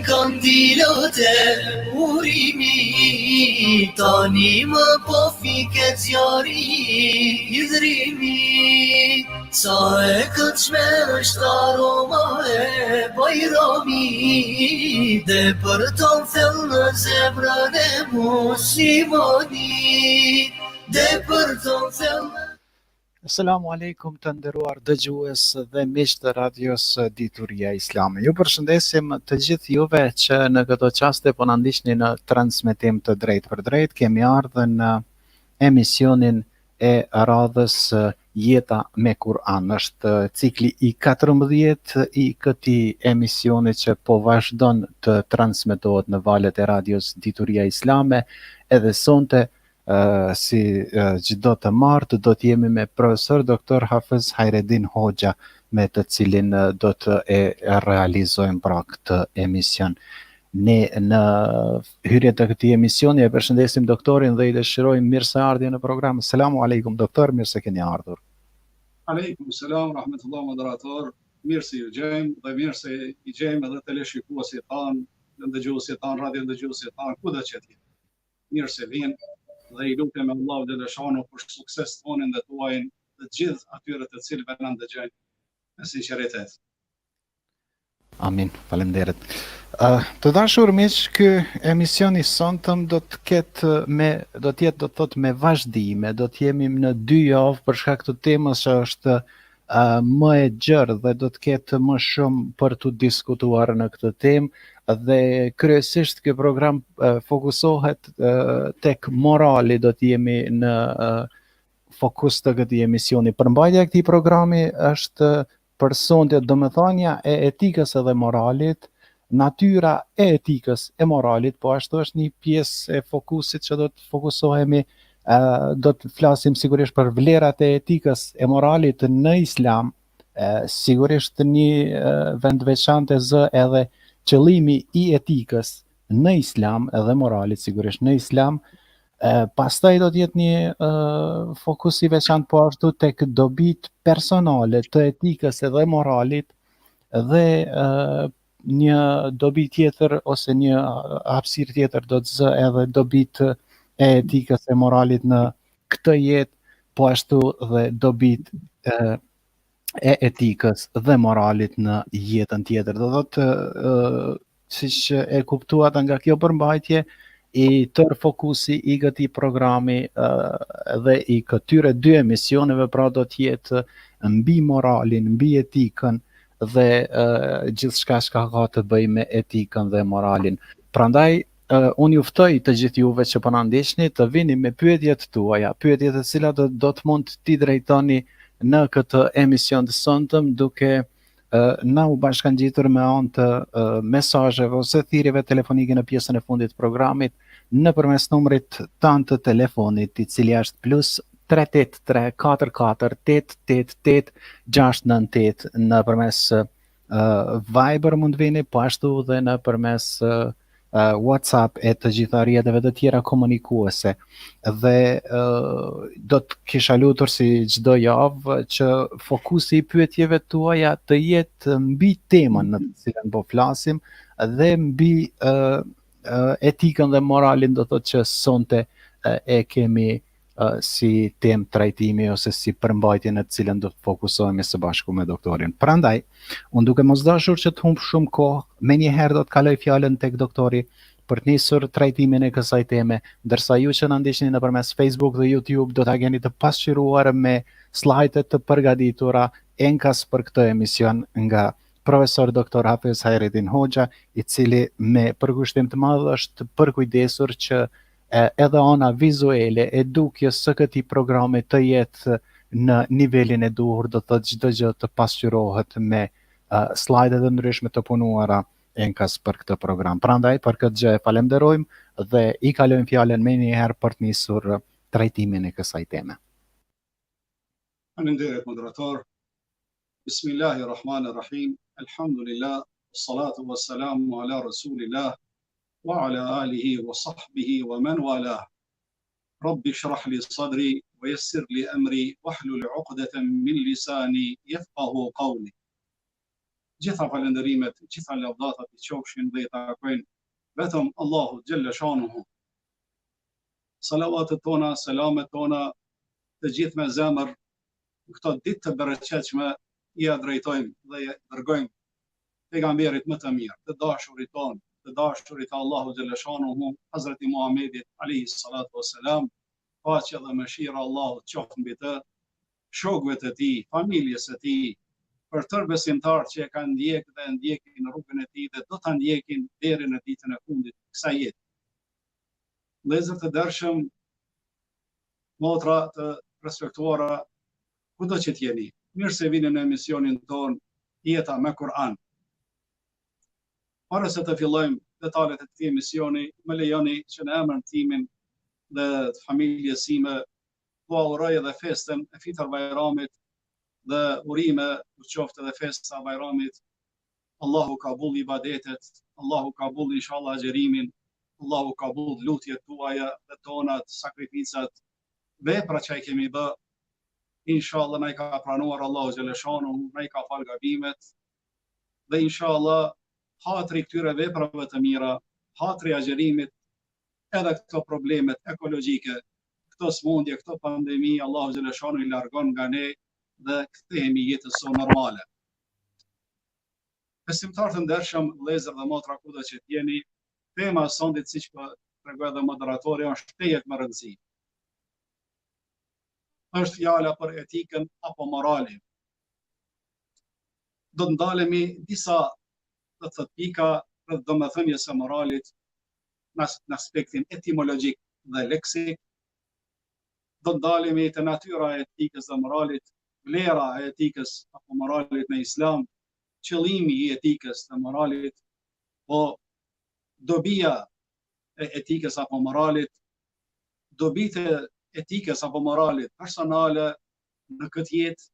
Kandilat e urimit Tani më po fiket zjarri i hidhrimit Sa e këndshme është aroma e bajramit Depërton thellë në zemrën e muslimanit Depërton thellë në Selamu alejkum të nderuar dëgjues dhe miq të radios Dituria Islame. Ju përshëndesim të gjithë juve që në këto çaste po na ndiqni në transmetim të drejtpërdrejtë. Kemi ardhur në emisionin e radhës Jeta me Kur'an. Është cikli i 14 i këtij emisioni që po vazhdon të transmetohet në valët e radios Dituria Islame edhe sonte si çdo të martë do të jemi me profesor doktor Hafëz Hajredin Hoxha me të cilin do të e realizojmë pra këtë emision. Ne në hyrje të këtij emisioni e përshëndesim doktorin dhe i dëshirojmë mirëseardhje në program. Selamu alejkum doktor, mirë se keni ardhur. Alejkum selam rahmetullah moderator. Mirë se ju gjejmë dhe mirë se i gjejmë edhe teleshikuesit tanë, ndëgjuesit tanë, radio ndëgjuesit tanë, kudo që të jenë. mirë se vjen dhe i lutemi Allahut xheleshanuhu për sukses tonin dhe tuajin dhe të gjithë atyre të cilëve na ndëgjojnë me sinqeritet. Amin. Faleminderit. Uh, të dashur miq, ky emision i sontëm do të ketë me do të jetë do të thotë me vazhdime, do të jemi në dy javë për shkak të temës që është uh, më e gjerë dhe do të ketë më shumë për t'u diskutuar në këtë temë dhe kryesisht ky program uh, fokusohet uh, tek morali do të jemi në uh, fokus të këtij emisioni. Përmbajtja e këtij programi është për sonte domethënia e etikës edhe moralit, natyra e etikës e moralit, po ashtu është një pjesë e fokusit që do të fokusohemi, do të flasim sigurisht për vlerat e etikës e moralit në islam, sigurisht një vend veçantë e zë edhe qëllimi i etikës në islam edhe moralit sigurisht në islam, pastaj do të jetë një fokus i veçantë po ashtu tek dobitë personale të etikës edhe moralit dhe një dobi tjetër ose një hapësirë tjetër do të zë edhe dobitë e etikës e moralit në këtë jetë, po ashtu dhe dobitë e, e etikës dhe moralit në jetën tjetër. Do thotë siç e kuptuat nga kjo përmbajtje, i tërë fokusi i këtij programi dhe i këtyre dy emisioneve pra do të jetë mbi moralin, mbi etikën dhe gjithçka çka ka të bëjë me etikën dhe moralin. Prandaj unë ju ftoj të gjithë juve që po na ndiqni të vini me pyetjet tuaja, pyetjet të cilat do, do të mund t'i drejtoni në këtë emision të sontëm duke na u bashkangjitur me anë të mesazheve ose thirrjeve telefonike në pjesën e fundit të programit nëpërmes numrit tanë të telefonit i cili është plus 383 44 888 698 nëpërmes uh, Viber mund të vini, po ashtu dhe nëpërmes uh, WhatsApp e të gjitha rrjeteve të tjera komunikuese. Dhe uh, do të kisha lutur si çdo javë që fokusi i pyetjeve tuaja të jetë mbi temën në të cilën po flasim dhe mbi uh, etikën dhe moralin do thotë që sonte e kemi si temë trajtimi ose si përmbajtje në të cilën do të fokusohemi së bashku me doktorin. Prandaj, unë duke mos dashur që të humb shumë kohë, menjëherë do të kaloj fjalën tek doktori për të nisur trajtimin e kësaj teme, ndërsa ju që na ndiqni nëpërmes Facebook dhe YouTube do ta keni të pasqyruar me slajde të përgatitura enkas për këtë emision nga profesor doktor Hafiz Hajredin Hoxha, i cili me përkushtim të madh është përkujdesur që edhe ana vizuele e dukjes së këtij programi të jetë në nivelin e duhur, do të thotë çdo gjë të pasqyrohet me uh, slajde të ndryshme të punuara enkas për këtë program. Prandaj për këtë gjë e falenderojmë dhe i kalojmë fjalën menjëherë për të nisur trajtimin e kësaj teme. Faleminderit moderator. Bismillahirrahmanirrahim. Alhamdulillah, salatu wassalamu ala rasulillah wa ala alihi wa sahbihi wa men wala. Rabbi shrah li sadri wa yassir li amri wahlul 'uqdatan min lisani yafqahu qawli. Gjitha falënderimet, gjitha lavdatat i qofshin dhe i takojnë vetëm Allahut xhelle shanuhu. Salavatet tona, selamet tona, të gjithë me zemër në këto ditë të bereqetshme ia drejtojmë dhe ia dërgojmë pejgamberit më të mirë, të dashurit tonë, të dashurit të Allahut xhelle shanuhu, Hazreti Muhammedit alayhi salatu wassalam, paqja dhe mëshira e Allahut qoftë mbi të, shokëve të tij, familjes së tij, për tërë besimtarët që e kanë ndjekë dhe e ndjekin rrugën e tij dhe do ta ndjekin deri në ditën e fundit të kësaj jete. Vëllezër të ndershëm, motra të respektuara, kudo që të jeni, mirë se vini në emisionin tonë Jeta me Kur'an. Para se të fillojmë detalet e këtij emisioni, më lejoni që në emrin timin dhe të familjes sime t'ua uroj edhe festën e Fitër Bajramit dhe urime u qoftë edhe festa e Bajramit. Allahu kabull ibadetet, Allahu kabull inshallah agjerimin, Allahu kabull lutjet tuaja dhe tonat, sakrificat, veprat që i kemi bë. Inshallah na i ka pranuar Allahu xheleshanuhu, na i ka fal gabimet dhe inshallah hatri i këtyre veprave të mira, hatri i agjërimit, edhe këto problemet ekologjike, këto smundje, këto pandemi, Allahu xheleshanuhu i largon nga ne dhe kthehemi jetës sonë normale. Besimtarë të ndershëm, vëllezër dhe motra kudo që të jeni, tema e sontit siç po tregoi edhe moderatori është tejet me rëndësi. Është fjala për etikën apo moralin. Do të ndalemi disa do të thotë pika rreth domethënies së moralit në aspektin etimologjik dhe leksik, do të ndalemi te natyra e etikës dhe moralit, vlera e etikës apo moralit në islam, qëllimi i etikës dhe moralit, po dobia e etikës apo moralit, dobitë e etikës apo moralit personale në këtë jetë,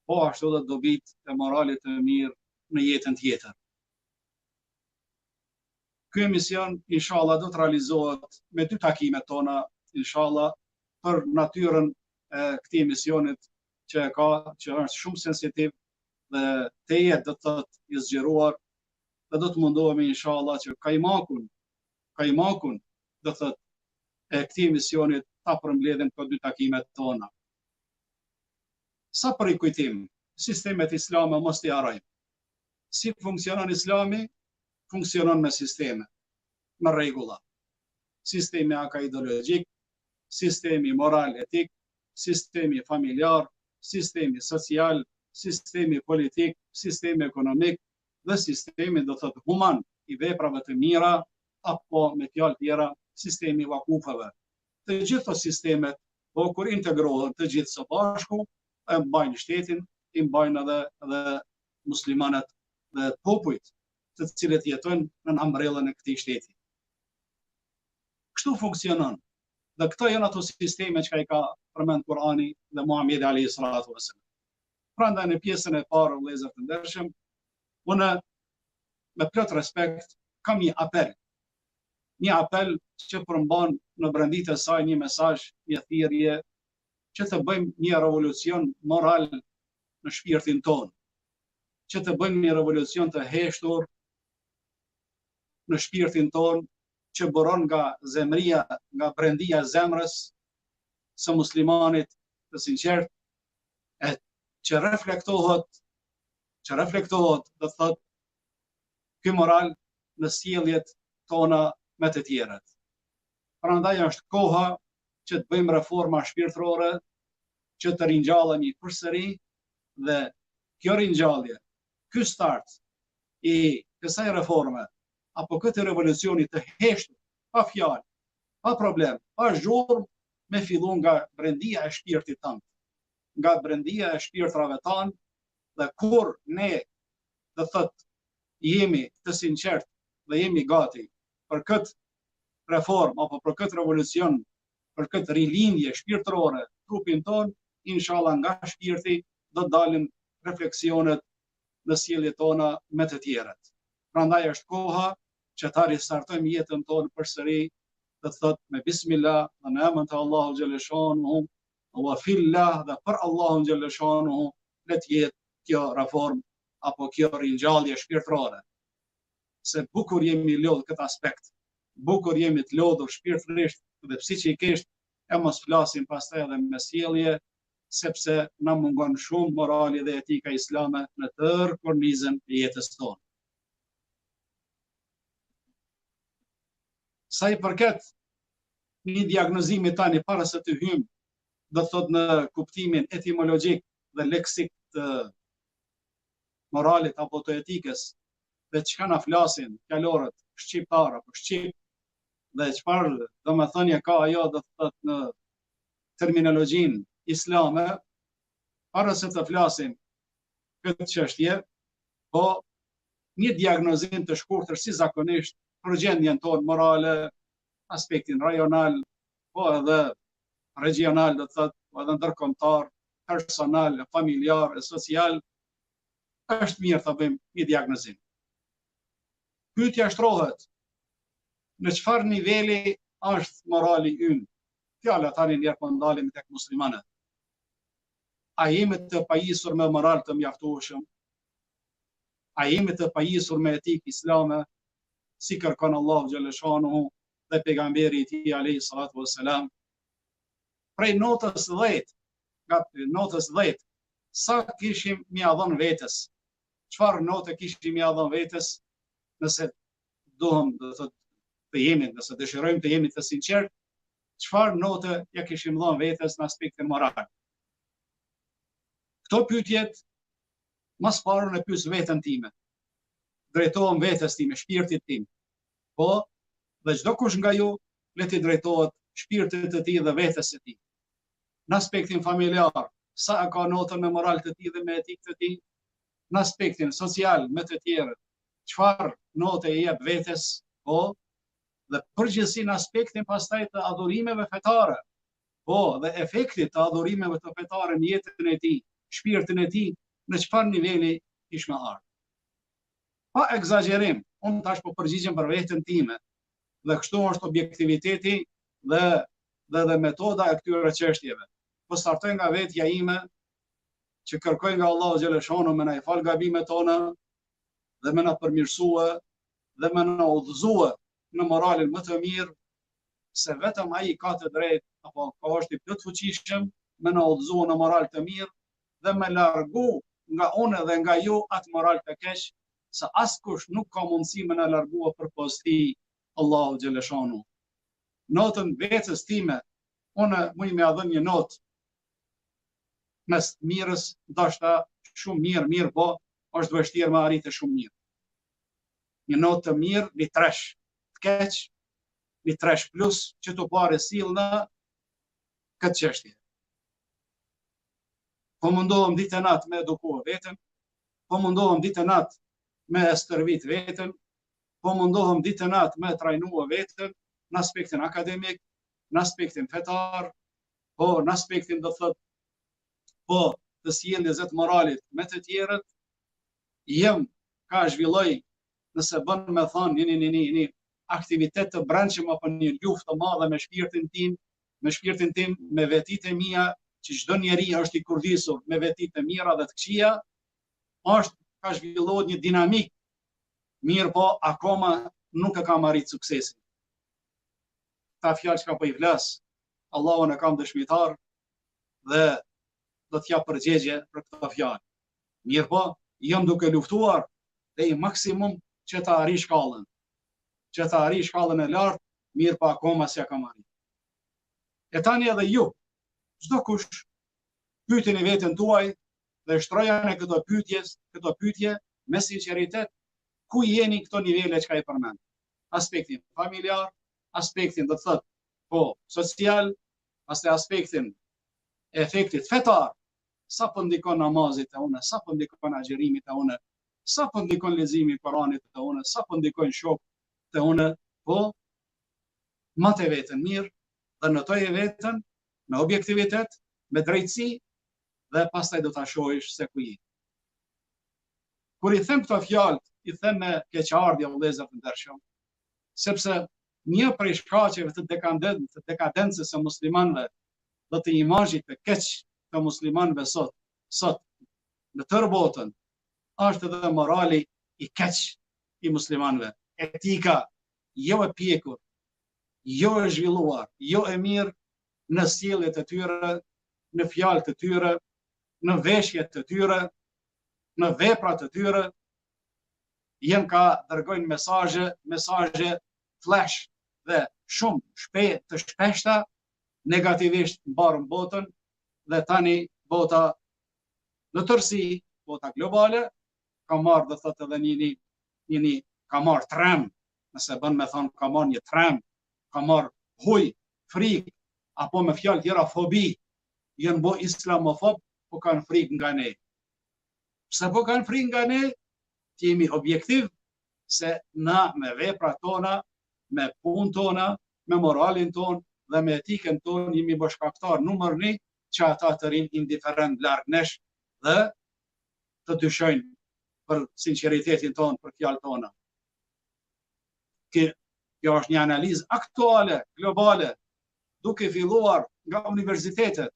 po ashtu dhe dobitë e moralit të mirë në jetën tjetër. Ky emision inshallah do të realizohet me dy takime tona, inshallah për natyrën e këtij emisionit që e ka, që është shumë sensitiv dhe tejet do të thotë i zgjeruar dhe do të mundohemi inshallah që kajmakun, kajmakun do të thotë e këtij emisionit ta përmbledhim këto dy takime tona. Sa për rikujtim, sistemet islame mos t'i harrojmë. Si funksionon islami? Funksionon me sisteme, me rregulla. Sistemi akaidologjik, sistemi moral etik, sistemi familjar, sistemi social, sistemi politik, sistemi ekonomik dhe sistemi do të thotë human i veprave të mira apo me fjalë tjera sistemi i vakufeve. Të gjithë këto sistemet, po kur integrohen të gjithë së bashku, e mbajnë shtetin, i mbajnë edhe edhe muslimanët dhe popujt të cilët jetojnë nën ombrellën e këtij shteti. Kështu funksionon. Dhe këto janë ato sisteme që i ka përmend Kurani dhe Muhamedi alayhi salatu wasallam. Prandaj në pjesën e parë vëllezër të ndershëm, unë me plot respekt kam një apel. Një apel që përmban në brenditë e saj një mesazh, një thirrje që të bëjmë një revolucion moral në shpirtin tonë, që të bëjmë një revolucion të heshtur në shpirtin tonë që buron nga zemria, nga brendia e zemrës së muslimanit të sinqertë, e që reflektohet, që reflektohet, do të thotë, ky moral në sjelljet tona me të tjerët. Prandaj është koha që të bëjmë reforma shpirtërore, që të ringjallemi përsëri dhe kjo ringjallje, ky start i kësaj reforme apo këtij revolucioni të heshtur, pa fjalë, pa problem, pa zhurmë, me fillu nga brendia e shpirtit tënd, nga brendia e shpirtrave tanë dhe kur ne do të thotë jemi të sinqertë dhe jemi gati për këtë reformë apo për këtë revolucion, për këtë rilindje shpirtërore trupin tonë, inshallah nga shpirti do të dalin refleksionet në sjelljet tona me të tjerët. Prandaj është koha që ta ristartojmë jetën tonë përsëri, do të thotë me bismillah dhe në emër të Allahut xhaleshanuhu, wa fillah dhe për Allahun xhaleshanuhu, le të jetë kjo reformë. apo kjo ringjallje shpirtërore. Se bukur jemi lodhë këtë aspekt, bukur jemi të lodhur shpirtërisht dhe psiqikisht, e mos flasim pastaj edhe me sjellje, sepse na mungon shumë morali dhe etika islame në tërë kornizën e jetës tonë. Sa i përket një diagnozimi tani para se të hyjmë, do të thotë në kuptimin etimologjik dhe leksik të moralit apo të etikës dhe çka na flasin fjalorët shqiptar apo shqip dhe çfarë domethënie ka ajo do të thotë në terminologjinë islame, para se të flasim këtë çështje, po një diagnozim të shkurtër si zakonisht për gjendjen tonë morale, aspektin rajonal, po edhe regjional, do të thotë, po edhe ndërkombëtar, personal, familjar e social, është mirë ta bëjmë një diagnozim. Pyetja shtrohet, në çfarë niveli është morali ynë? Fjala tani njëherë po ndalemi tek muslimanët. A jemi të pajisur me moral të mjaftueshëm? A jemi të pajisur me etikë islame, si kërkon Allahu xhaleshanuhu dhe pejgamberi i tij alayhi salatu vesselam? Prej notës 10, nga notës 10, sa kishim me ia dhon vetes? Çfarë note kishim me ia dhon vetes nëse duham, do të thotë, të jemi, nëse dëshirojmë të jemi të sinqertë, çfarë note ja kishim dhënë vetes në aspektin moral? Këto pyetjet ma s'pari unë e pyes veten time. Drejtohem vetes time, shpirtit tim. Po, dhe çdokush nga ju le t'i drejtohet shpirtit të tij dhe vetes së tij. Në aspektin familjar, sa e ka notën me moral të tij dhe me etikë të tij, në aspektin social me të tjerët, çfarë note i jep vetes, po, dhe përgjithësi në aspektin pastaj të adhurimeve fetare, po, dhe efektit të adhurimeve të fetare në jetën e tij, shpirtin e tij, në çfarë niveli ish me ardhë. Pa ekzagjerim, unë tash po përgjigjem për veten time, dhe kështu është objektiviteti dhe dhe dhe metoda e këtyre çështjeve. Po startoj nga vetja ime që kërkoj nga Allahu xhaleshanu me na i fal gabimet tona dhe me na përmirësue dhe me na udhëzue në moralin më të mirë se vetëm ai ka të drejtë apo ka është i plotfuqishëm me na udhëzue në moral të mirë dhe me largu nga unë dhe nga ju atë moral të keq, se askush nuk ka mundësi me na largue përpos tij, Allahu xhaleshanu. Notën vetes time, unë muj me ia dhënë një notë mes mirës, ndoshta shumë mirë, mirë po, është vështirë me arritë shumë mirë. Një notë të mirë, një tresh të keq, një tresh plus, që të pare sill në këtë çështje. Po mundohem ditë e natë me eduku veten, po mundohem ditë e natë me stërvit veten, po mundohem ditë e natë me trajnu veten në aspektin akademik, në aspektin fetar, po në aspektin do të thotë po të sjelljes dhe të moralit me të tjerët, jem ka zhvilloj nëse bën me thonë një një një një një aktivitet të brendshëm apo një luftë të madhe me shpirtin tim, me shpirtin tim, me vetitë e mia, që çdo njeri është i kurdisur me veti të mira dhe të këqija, është ka zhvillohet një dinamikë, mirëpo akoma nuk e kam arrit suksesin. Këta fjalë çka po i flas, Allahun e kam dëshmitar dhe do të jap përgjigje për këto fjalë. Mirëpo, jam duke luftuar deri maksimum që ta arrij shkallën. Që ta arrij shkallën e lartë, mirëpo akoma s'ja kam arrit. E tani edhe ju, çdokush, pyeteni veten tuaj dhe shtrojani këto pyetje, këto pyetje me sinqeritet, ku jeni këto nivele çka i përmend. Aspektin familjar, aspektin do të thotë po social, pastaj aspektin e efektit fetar, sa po ndikon namazi te unë, sa po ndikon agjërimi te unë, sa po ndikon leximi i Kuranit te unë, sa po ndikojnë shokët te unë, po mate veten mirë dhe notoje veten me objektivitet, me drejtësi dhe pastaj do ta shohësh se ku je. Kur i them këto fjalë, i them me keqardhje vëllezër të ndershëm, sepse një prej shkaqeve të dekaden, të dekadencës së muslimanëve dhe të imazhit të keq të muslimanëve sot, sot në tërë botën. Është edhe morali i keq i muslimanëve. Etika jo e pjekur, jo e zhvilluar, jo e mirë në sjelljet e tyre, në fjalët e tyre, në veshjet e tyre, në veprat e tyre, janë ka dërgojnë mesazhe, mesazhe flash dhe shumë shpe, të shpeshta negativisht mbarë në botën dhe tani bota në tërësi, bota globale, ka marrë do thotë edhe një një, një, një ka marrë trem, nëse bën me thonë ka marrë një trem, ka marrë huj, frikë, apo me fjalë tjera fobi, janë bo islamofob, po kanë frikë nga ne. Pse po kanë frikë nga ne? Të jemi objektiv se na me veprat tona, me punë tona, me moralin tonë dhe me etikën tonë jemi bo shkaktar numër një që ata të rrinë indiferent larg nesh dhe të dyshojnë për sinqeritetin tonë, për fjalët tona. Kjo, kjo është një analizë aktuale, globale, duke filluar nga universitetet,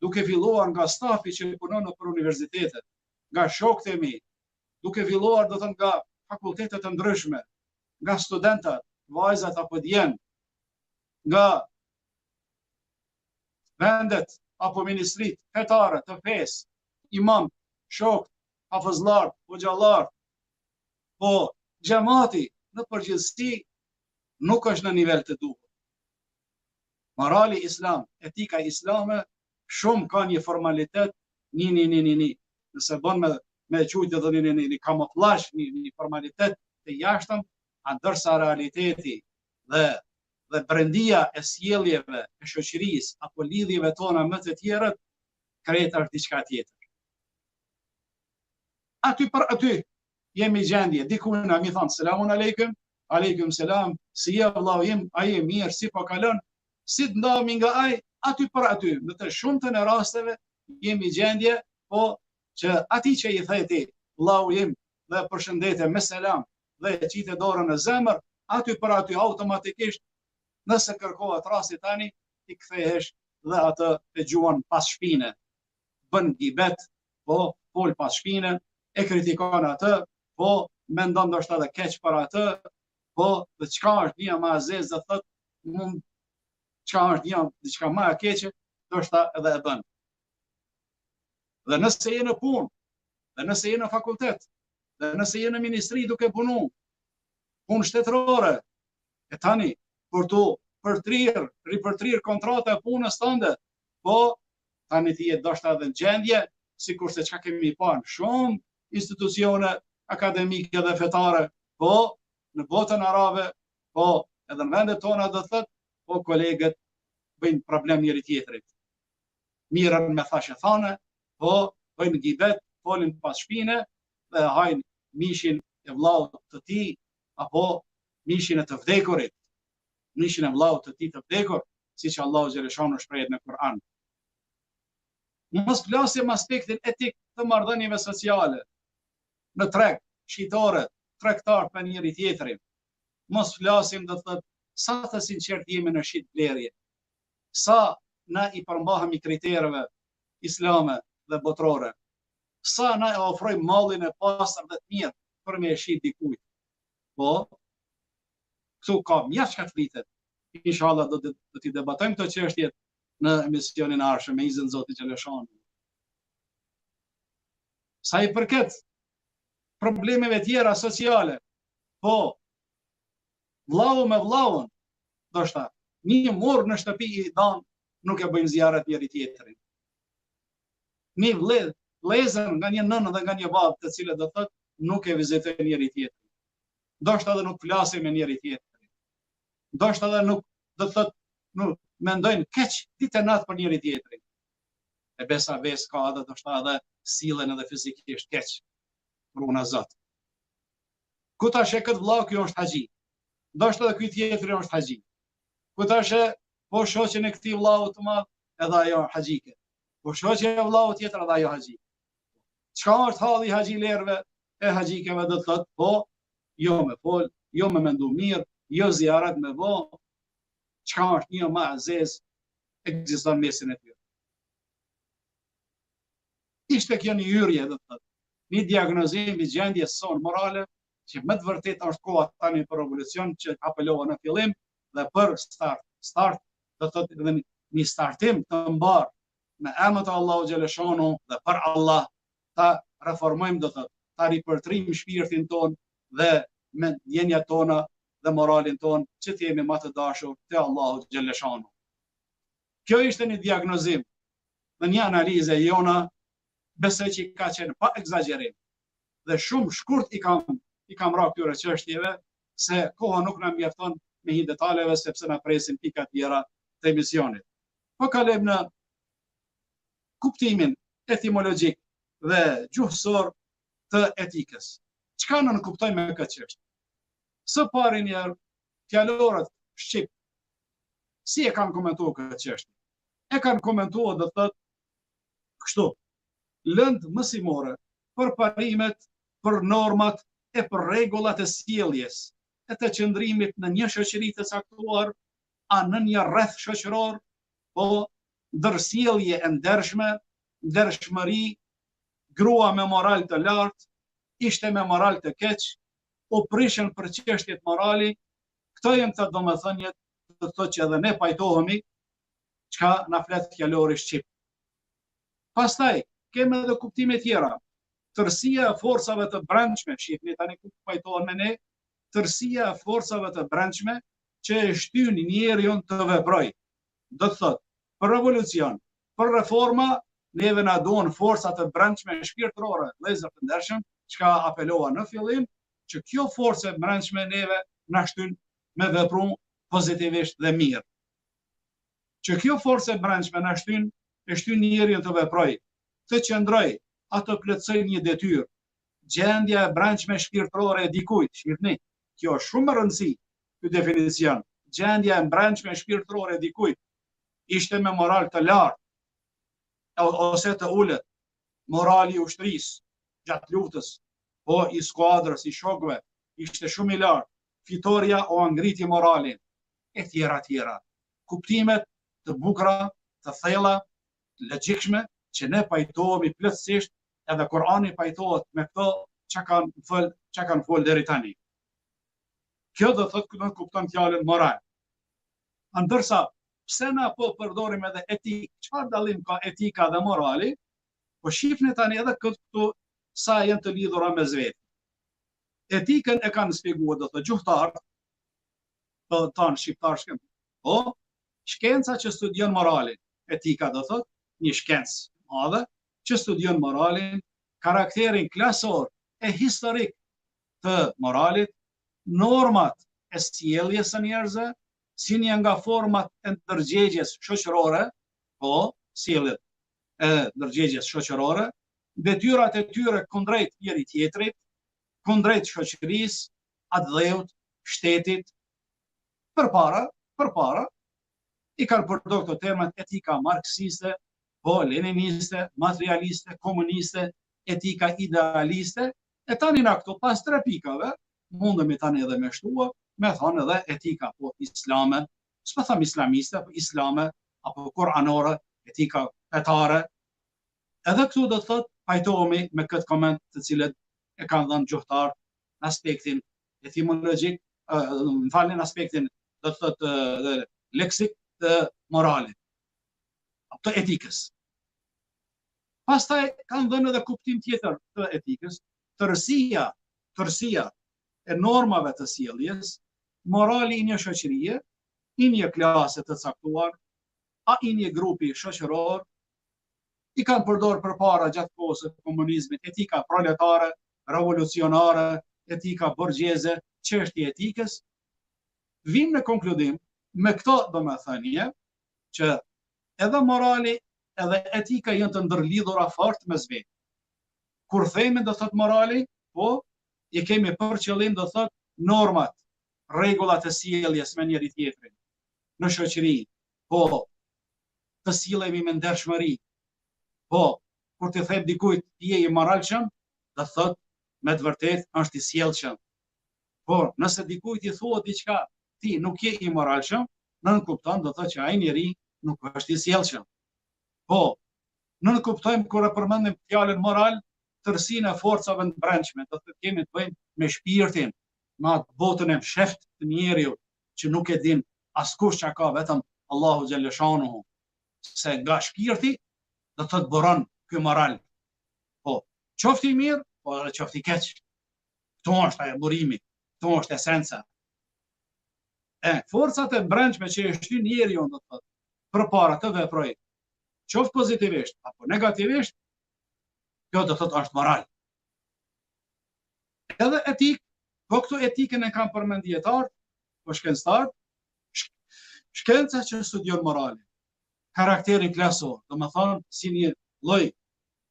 duke filluar nga stafi që punon nëpër universitetet, nga shokët e mi, duke filluar do të thënë nga fakultetet e ndryshme, nga studentat, vajzat apo djem, nga vendet apo ministritë fetare të fesë, imam, shokët, hafëzllarët, hoxhallarët, po xhemati në përgjithësi nuk është në nivel të duhur. Morali islam, etika islame, shumë ka një formalitet, një, një, një, një, një, nëse bën me, me qujtë edhe një, një, një, një kamuflazh, një, një formalitet të jashtëm, a ndërsa realiteti dhe dhe brendia e sjelljeve e shoqërisë apo lidhjeve tona me të tjerët, krejt është diçka tjetër. Aty për aty jemi gjendje, dikujna me i thonë, selamun alejkum, alejkum selam, si je vllau im, a je mirë, si po kalon, si të ndahemi nga ai, aty për aty, në të shumtën e rasteve, jemi gjendje, po që atij që i the ti, vllau im, dhe përshëndete me selam, dhe e qite dorën në zemër, aty për aty automatikisht, nëse kërkohet rasti tani, ti kthehesh dhe atë e gjuan pas shpine, bën gibet, po fol pas shpine, e kritikon atë, po mendon ndoshta edhe keq për atë, po dhe çka është një ma e zezë do thot mund çka është një diçka ma e keqe, ndoshta edhe e bën. Dhe nëse je në punë, dhe nëse je në fakultet, dhe nëse je në ministri duke punu, punë shtetërore, e tani, për t'u përtrirë, ripërtrirë kontrata e punës tënde, po tani ti je ndoshta edhe në gjendje, sikurse çka kemi pa në shumë institucione akademike dhe fetare, po në botën arabe, po edhe në vendet tona do të thotë, po kolegët bëjnë problem njëri tjetrit. Mirren me thashethane, po bëjnë gibet, folin pas shpine dhe hajnë mishin e vllaut të tij apo mishin e të vdekurit, mishin e vllaut të tij të vdekur, siç Allahu xheleshanuhu shprehet në Kur'an. Mos flasim aspektin etik të marrëdhënieve sociale në treg, shitoret, tregtarët me njëri tjetrin. Mos flasim do të thotë sa të sinqertë jemi në shit blerje. Sa na i përmbahemi kritereve islame dhe botërore. Sa na e ofrojmë mallin e pastër dhe të mirë për me e shit dikujt. Po, këtu ka mjaft çka të flitet. Inshallah do të do t'i debatojmë këto çështje në emisionin e ardhshëm me izin Zotit xheleshanuhu. Sa i përket problemeve tjera sociale, po vllau me vllaun, ndoshta një mur në shtëpi i dan nuk e bëjnë zijaret njëri tjetrin. Një vle, vllezër nga një nënë dhe nga një babë të cilët do thot nuk e vizitojnë njëri tjetrin. Ndoshta edhe nuk flasin me njëri tjetrin. Ndoshta edhe nuk do të thot nuk mendojnë keq ditë e natë për njëri tjetrin. E besa ves ka edhe ndoshta edhe sillen edhe fizikisht keq. Runa Zot. Ku ta sheh këtë vëlla ky është haxhi. Ndoshta edhe ky tjetri është haxhi. Ku ta sheh po shoqen e këtij vllau të madh edhe ajo haxhike. Po shoqja e vllaut tjetër edhe ajo haxhike. Çka është halli i haxhilerëve e haxhikeve do të thotë po jo me fol, jo me mendu mirë, jo zijaret me bo, çka është një ma e zezë ekziston mesin e tyre. Ishte kjo një hyrje, do të thotë. Një diagnozim i gjendjes sonë morale, që me të vërtetë është koha tani për revolucion që apelova në fillim dhe për start. Start do të thotë edhe një startim të mbarë me emër të Allahu xheleshanuhu dhe për Allah ta reformojmë do të thotë, ta ripërtrijmë shpirtin tonë dhe me ndjenjat tona dhe moralin tonë që të jemi më të dashur te Allahu xheleshanuhu. Kjo ishte një diagnozim dhe një analizë e jona, besoj që ka qenë pa ekzagjerim dhe shumë shkurt i kam i kam ra këtyre çështjeve se koha nuk na mjafton me hi detaleve sepse na presin pika tjera të emisionit. Po kalojmë në kuptimin etimologjik dhe gjuhësor të etikës. Çka nënkuptojmë me këtë çështje? Së pari njëherë, fjalorët shqip, si e kanë komentuar këtë çështje? E kanë komentuar do të thotë kështu, lëndë mësimore për parimet, për normat e për rregullat e sjelljes e të qëndrimit në një shoqëri të caktuar a në një rreth shoqëror, po ndërsjellje e ndershme, ndershmëri, grua me moral të lartë, ishte me moral të keq, u prishën për çështjet morali, këto janë këto domethëniet, do të thotë që edhe ne pajtohemi, çka na flet fjalori shqip. Pastaj, kemi edhe kuptime tjera. Tërësia e forcave të brendshme, shihni tani ku pajtohen me ne, tërësia e forcave të brendshme që e shtyn njeriun të veprojë. Do të thotë, për revolucion, për reforma, neve na duhen forca të brendshme shpirtërore, vëllezër të ndershëm, çka apelova në fillim, që kjo forcë e brendshme neve na shtyn me vepru pozitivisht dhe mirë. Që kjo forcë e brendshme na shtyn, e shtyn njeriun të veprojë, të qëndrojë, a të plotësojë një detyrë. Gjendja e brendshme shpirtërore e dikujt, shihni, kjo është shumë me rëndësi, ky definicion, gjendja e brendshme shpirtërore e dikujt ishte me moral të lartë ose të ulët, morali i ushtrisë gjatë luftës, po i skuadrës, i shokëve, ishte shumë i lartë, fitorja ua ngriti moralin, e tjera, tjera. Kuptimet të bukura, të thella, të logjikshme, që ne pajtohemi plotësisht, edhe Kurani pajtohet me këto që kanë fol, që kanë fol deri tani. Kjo do thotë këtë kupton fjalën moral. A ndërsa, pse na po përdorim edhe etikë, çfarë dallim ka etika dhe morali, po shifni tani edhe këtë këtu sa janë të lidhura mes veti. Etikën e kanë shpjeguar do thotë gjuhëtarët, po tanë shqiptar shkem. Po, shkenca që studion moralin, etika do thotë një shkencë e madhe që studion moralin, karakterin klasor e historik të moralit, normat e sjelljes së njerëzve, si një nga format e ndërgjegjes shoqërore, po, sjelljet e ndërgjegjes shoqërore, detyrat e tyre kundrejt njëri-tjetrit, kundrejt shoqërisë, atdheut, shtetit, përpara, përpara, i kanë përdorur këto termat etika marksiste, po leniniste, materialiste, komuniste, etika idealiste, e tani na këto pas tre pikave, mundemi tani edhe me shtua, me thonë edhe etika po islame, s'po them islamiste, po islame, apo kuranore, etika fetare, edhe këtu do të thotë pajtohemi me këtë koment të cilët e kanë dhënë gjuhëtarët në aspektin etimologjik, më falni në aspektin do të thotë leksik të moralit, të etikës. Pastaj kanë dhënë edhe kuptim tjetër të etikës, tërësia, tërësia e normave të sjelljes, morali i një shoqërie, i një klase të caktuar, a i një grupi shoqëror, i kanë përdorë përpara gjatë kohës së komunizmit etika proletare, revolucionare, etika borgjeze, çështje e etikës, vijmë në konkludim me këto domethënie që edhe morali edhe etika janë të ndërlidhura fort mes veti. Kur themi do thot morali, po i kemi për qëllim do thot normat, rregullat e sjelljes me njëri tjetrin në shoqëri, po të sillemi me ndershmëri. Po, kur t'i them dikujt ti je i moralshëm, do të thotë me të vërtetë është i sjellshëm. Por, nëse dikujt i thuhet diçka, ti nuk je i moralshëm, nënkupton do të thotë që ai njeri nuk është i sjellshëm. Po, nënkuptojmë kur e përmendim fjalën moral, tërësinë e forcave të brendshme, do të thotë kemi të bëjmë me shpirtin, me atë botën e msheft të njeriut që nuk e din askush çka ka vetëm Allahu xhelleshanuhu, se nga shpirti do të thotë buron ky moral. Po, qoftë i mirë, po edhe qoftë i keq. Këtu është ajo burimi, këtu është esenca. E, forcat e brendshme që e shtyn njeriun, do të thotë, përpara të veprojë, qoftë pozitivisht apo negativisht, kjo do të thotë është moral. Edhe etikë, po këtu etikën e kanë përmend dijetarët, po shkencëtarët, shkenca që studion moralin, karakterin klasor, domethonë si një lloj,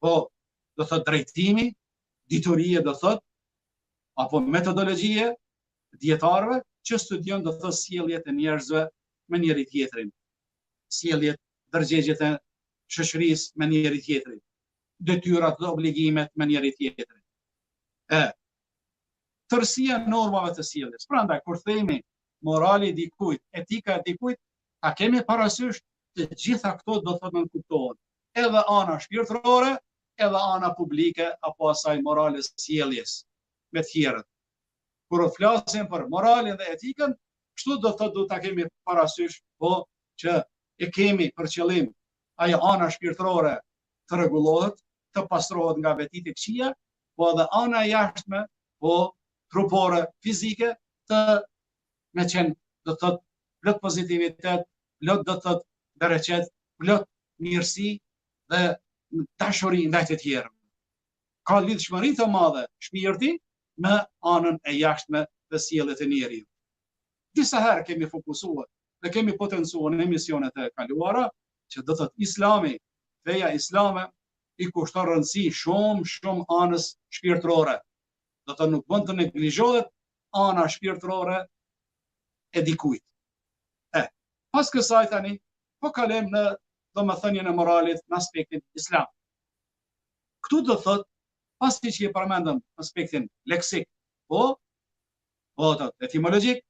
po do thotë drejtimi, diturie do thotë, apo metodologjie dijetarëve që studion do thotë sjelljet e njerëzve me njëri tjetrin, sjelljet, ndërgjegjet e shoqërisë me njëri tjetrin, detyrat dhe obligimet me njëri tjetrin. E tërësia e normave të sjelljes. Prandaj kur themi morali i dikujt, etika e dikujt, ta kemi parasysh të gjitha këto do thotë nënkuptohen. Edhe ana shpirtërore, edhe ana publike apo asaj morale sjelljes me të tjerët. Kur flasim për moralin dhe etikën, kështu do thotë duhet ta kemi parasysh, po që e kemi për qëllim ajo ana shpirtërore të rregullohet, të pastrohet nga vetitë e këqija, po edhe ana e jashtme, po trupore, fizike, të me qenë, do të thotë, plot pozitivitet, plot do të thotë bereqet, plot mirësi dhe dashuri ndaj të tjerëve. Ka lidhshmëri të madhe shpirti me anën e jashtme dhe sjelljet e njeriut. Disa herë kemi fokusuar dhe kemi potencuar në emisionet e kaluara që do të thotë Islami, feja islame i kushton rëndësi shumë shumë anës shpirtërore. Do të thotë nuk bën të neglizhohet ana shpirtërore e dikujt. E, pas kësaj tani po kalojmë në domethënien e moralit në aspektin islam. Këtu do të thotë, pasi që e përmendëm aspektin leksik, po, po do të etimologjik,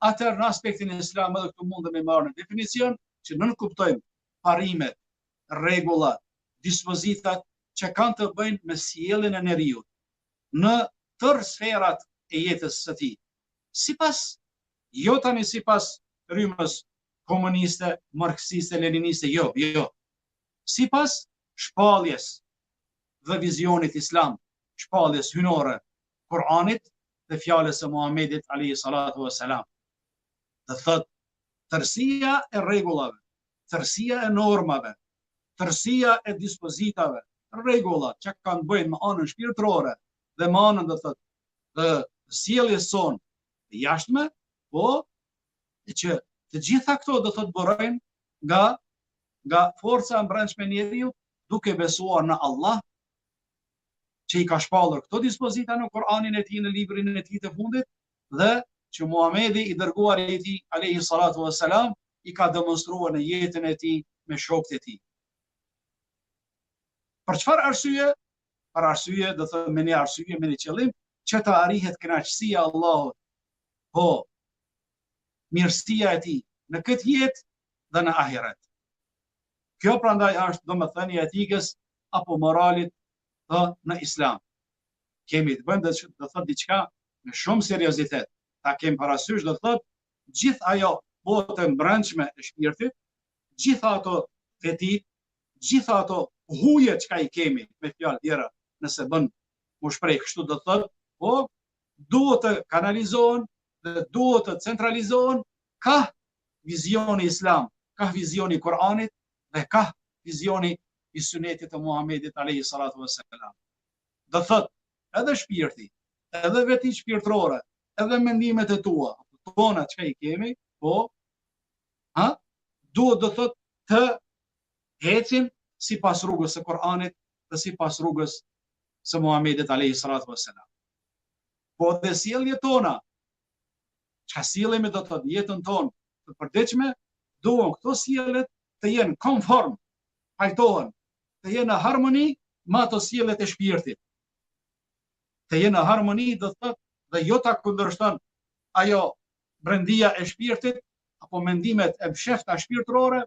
atëherë në aspektin islam edhe këtu mundemi me marrë në definicion që nënkuptojmë parimet, rregullat, dispozitat që kanë të bëjnë me sjelljen e njeriut në tërë sferat e jetës së tij. Sipas, jo tani sipas rrymës komuniste, marksiste, leniniste, jo, jo. Sipas shpalljes dhe vizionit islam, shpalljes hyjnore, Kur'anit dhe fjalës së Muhamedit alayhi salatu wassalam. Do thotë tërësia e rregullave, tërësia e normave, tërësia e dispozitave, rregullat që kanë të bëjnë me anën shpirtërore dhe me anën do thotë të sjelljes sonë të jashtme, po që të gjitha këto do thotë burojnë nga nga forca e mbrendshme e njeriut duke besuar në Allah që i ka shpallur këto dispozita në Kur'anin e tij në librin e tij të fundit dhe që Muhamedi i dërguari i tij alayhi salatu vesselam i ka demonstruar në jetën e tij me shokët e tij. Për çfarë arsye? Për arsye, do të thotë me një arsye, me një qëllim që të arrihet kënaqësia e Allahut. Po mirësia e tij në këtë jetë dhe në ahiret. Kjo prandaj është domethënia e etikës apo moralit të në islam. Kemi të bëjmë do të thotë diçka me shumë seriozitet. Ta kemi parasysh do të thotë gjithë ajo botë e mbrendshme e shpirtit, gjitha ato veti, gjitha ato huje çka i kemi me fjalë tjera, nëse bën m'u shpreh kështu do të thotë, po duhet të kanalizohen dhe duhet të centralizohen kah vizioni islam, kah vizioni i Kur'anit dhe kah vizioni i sunetit të Muhamedit alayhi salatu vesselam. Do thotë, edhe shpirti, edhe vetitë shpirtërore, edhe mendimet e tua, tona çka i kemi, po ha, duhet do thotë të ecin sipas rrugës së Kur'anit dhe sipas rrugës së Muhamedit alayhi salatu vesselam. Po dhe sjelljet tona, çka sillemi do të thotë jetën tonë të përditshme, duhen këto sjelljet të jenë konform pajtohen, të jenë në harmoni me ato sjelljet e shpirtit. Të jenë në harmoni do të thotë dhe jo ta kundërshton ajo brendia e shpirtit apo mendimet e mshefta shpirtërore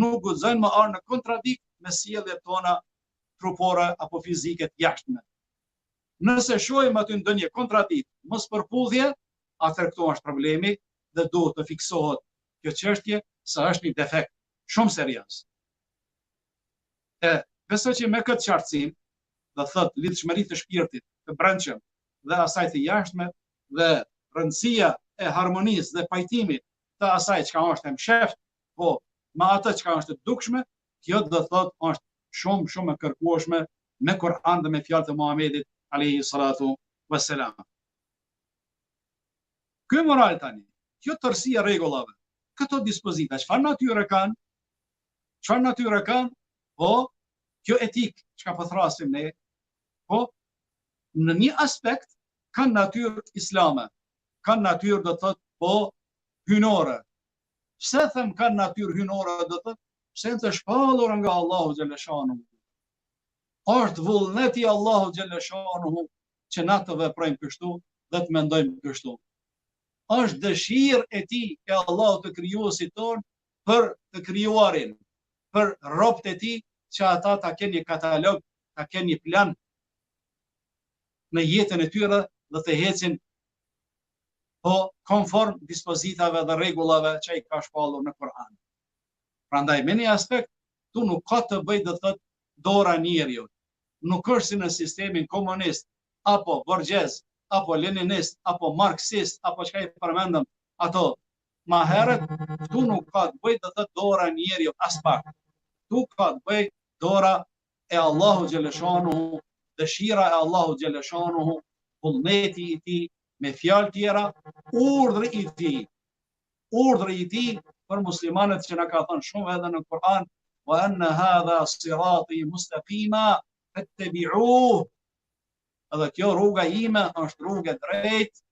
nuk guxojnë me ardhë në kontradikt me sjelljet tona trupore apo fizike të jashtme. Nëse shohim aty ndonjë kontradiktë, mospërputhje, atëherë këtu është problemi dhe duhet të fiksohet kjo çështje se është një defekt shumë serioz. E besoj që me këtë qartësim, do të thotë lidhshmëri të shpirtit të brendshëm dhe asaj të jashtme dhe rëndësia e harmonisë dhe pajtimit të asaj çka është e msheft, po me atë çka është e dukshme, kjo do të thotë është shumë shumë e kërkueshme me Kur'an dhe me fjalë të Muhamedit alayhi salatu vesselam. Ky moral tani, kjo tërësi e rregullave, këto dispozita, çfarë natyre kanë? Çfarë natyre kanë? Po, kjo etikë, çka po thrasim ne, po, në një aspekt, kanë natyrë islame, kanë natyrë do të thotë, po, hyjnore. Pse them kanë natyrë hyjnore do të thotë, pse janë të shpallura nga Allahu xhelleshanuhu. Është vullneti i Allahut xhelleshanuhu që na të veprojmë kështu dhe të mendojmë kështu. Është dëshirë e tij e Allahut të krijuesit tonë për të krijuarin, për robët e tij që ata ta kenë një katalog, ta kenë një plan në jetën e tyre dhe të ecin po konform dispozitave dhe rregullave që ai ka shpallur në Kur'an. Prandaj me një aspekt tu nuk ka të bëjë do të thotë dora e njeriut. Nuk është si në sistemin komunist apo borgjez apo leninist apo marksist apo çka i përmendëm ato ma herët, këtu nuk ka të bëjë do të thotë dora e njeriut aspak. Këtu ka të bëjë dora e Allahu xheleshanuhu, dëshira e Allahu xheleshanuhu, vullneti i tij, me fjalë tjera, urdhri i tij. Urdhri i tij për muslimanët që na ka thënë shumë edhe në Kur'an, wa anna hadha sirati mustaqima fattabi'uh. Edhe kjo rruga ime është rrugë e drejtë,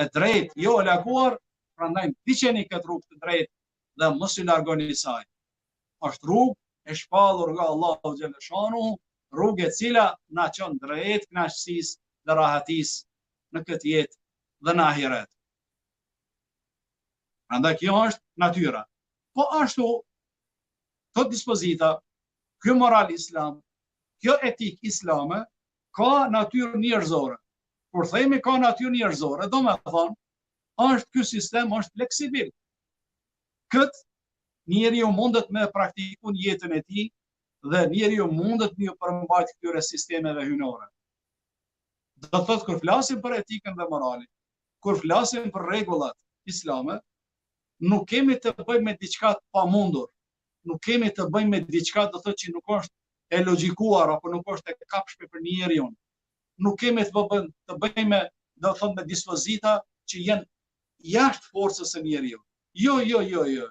e drejtë, jo e lakuar, prandaj ndiqeni këtë rrugë të drejtë dhe mos ju largoni saj. Është rrugë e shpallur nga Allahu xheleshanuhu, rrugë e cila na çon drejt kënaqësisë dhe rahatisë në këtë jetë dhe në ahiret. Prandaj kjo është natyra. Po ashtu, këto dispozita, ky moral islam, kjo etikë islame, ka natyrë njerëzore. Kur themi ka natyrë njerëzore, domethonë, është ky sistem është fleksibil. Këtë njeriu mundet me praktiku në jetën e tij dhe njeriu mundet me iu përmbajt këtyre sistemeve hyjnore. Do të thotë kur flasim për etikën dhe moralin, kur flasim për rregullat islame, nuk kemi të bëjmë me diçka të pamundur, nuk kemi të bëjmë me diçka do të thotë që nuk është e logjikuar apo nuk është e kapshme për njeriun. Nuk kemi të bëjmë të bëjmë me do të thotë me dispozita që janë jashtë forcës së njeriut. Jo, jo, jo, jo.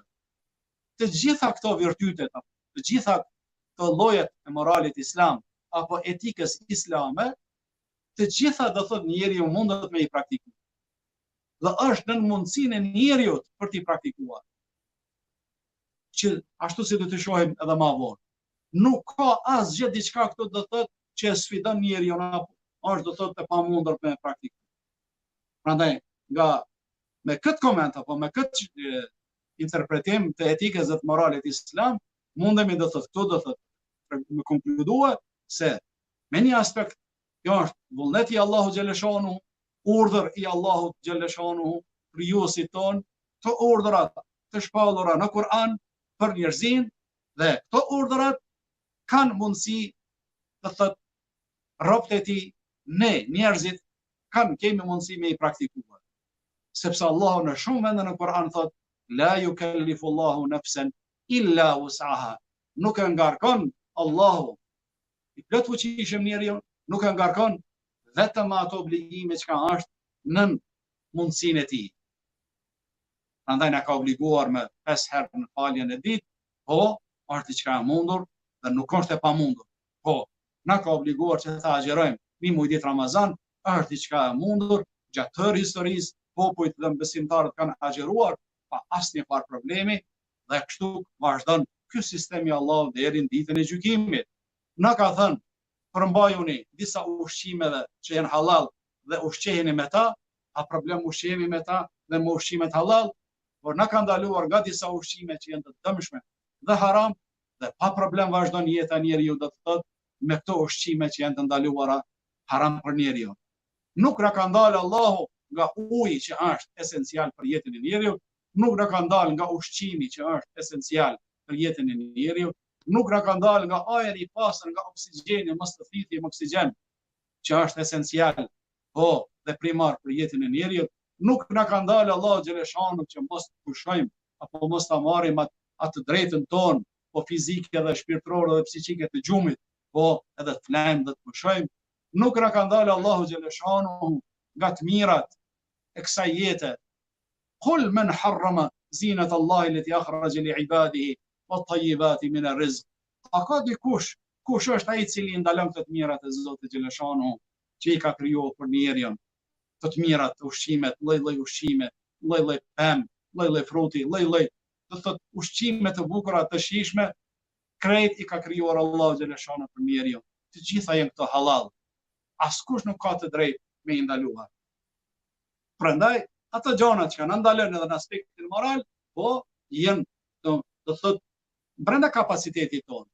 Të gjitha këto virtytet, të gjitha këto llojet e moralit islam apo etikës islame, të gjitha do thotë njeriu mundet me i praktiku. Dhe është nën mundësinë e njeriut për t'i praktikuar. Që ashtu si do të shohim edhe ma vonë. Nuk ka asgjë diçka këtu do thotë që e sfidon njeriun apo është do thotë e pamundur me praktiku. Prandaj nga me këtë koment apo me këtë interpretim të etikës dhe të moralit islam, mundemi do thotë këtu do thotë me konkludua se me një aspekt kjo është vullneti i Allahut xheleshanuhu, urdhër i Allahut xheleshanuhu, krijuesit tonë, këto urdhërat të shpallura në Kur'an për njerëzinë dhe këto urdhërat kanë mundësi do thotë robët e tij ne njerëzit kanë kemi mundësi me i praktikuar. Sepse Allahu në shumë vende në Kur'an thotë la yukallifu Allahu nafsan illa wus'aha. Nuk e ngarkon Allahu i plotfuqishëm njeriun, nuk e ngarkon vetëm me ato obligime çka është nën mundësinë e tij. Prandaj na ka obliguar me 5 herë në falje në ditë, po është diçka e mundur dhe nuk është e pamundur. Po, na ka obliguar që ta agjërojmë një muaj ditë Ramazan, është diçka e mundur, gjatë tërë historisë, popujt dhe besimtarët kanë agjëruar pa asnjë farë problemi dhe kështu vazhdon ky sistem i Allahut deri në ditën e gjykimit. Na ka thënë, përmbajuni disa ushqimeve që janë halal dhe ushqeheni me ta, pa problem ushqehemi me ta dhe me ushqimet halal, por na ka ndaluar nga disa ushqime që janë të dëmshme dhe haram dhe pa problem vazhdon jeta e njeriut do të thotë me këto ushqime që janë të ndaluara. Haram për njeriun. Nuk na ka ndalë Allahu nga uji që është esencial për jetën e njeriut, nuk na ka ndalë nga ushqimi që është esencial për jetën e njeriut, nuk na ka ndalë nga ajri i pastër, nga oksigjeni, mos të thithim oksigjen, që është esencial, po, dhe primar për jetën e njeriut, nuk na ka ndalë Allahu xheleshanuhu që mos të pushojmë apo mos ta marrim atë atë drejtën tonë, po fizike dhe shpirtërore dhe psiqike të gjumit, po edhe të flejmë dhe të pushojmë, nuk na ka ndalë Allahu xheleshanuhu nga të mirat e kësaj jete. Kul men harrama zinat Allahi leti akhraxhe li ibadihi wa tajibati min rizq. A ka dikush, kush është ai i cili i ndalon këto të mirat e Zotit xheleshanuhu që i ka krijuar për njeriun? Këto të mirat, ushqimet, lloj-lloj ushqime, lloj-lloj pemë, lloj-lloj fruti, lloj-lloj, do të thotë ushqime të bukura, të shijshme, krejt i ka krijuar Allahu xheleshanuhu për njeriun. Të gjitha janë këto hallall. Askush nuk ka të drejtë me i ndaluar. Prandaj, ato gjanat që na ndalojnë edhe në aspektin moral, po janë do do të thotë brenda kapacitetit tonë,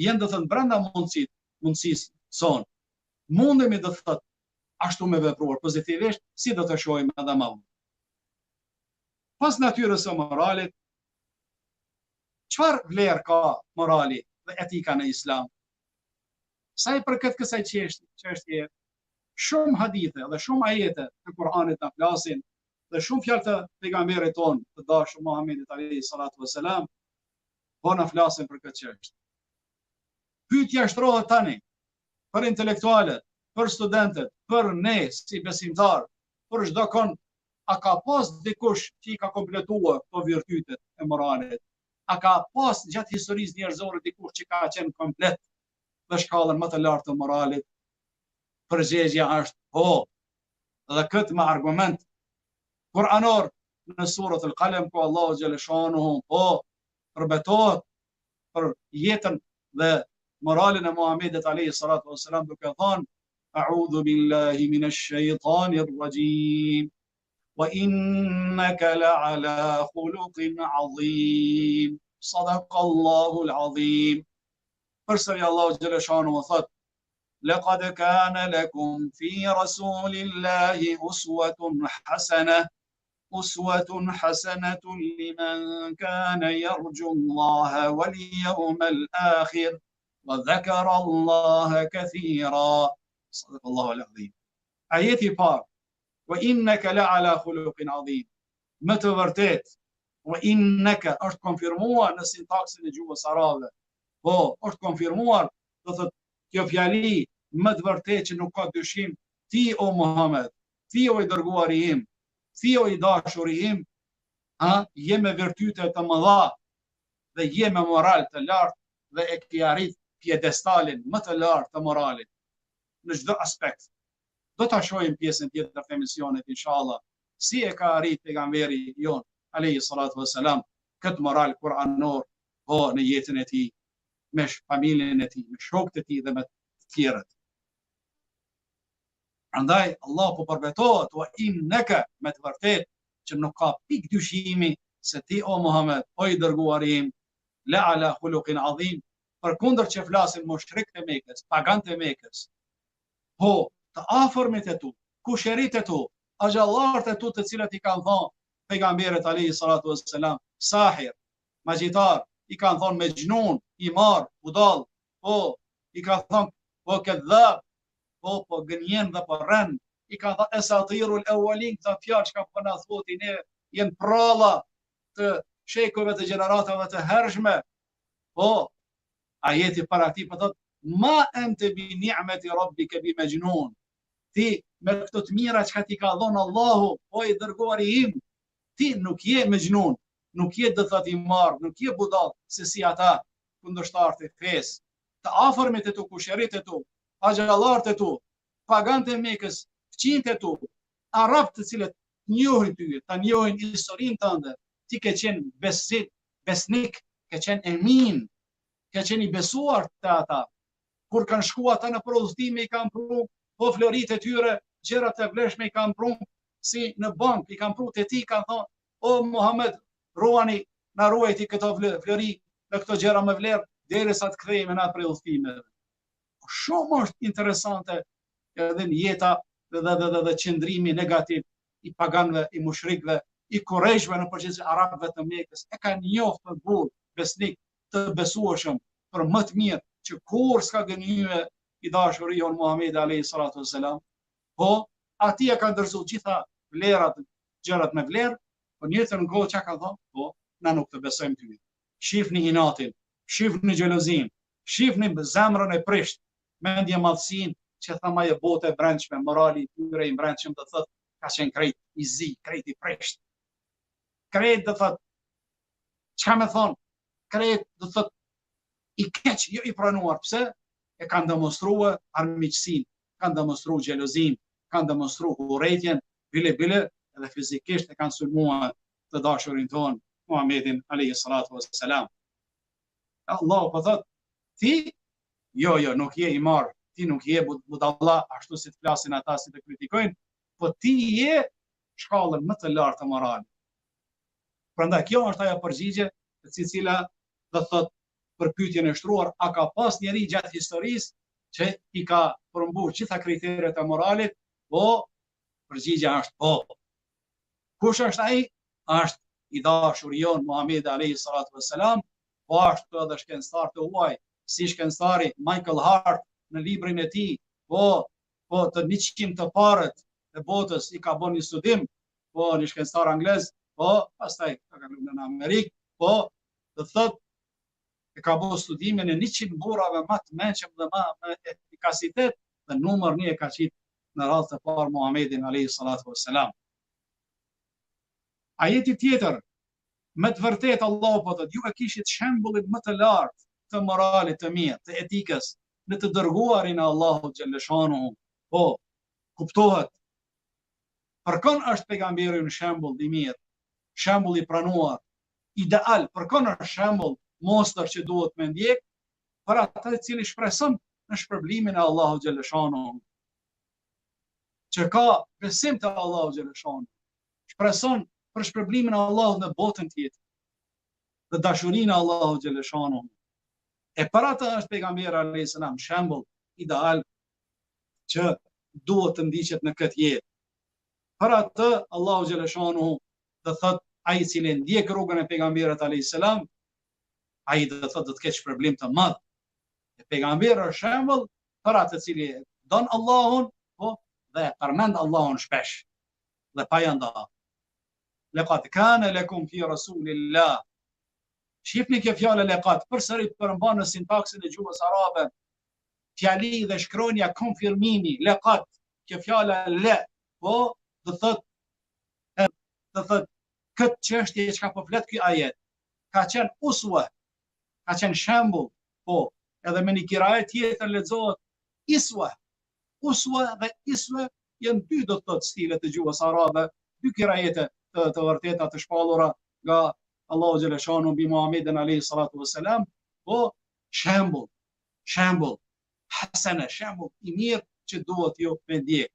janë do të thotë brenda mundësit, mundësisë sonë. Mundemi do të thotë ashtu me vepruar pozitivisht, si do të shohim edhe më vonë. Pas natyrës së moralit, çfarë vlerë ka morali dhe etika në islam? Sa i përket kësaj çështje, shumë hadithe dhe shumë ajete të Kur'anit na flasin dhe shumë fjalë të pejgamberit tonë të dashur Muhamedit alayhi salatu wasalam po na flasin për këtë çështje. Pyetja shtrohet tani për intelektualët, për studentët, për ne si besimtar, për çdokënd, a ka pas dikush që i ka kompletuar këto virtytet e moralit? A ka pas gjatë historisë njerëzore dikush që ka qenë komplet në shkallën më të lartë të moralit? Përgjigja është po. Dhe këtë me argument kuranor në surat al-Qalam ku Allahu xhaleshanuhu po përbetohet për jetën dhe moralin e Muhamedit alayhi salatu wasalam duke thënë A'udhu billahi minash shaitanir rajim wa innaka la'ala khuluqin 'azim Sadaqallahu al-'azim Përsëri Allahu xhaleshanuhu thotë Laqad kana lakum fi rasulillahi uswatun hasana uswatun hasanatun liman kana yarju Allaha wal yawmal akhir wa dhakara Allaha kathira. Sadaqallahu al-azim. Ajeti i parë, wa innaka la ala khuluqin azim. Me të vërtet, wa innaka është konfirmuar në sintaksën e gjuhës arabe. Po, është konfirmuar, do thotë kjo fjali me të vërtetë që nuk ka dyshim, ti o Muhammed, ti o i dërguari im, ti o i dashuri im, ha, je me virtyte të mëdha dhe je me moral të lartë dhe e ke arrit piedestalin më të lartë të moralit në çdo aspekt. Do ta shohim pjesën tjetër të emisionit inshallah si e ka arrit pejgamberi jon alayhi salatu vesselam këtë moral kuranor po në jetën e tij me familjen e tij, me shokët e tij dhe me të tjerët. Prandaj Allah po përbetohet wa innaka me të vërtetë që nuk ka pikë dyshimi se ti o Muhammed, o i dërguari im, la ala khuluqin adhim, përkundër që flasin mushrikët e Mekës, paganët e Mekës. Po, të afërmit e tu, kushërit e tu, axhallarët e tu të cilët i kanë thonë pejgamberit alayhi salatu wassalam, sahir, magjitar, i kanë thonë mexhnun, i marrë, budall, po, i kanë thonë, po kedhab, po, po gënjen dhe po rren, i kanë thonë esatirul euelin, këto fjalë çka po na thua ti ne, janë pralla të shekujve të gjeneratave të hershme, po, ajeti para këtij po thotë, ma ente bi ni'meti rabbike bi mexhnun, ti me këto të mira çka t'i ka dhonë Allahu, o i dërguari im, ti nuk je mexhnun, nuk je do thotë i marrë, nuk je budall se si ata kundërshtarët e fesë, të afërmit e tu, kushërit e tu, axhallarët e tu, paganët e Mekës, fqinjtë e tu, arabët të cilët të njohin ty, ta njohin historinë tënde, ti ke qenë besit, besnik, ke qenë emin, ke qenë i besuar te ata. Kur kanë shku ata nëpër udhëtime i kanë pru, po floritë e tyre, gjërat e vlefshme i kanë pru, si në bankë, i kanë pru te ti, kanë thonë, O Muhamed, ruani, na ruaj ti këto flori dhe këto gjëra me vlerë derisa të kthehemi na prej udhëtimeve. Shumë është interesante. Edhe në jeta dhe dhe dhe dhe, dhe qëndrimi negativ i paganëve, i mushrikëve, i kurejshëve në përgjithësi arabëve të Mekës, e kanë njohur për burrë besnik të besueshëm për më të mirë që kurrë s'ka gënjye i dashuri jonë Muhamedi alayhi salatu wassalam. Po, atij ia kanë dorëzu gjitha vlerat, gjërat me vlerë, po në njëjtën kohë çka kanë thonë? Po, na nuk të besojmë ty. Shifni inatin, shifni xhelozinë, shifni zemrën e prisht, mendjemadhësinë që thamë ajo botë e brendshme, morali i tyre i brendshëm do thotë ka qenë krejt i zi, krejt i prisht. Krejt do thotë çka me thonë, krejt do thotë i keq, jo i pranuar, pse? E kanë demonstrue armiqësinë, kanë demonstru xhelozinë, kanë demonstru urrejtjen, bile bile edhe fizikisht e kanë sulmuar të dashurin tonë, Muhammedin alayhi salatu wassalam. Allahu po thot, ti jo, jo, nuk je i marrë, ti nuk je budalla, ashtu si të flasin ata si të kritikojnë, po ti je shkallën më të lartë të moralit. Prandaj kjo është ajo përgjigje e cila do thot për pyetjen e shtruar, a ka pas njeri gjatë historisë që i ka përmbush gjitha kriteret e moralit? Po, përgjigja është po. Kush është ai? Është i dashuri jonë Muhamedi alayhi salatu vesselam, po ashtu edhe shkencëtarë të huaj, si shkencëtari Michael Hart në librin e tij, po po të 100 të parët e botës i ka bërë një studim, po një shkencëtar anglez, po pastaj ka kaluar në Amerikë, po do të thotë e ka bërë studimin e 100 burrave më të mençëm dhe më me efikasitet dhe numër një e ka qitë në radhë të parë Muhammedin alayhi salatu wassalam. Ajeti tjetër, me të vërtetë Allahu po thotë, ju e kishit shembullin më të lartë të moralit të mirë, të etikës, në të dërguarin e Allahut xhelleshanuhu. Po, kuptohet. Për kënd është pejgamberi një shembull i mirë, shembull i pranuar, ideal, për kënd është shembull mostër që duhet me ndjek, për atë i cili shpreson në shpërblimin e Allahut xhelleshanuhu. Që ka besim te Allahu xhelleshanuhu, shpreson për shpërblimin e Allahut në botën tjetër dhe dashurinë e Allahut xhelleshanuhu. E për atë është pejgamberi alayhis salam shembull ideal që duhet të ndiqet në këtë jetë. Për atë Allahu xhelleshanuhu do thot ai i cili ndjek rrugën e pejgamberit alayhis salam, ai do thot do të ketë shpërblim të madh. E pejgamberi është shembull për atë i cili don Allahun, po dhe e përmend Allahun shpesh dhe pa ja nda. Lekad kane lekum fi Rasulillah. Shifni kjo fjalë lekad, përsëri përmban në sintaksën e gjuhës arabe, fjali dhe shkronja konfirmimi, lekad, kjo fjala le, po, do thot, e, do thot, këtë çështje çka po flet ky ajet, ka qenë uswe, ka qenë shembull, po, edhe me një kirajet tjetër lexohet iswe, uswe dhe iswe janë dy do të thotë stile të gjuhës arabe, dy kirajete të, të vërteta të shpallura nga Allahu xheleshanuhu mbi Muhammedin alayhi salatu vesselam, po shembull, shembull, hasene, shembull i mirë që duhet ju me ndjek.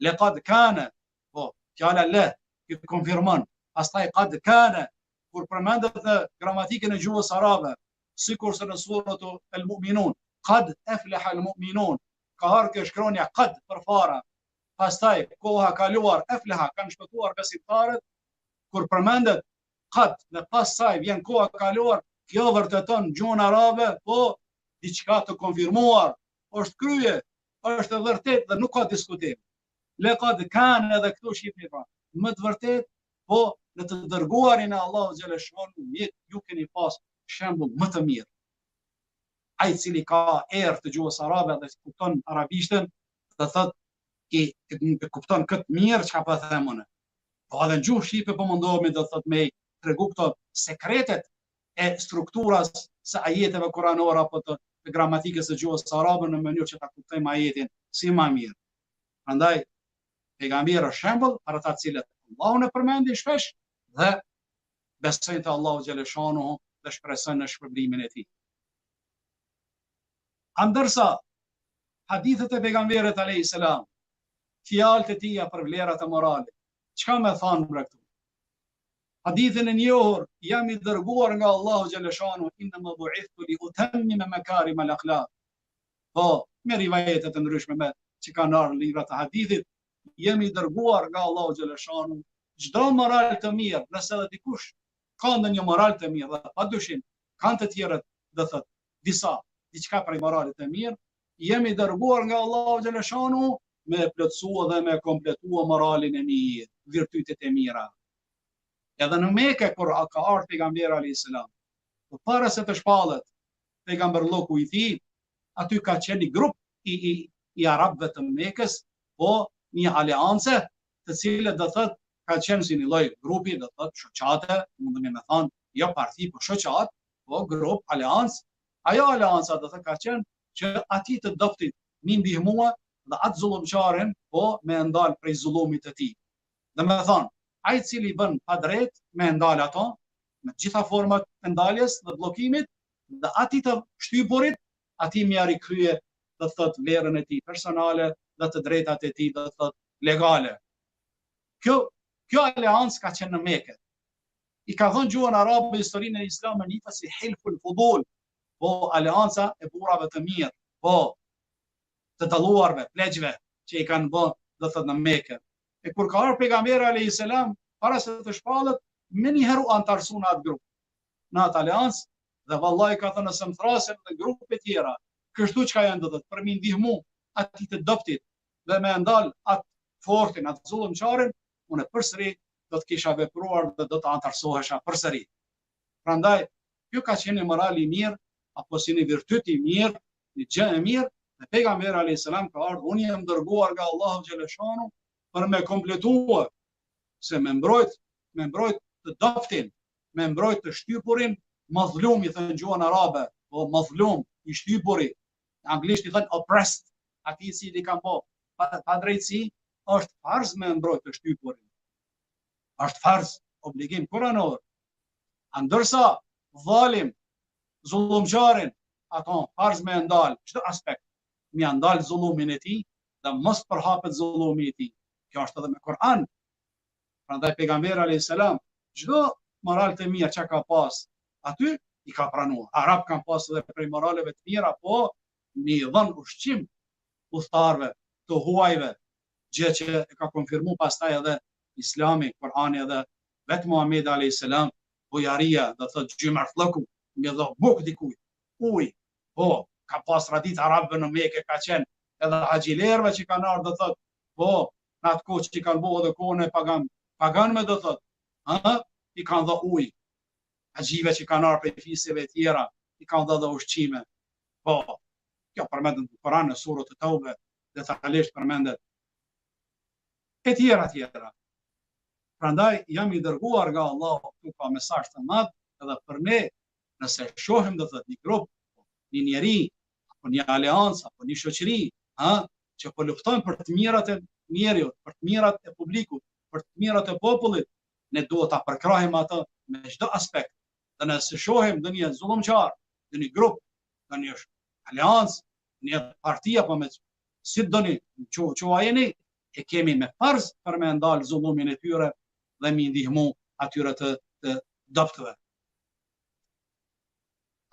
Lekad kane, po, fjala le, që konfirmon, pastaj kad kane, kur përmendet në gramatikën e gjuhës arabe, sikurse në suretu El Mu'minun, kad efleha el mu'minun, ka ardhur kjo shkronja kad përpara, pastaj koha kaluar efleha kanë shpëtuar besimtarët, kur përmendet kad dhe pas saj vjen koha kaluar, kjo vërteton gjuhën arabe, po diçka të konfirmuar, është krye, është e vërtetë dhe nuk ka diskutim. Lekad kane edhe këtu shifni pra, me të vërtetë, po në të dërguarin e Allahut xheleshanuhu, ju keni pas shembull më të mirë. Ai i cili ka erë të gjuhës arabe dhe kupton arabishten, do thot i e kupton këtë mirë çka po them unë. Po edhe në gjuhë shqipe po mundohemi do thot me tregu këto sekretet e strukturës së ajeteve kuranore apo të, të gramatikës së gjuhës arabe në mënyrë që ta kuptojmë ajetin si më mirë. Prandaj pejgamberi është shembull për ata të cilët Allahun e përmendin shpesh dhe besojnë te Allahu xheleshanuhu dhe shpresojnë në shpërblimin e tij. A ndërsa hadithet e pejgamberit alayhi salam, fjalët e tija për vlerat e moralit, çka me thanë bre këtu? Hadithin e njohur, jam i dërguar nga Allahu xheleshanuhu, innema buithtu li utemmime mekarim al akhlak. Po, me rivajete të ndryshme me. që kanë ardhur në librat e hadithit, jemi dërguar nga Allahu xheleshanuhu, çdo moral të mirë, nëse edhe dikush ka ndonjë moral të mirë dhe padyshim kanë të tjerët, do thotë, disa diçka prej moralit të mirë, jemi dërguar nga Allahu xheleshanuhu me plotësua dhe me kompletua moralin e mirë, virtytet e mira. Edhe në Mekë kur ka ardhur pejgamberi alayhis salam, po para se të shpallet pejgamberllëku i tij, aty ka qenë një grup i i i arabëve të Mekës, po një aleance, të cilët do thotë ka qenë si një lloj grupi, do thotë shoqate, mundemi me thonë, jo parti, po shoqatë, po grup, aleancë, ajo aleanca do thotë ka qenë që atij të dobtit m'i ndihmua dhe atë zullumqarin, po me e ndal prej zullumit të tij. Domethonë, ai i cili bën padrejt me e ndal ato, me të gjitha format e ndaljes dhe bllokimit, dhe atij të shtypurit, atij me ia rikthye, do të thotë vlerën e tij personale dhe të drejtat e tij, do të thotë legale. Kjo kjo aleancë ka qenë në Mekë. I ka thënë gjuhën arabe historinë e islamit njihet si Hilful Fudul, po aleanca e burrave të mirë, po të dalluarve, pleqve që i kanë bë, do të thotë në Mekë. E kur ka ardhur pejgamberi alayhis salam, para se të shpallet, menjëherë u antarësu në atë grup, në atë aleancë, dhe vallahi ka thënë nëse më thrasin dhe grupe tjera, kështu çka janë do të thotë për m'i ndihmu atij të dobtit dhe me ndal atë fortin, atë zullumqarin, unë përsëri do të kisha vepruar dhe do të antarësohesha përsëri. Prandaj, kjo ka qenë një moral i mirë, apo si një virtyt i mirë, një gjë e mirë, dhe pejgamberi alayhis salam ka ardhur, unë jam dërguar nga Allahu xheleshanuhu për me kompletuar se me mbrojt, me mbrojt të dobtin, me mbrojt të shtypurin, mazlum i thënë gjuhën arabe, po mazlum i shtypuri, anglisht i thënë oppressed, atij i cili kanë bo padrejtësi, është farz me mbrojt të shtypurin. Është farz, obligim kuranor. A ndërsa dhalim, zullumqarin, ato farz me ndal, çdo aspekt, me ia ndal zullumin e tij dhe mos përhapet zullumi i tij. Kjo është edhe me Kur'an. Prandaj pejgamberi alayhis salam çdo moral të mirë që ka pas aty i ka pranuar. Arabët kanë pas edhe prej moraleve të mira, po me i dhënë ushqim udhëtarëve, të huajve, gjë që e ka konfirmu pastaj edhe Islami, Kur'ani edhe vetë Muhamedi alayhis salam, bujaria, do thotë xhymertllëku, me dhënë bukë dikujt, ujë, po, ka pas traditë arabëve në Mekë, ka qenë edhe haxhilerëve që kanë ardhur, do thotë, po, në atë kohë që kanë bërë edhe kohën e pagan, paganëve do thotë, ë, i kanë dhënë ujë. Haxhive që kanë ardhur prej fiseve e tjera, i kanë dhënë dhe ushqime. Po, kjo përmendet në Kur'an në surën e Teube, detalisht përmendet. E tjera tjera. Prandaj jam i dërguar nga Allahu, këtu ka mesazh të madh edhe për ne, nëse shohim do thotë një grup, një njeri, apo një aleancë, apo një shoqëri, ha, që po lufton për të mirat e njeriut, për të mirat e publikut, për të mirat e popullit, ne duhet ta përkrahim atë me çdo aspekt. Dhe nëse shohim ndonjë zullumqar, ndonjë grup, ndonjë aleancë, një parti apo me si të doni, quajeni, e kemi me farz për me ndal zullumin e tyre dhe me i ndihmu atyre të, të dobtëve.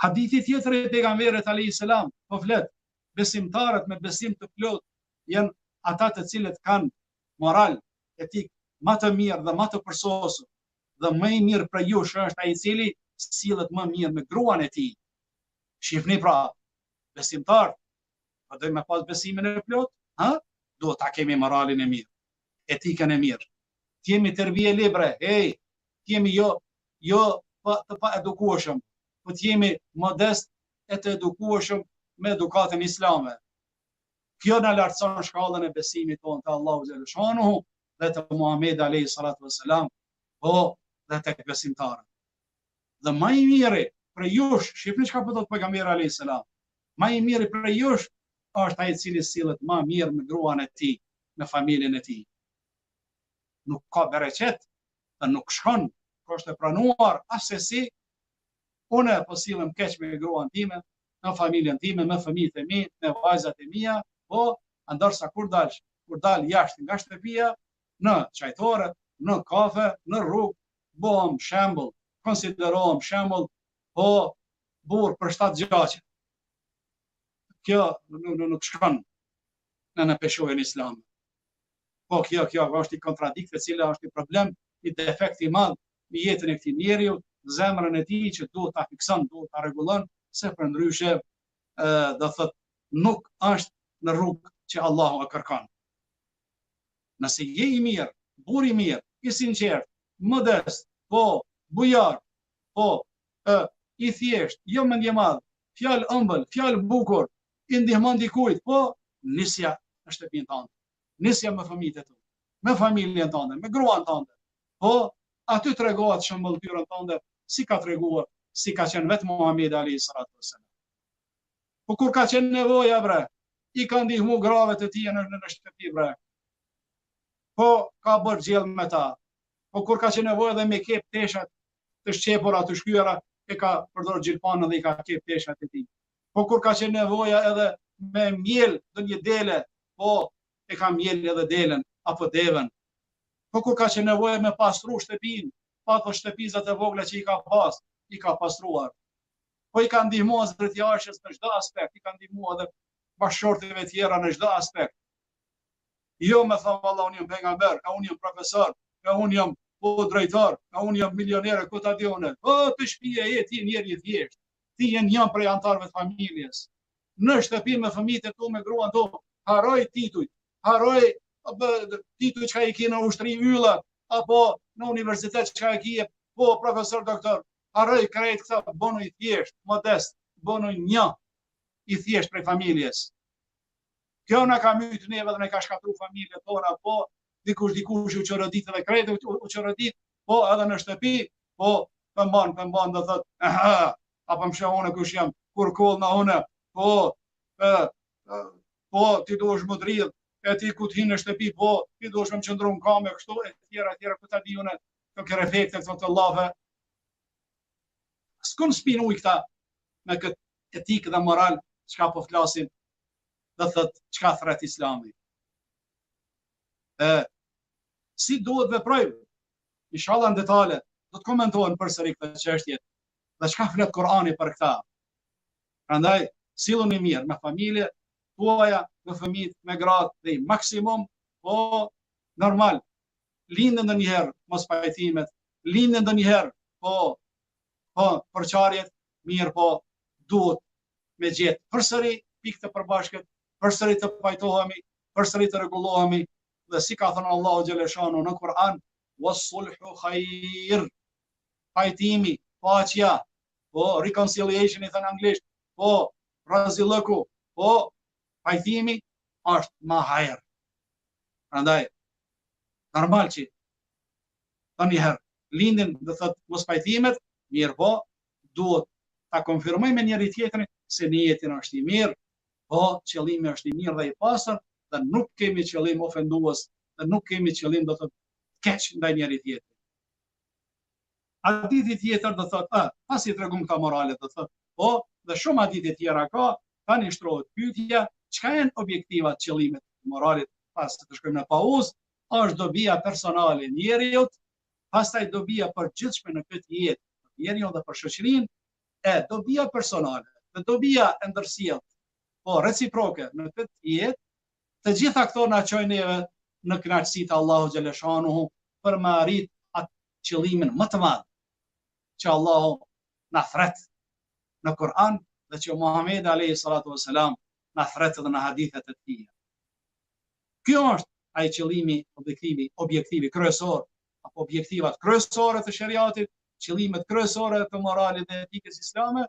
Hadithi tjetër i pejgamberit alayhi salam po flet besimtarët me besim të plotë janë ata të cilët kanë moral, etik më të mirë dhe më të përsosur dhe më i mirë prej jush është ai i cili sillet më mirë me gruan e tij. Shihni pra, besimtarët, po dojmë me pas besimin e plot, ha? Duhet ta kemi moralin e mirë, etikën e mirë. Të jemi terbije libre, hej, të jemi jo jo pa, të pa edukueshëm, po të jemi modest e të edukueshëm me edukatën islame. Kjo na lartëson shkallën e besimit tonë te Allahu xheleshanuhu dhe te Muhamedi alayhi salatu vesselam, po dhe tek besimtarët. Dhe ma i miri prej jush, shihni çka po thotë pejgamberi alayhi salam. Ma i miri prej jush është ai i cili sillet ma mirë me gruan e tij, me familjen e tij. Nuk ka bereqet dhe nuk shkon, nuk është e pranuar assesi unë po sillem keq me gruan time, me familjen time, me fëmijët e mi, me vajzat e mia, po ndërsa kur dal, kur dal jashtë nga shtëpia, në çajtore, në kafe, në rrugë, bëhem shembull, konsiderohem shembull, po burrë për shtatë gjaqe. Kjo nuk, nuk, nuk shkon. në në peshojën islame. Po kjo, kjo është një kontradiktë e cila është një problem, një defekt i madh në jetën e këtij njeriu, zemrën e tij që duhet ta fikson, duhet ta rregullon, se përndryshe do thot nuk është në rrugë që Allahu e kërkon. Nëse je i mirë, burrë i mirë, i sinqert, modest, po, bujar, po, e, i thjesht, jo mendjemadh, fjalë ëmbël, fjalë bukur, i ndihmon dikujt, po, nisja në shtëpinë tënde. Nisja me fëmijët e tu, me familjen tënde, me gruan tënde. Po, aty tregohet shëmbëlltyrën tënde, si ka treguar, si ka qenë vetë Muhamedi alayhi salatu wasalam. Po kur ka qenë nevoja bre, i ka ndihmu grave të tija në në shtëpi bre. Po ka bërë gjellë me ta. Po kur ka qenë nevoja dhe me kep teshat të shqepura, të shkyera, e ka përdor gjilpanën dhe i ka kep teshat e tij. Po kur ka qenë nevoja edhe me mjel ndonjë dele, po e ka mjel edhe delen apo deven. Po kur ka qenë nevoja me pastru shtëpinë, pa ato shtëpizat e vogla që i ka pas, i ka pastruar. Po i ka ndihmu Hazreti Aishës në çdo aspekt, i ka ndihmu edhe bashkëshorteve tjera në çdo aspekt. Jo me thonë valla unë jam pejgamber, e unë jam profesor, e unë jam po drejtor, e unë jam milioner, e ku ta di unë. Po te shpia je ti njeri i thjeshtë. Ti je një prej anëtarëve të familjes. Në shtëpi me fëmijët e tu, me gruan tu, harroj titujt, harroj titujt çka i ke në ushtri yllat, apo në universitet çka e ke, po profesor doktor, harroj krejt këta, bonu i thjesht, modest, bonu një i thjesht prej familjes. Kjo na ka mytë neve dhe na ka shkatru familjet tona, po dikush dikush u çorodit edhe krejt u, u çorodit, po edhe në shtëpi, po po mban, po mban do thot, aha, a po më sheh unë kush jam, kur koll në unë, po, e, po, ti duhesh m'u dridh, e ti ku të hin në shtëpi, po, ti duhesh me më qëndru në kamë, kështu, e tjera, e tjera, ku ta di unë, këto kerefekte, këto të llafe. S'kun s'pin ujë këta me këtë etikë dhe moral, çka po flasim, do thot, çka thret islami. E, si duhet veprojmë? Inshallah në detale, do të komentohen përsëri këto çështje dhe çka flet Kurani për këta. Prandaj, silluni mirë me familje tuaja, me fëmijët, me gratë dhe i maksimum, po normal, lindin ndonjëherë mospajtimet, lindin ndonjëherë, po, po, përçarjet, mirëpo, duhet me gjetë përsëri pikë të përbashkët, përsëri të pajtohemi, përsëri të rregullohemi dhe si ka thënë Allahu xheleshanuhu në Kur'an, was-sulhu khair. Pajtimi, paqja, po reconciliation i thënë anglisht, po razillëku, po pajtimi është ma hajër. Prandaj normal që ndonjëherë lindin do thot mospajtimet, mirëpo duhet ta konfirmojmë me njëri tjetrin se nijeti është i mirë, po qëllimi është i mirë dhe i pastër dhe nuk kemi qëllim ofendues dhe nuk kemi qëllim do të keq ndaj njëri tjetrit. Hadithi tjetër do thotë, ë, pasi tregum këta morale do thotë, po, dhe shumë hadithe tjera ka, tani shtrohet pyetja, çka janë objektivat, qëllimet e moralit, pas të shkojmë në pauzë, është dobia personale e njeriut, pastaj dobia përgjithshme në këtë jetë, për njeriun dhe për shoqërinë, e dobia personale dhe dobia e ndërsjelltë, po reciproke në këtë jetë, të gjitha këto na çojnë neve në kënaqësi të Allahu xheleshanuhu për me arrit atë qëllimin më të madh që Allahu na thret në Kur'an dhe që Muhamedi alayhi salatu wasalam na thret edhe në hadithet e tij. Kjo është ai qëllimi, objektivi, objektivi kryesor apo objektivat kryesore të sheriatit, qëllimet kryesore të moralit dhe etikës islame,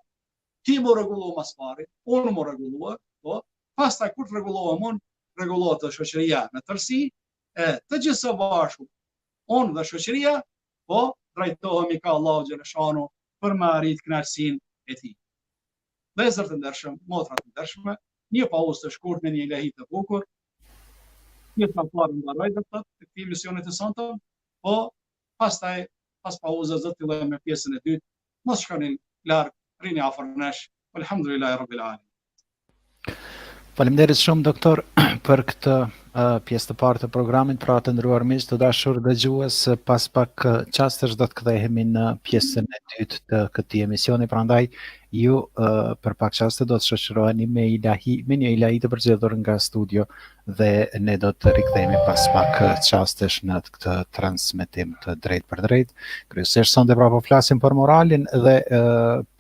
ti m'u rregullu ma s'pari, unë m'u rregullu, po, pastaj kur të rregullohem unë, rregullohet edhe shoqëria në tërësi, e të gjithë së bashku, unë dhe shoqëria, po, drejtohemi ka Allahu xheleshanuhu për me arrit kënaqësinë e tij. Vëllezër të ndershëm, motra të ndershme, një pauzë të shkurt me një ilahi të bukur, pjesa e parë mbaroi do të thotë të këtij emisioni të sontëm, po pastaj pas pauzës do të fillojmë me pjesën e dytë. Mos shkoni larg, rrini afër nesh. Alhamdulillahi rabbil alamin. Faleminderit shumë doktor për këtë uh, pjesë të parë të programit, pra të nderuar miq, të dashur dëgjues, pas pak çastesh do të kthehemi në pjesën e dytë të këtij emisioni, prandaj ju uh, për pak çaste do të shoqëroheni me ilahi, me një ilahi të përzgjedhur nga studio dhe ne do të rikthehemi pas pak çastesh në këtë transmetim të drejtpërdrejtë. Kryesisht sonte pra po flasim për moralin dhe e,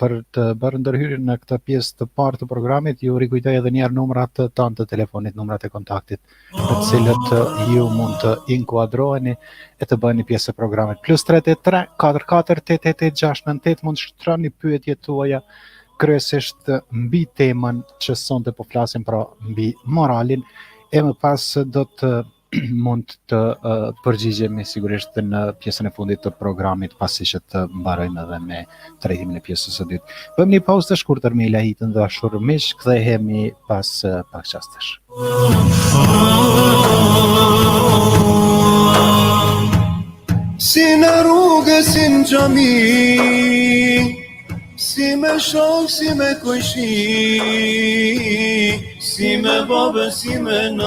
për të bërë ndërhyrjen në këtë pjesë të parë të programit, ju rikujtoj edhe një herë numrat tanë të telefonit, numrat e kontaktit, të cilët ju mund të inkuadroheni e të bëheni pjesë e programit. Plus 383 44 888 698 mund të shtroni pyetjet tuaja kryesisht mbi temën që sonte po flasim pra mbi moralin e më pas do të mund të uh, përgjigjemi sigurisht në pjesën e fundit të programit pasi që të mbarojmë edhe me trajtimin e pjesës së dytë. Bëjmë një pauzë të shkurtër me ilahi të dashur miq, kthehemi pas uh, pak çastesh. Si në rrugë, si në xhami Si me shok, si me kojshi Si me babë, si me nan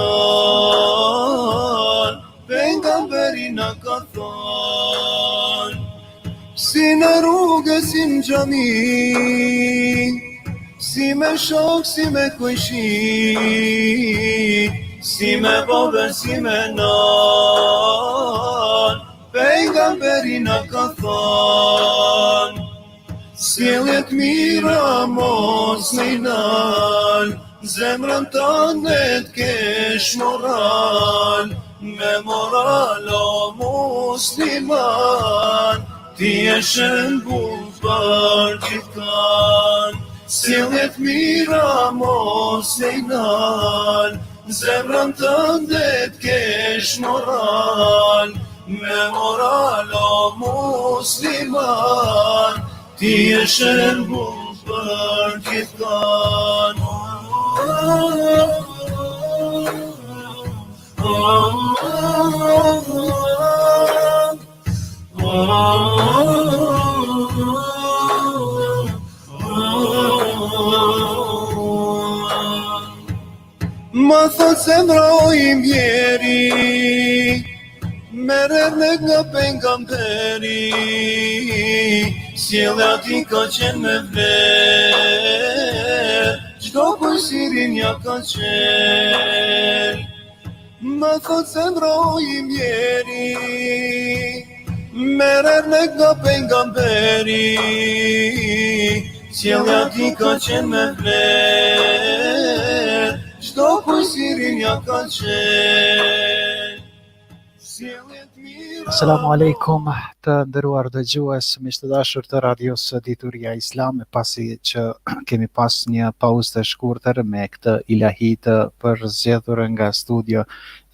Pejgamberi na ka than Si në rrugë, si në xhami Si me shok, si me kojshi Si me babë, si me nan Pejgamberi na ka than Sjelljet mira mos me i nal Zemrën tënde t'kesh moral Me moral o musliman Ti je shembull për gjithkan Sjelljet mira mos me i nal Zemrën tënde t'kesh moral Me moral o musliman Ti je shembull për gjithkan Ma thot zemra o i mjeri Merr ërnek nga pejgamberi Sjellja e tij ka qenë me vlerë Çdo kujt syrin ja ka çel Ma thot zemra o i mjeri Merr ërnek nga pejgamberi Sjellja e tij ka qenë me vlerë Çdo kujt syrin ja ka çel Assalamu alaikum të nderuar dëgjues, miq të dashur të radios Dituria Islame, pasi që kemi pas një pauzë të shkurtër me këtë ilahi të përzgjedhur nga studio,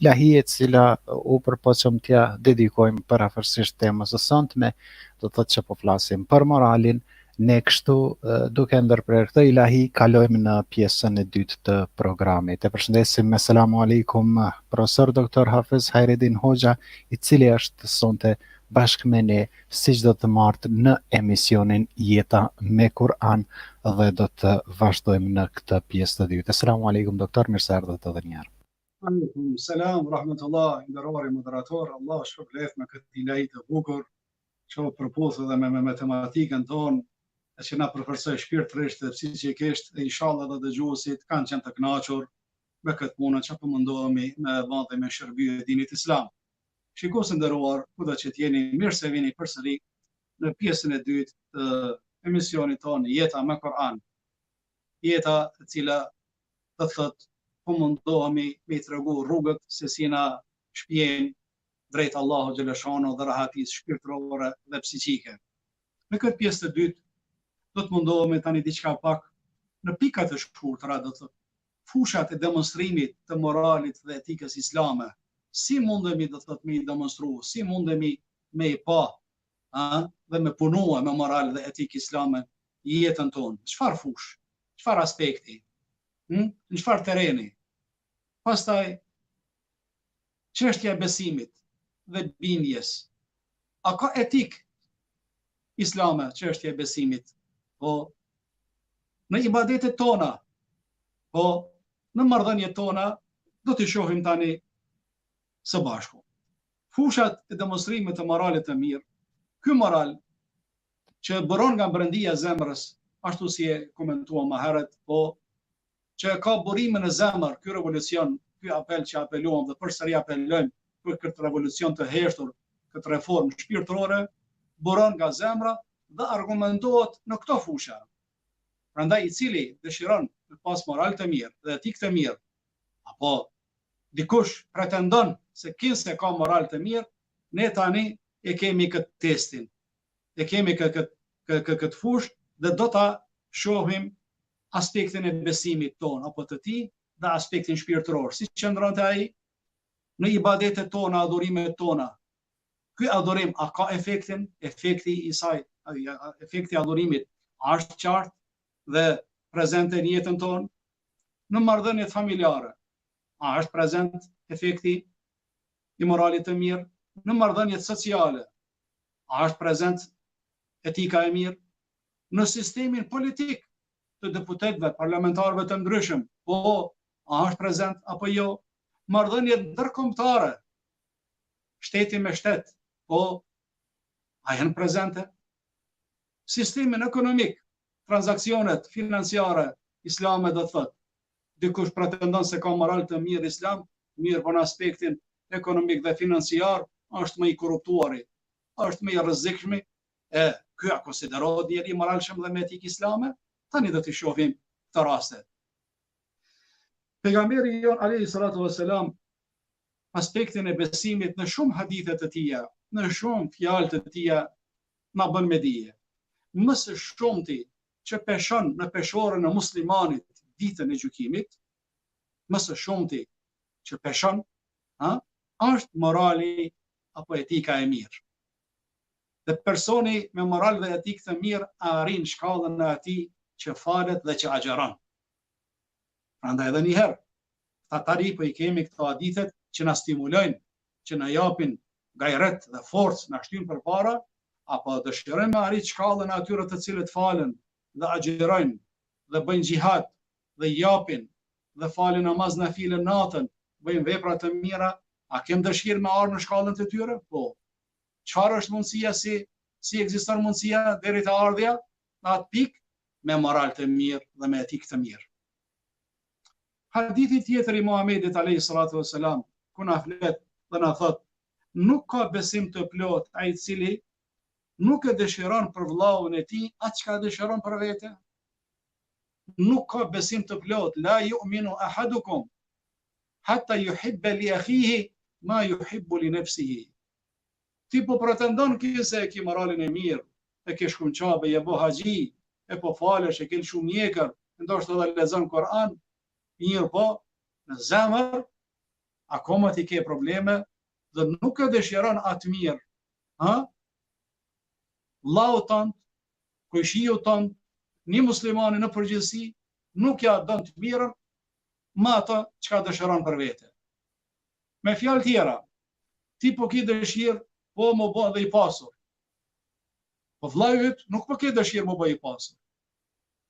ilahi e cila u përpoqëm t'ia dedikojmë përafërsisht temës së sontme, do të thotë që po flasim për moralin, Ne kështu duke ndërprerë këtë ilahi kalojmë në pjesën e dytë të programit. E përshëndesim me selamu alaikum profesor doktor Hafiz Hajredin Hoxha, i cili është sonte bashkë me ne si çdo të martë në emisionin Jeta me Kur'an dhe do të vazhdojmë në këtë pjesë të dytë. Selamu alaikum doktor, mirë se erdhët edhe një herë. Alaikum selam rahmetullah, i nderuari moderator, Allahu shpërbleftë me këtë ilahi të bukur që u përputh edhe me, me, me tematikën tonë, e që na përforcoi shpirtërisht dhe psiqikisht, e inshallah edhe dëgjuesit kanë qenë të kënaqur me këtë punën që po mundohemi me ba dhe me shërby dinit islam. Shikues të nderuar, kudo që të jeni, mirë se vini përsëri në pjesën e dytë të emisionit tonë Jeta me Kur'an. Jeta e cila do të thotë po mundohemi me i tregu rrugët se si na shpien drejt Allahut xheleshanuhu dhe rahatisë shpirtërore dhe psiqike. Në këtë pjesë të dytë do të mundohemi tani diçka pak në pika të shkurtra, do të thotë fushat e demonstrimit të moralit dhe etikës islame. Si mundemi do të thotë me i demonstru, si mundemi me i pa, a, dhe me punua me moral dhe etikë islame jetën tonë. Çfarë fushë? Çfarë aspekti? Hm? Në çfarë terreni? Pastaj Çështja e besimit dhe bindjes. A ka etikë islame çështja e besimit? Po në ibadetet tona, po në marrëdhëniet tona do t'i shohim tani Së bashku. Fushat e demonstrimit të moralit të mirë, ky moral që buron nga brendia e zemrës, ashtu si e komentuam më herët, po që ka burime në zemër, ky revolucion, ky apel që apeluam dhe përsëri apelojmë për këtë revolucion të heshtur, këtë reformë shpirtërore, buron nga zemra dhe argumentohet në këto fusha. Prandaj i cili dëshiron me pas moral të mirë dhe etikë të mirë, apo dikush pretendon se kinse ka moral të mirë, ne tani e kemi këtë testin, e kemi këtë këtë këtë këtë fushë dhe do ta shohim aspektin e besimit tonë apo të tij dhe aspektin shpirtëror. Si qëndron te ai në ibadetet tona, adhurimet tona. Ky adhurim a ka efektin? Efekti i saj, efekti i adhurimit a është qartë dhe prezente në jetën tonë? Në marrëdhëniet familjare, a është prezent efekti i moralit të mirë? Në marrëdhëniet sociale, a është prezent etika e mirë? Në sistemin politik të deputetëve, parlamentarëve të ndryshëm, po, a është prezent apo jo? Marrëdhëniet ndërkombëtare, shteti me shtet, po, a janë prezente? Sistemin ekonomik, transaksionet financiare islame do të thotë, dikush pretendon se ka moral të mirë islam, mirëpo në aspektin ekonomik dhe financiar është më i korruptuari, është më i rrezikshmi, e ky a konsiderohet njeri i moralshëm dhe me etikë islame? Tani do t'i shohim këto raste. Pejgamberi jonë alayhi salatu vesselam aspektin e besimit në shumë hadithe të tija, në shumë fjalë të tija na bën me dije. Më së shumti që peshon në peshoren e muslimanit ditën e gjykimit, më së shumti që peshon, ha, është morali apo etika e mirë. Dhe personi me moral dhe etikë të mirë arrin shkallën e atij që falet dhe që agjëron. Prandaj edhe një herë, këta tani po i kemi këto hadithet që na stimulojnë, që na japin gajret dhe forcë, na shtyjnë përpara, apo dëshirojmë me arrit shkallën e atyre të cilët falen dhe agjërojnë dhe bëjnë xhihad dhe japin dhe falin namaz nafile natën, bëjnë vepra të mira, a kem dëshirë me ardhë në shkallën të tyre? Po. Çfarë është mundësia si si ekziston mundësia deri te ardhja në atë pikë me moral të mirë dhe me etikë të mirë. Hadithi tjetër i Muhamedit alayhi salatu wasalam, ku na flet dhe na thotë, nuk ka besim të plotë ai i cili nuk e dëshiron për vëllaun e tij atë çka dëshiron për vete. Nuk ka besim të plotë, la yu'minu ahadukum hatta yuhibba li akhihi ma yuhibbu li nafsihi. Ti po pretendon kinse e ki moralin e mirë, e ke shku në Qabe, je bo haxhi, e po falesh, e ke lëshu mjekër, ndoshta edhe lexon Kur'an, mirëpo, në zemër, akoma ti ke probleme dhe nuk e dëshiron atë mirë, ha? Vllaut tënd, kojshiut tënd, një muslimani në përgjithësi, nuk ja don të mirën, me atë çka dëshiron për vete. Me fjalë tjera, ti po ki dëshirë, po m'u bo edhe i pasur. Po vllai yt nuk po ke dëshirë m'u bo i pasur.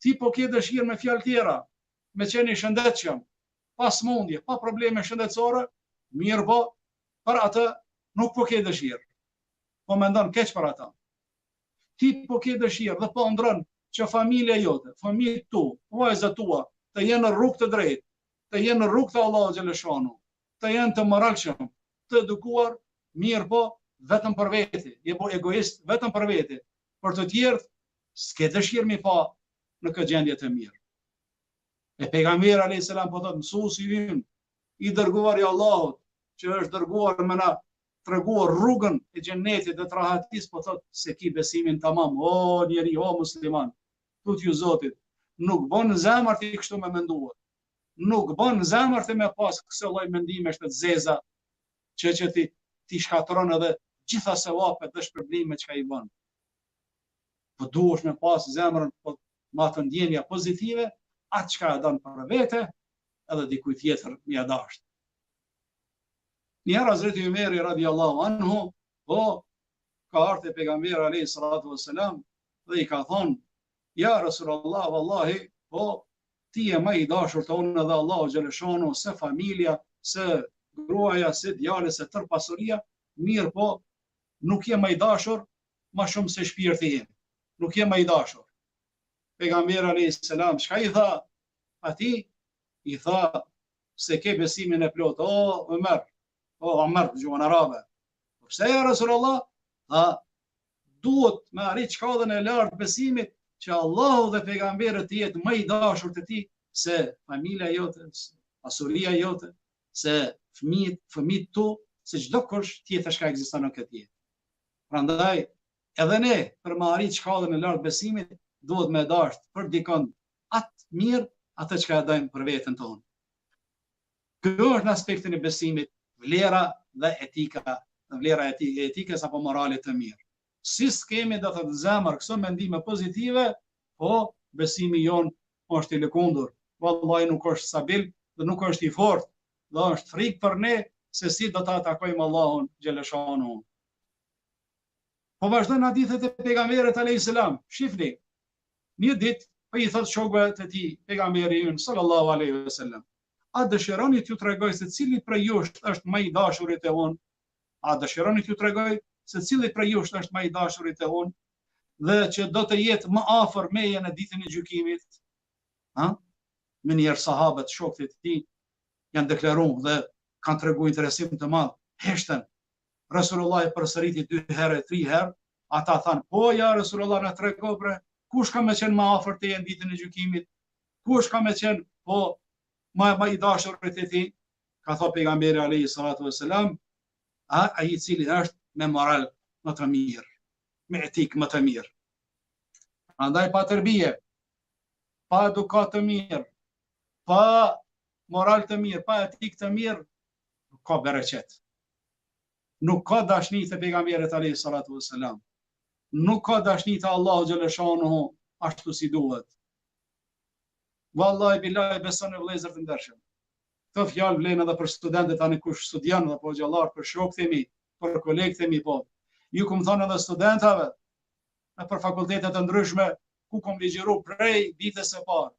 Ti po ke dëshirë me fjalë tjera, me qenë i shëndetshëm, pa smundje, pa probleme shëndetësore, mirëpo, për atë nuk po ke dëshirë. Po mendon keq për atë. Ti po ke dëshirë dhe po ëndrron që familja jote, fëmijët tu, vajzat tua, të jenë në rrugë të drejtë, të jenë në rrugë të Allahut xheleshanuhu, të jenë të moralshëm, të edukuar, mirëpo vetëm për veti, je bo egoist vetëm për veti, për të tjerët s'ke dëshirë m'i pa në këtë gjendje të mirë. E pejgamberi alayhis salam po thotë mësuesi ynë, i dërguar i Allahut, që është dërguar me na treguar rrugën e xhenetit dhe të rahatisë, po thotë s'e ki besimin tamam, o njeri, o musliman, tutju Zotit, nuk bon në zemër ti kështu me menduar. Nuk bon në zemër ti me pas këso lloj mendimesh të zeza që që ti ti shkatërron edhe gjitha sevapet dhe shpërblimet çka i bën. Po duhesh me pas zemrën po me ato ndjenja pozitive, atë çka e don për vete, edhe dikujt tjetër me ia dashtë. Një herë Hazreti Ymeri radiallahu anhu, po ka ardhur te pejgamberi alayhi salatu vesselam dhe i ka thonë ja Rasulullah vallahi po ti je më i dashur te unë edhe Allahu xheleshanuhu se familja, se. gruaja, se djali, se tërë pasuria, mirëpo nuk je më i dashur ma shumë se shpirti im. Nuk je më i dashur. Pejgamberi alayhis salam çka i tha atij? I tha s'e ke besimin e plotë, o Omer, o Omer në gjuhën arabe. Po pse ja Resulullah? Tha duhet me arrit shkallën e lartë besimit që Allahu dhe pejgamberi të jetë më i dashur te ti se familja jote, se pasuria jote, se fëmijët, fëmijët tu, se çdokush tjetër çka ekziston në këtë jetë. Prandaj edhe ne për me arrit shkallën e lartë besimit duhet me dashtë për dikon atë mirë, atë çka e dojmë për veten tonë. Kjo është në aspektin e besimit, vlera dhe etika, vlera e etikës apo moralit të mirë. Si s'kemi do thotë n'zemër këso mendime pozitive, po besimi jonë është i lëkundur. Vallahi nuk është stabil dhe nuk është i fortë dhe është frikë për ne se si do ta takojmë Allahun xheleshanuhu. Po vazhdojnë hadithet e pejgamberit alayhis salam. Shifni, një ditë po i thot shokëve të tij pejgamberi ynë sallallahu alaihi wasallam. A dëshironi t'ju tregoj se cili prej jush është më i dashuri te unë? A dëshironi t'ju tregoj se cili prej jush është më i dashuri te unë dhe që do të jetë më afër meje në ditën e gjykimit? Ha? Menjëherë sahabët, shokët e tij janë deklaruar dhe kanë treguar interesim të madh. Heshtën. Resulullah e përsëriti dy herë, tri herë, ata thanë, po ja Resulullah na trego bre, kush ka me qenë më afër teje në ditën e gjykimit? Kush ka me qenë, po, ma, ma i dashur te ti, ka thonë pejgamberi alayhi salatu vesselam, a ai i cili është me moral më të mirë, me etikë më të mirë. Andaj pa tërbije, pa edukatë të mirë, pa moral të mirë, pa etikë të mirë, nuk ka bereqet. Nuk ka dashni të pejgamberit alayhi salatu vesselam. Nuk ka dashni të Allahu xhaleshanuhu ashtu si duhet. Vallahi billahi besoni vëllezër të ndershëm. Këto fjalë vlen edhe për studentët tani kush studion dhe po hoxhallar për shokët e mi, për kolegët e mi po. Ju kom thonë edhe studentave nëpër fakultete të ndryshme ku kom ligjëru prej ditës së parë,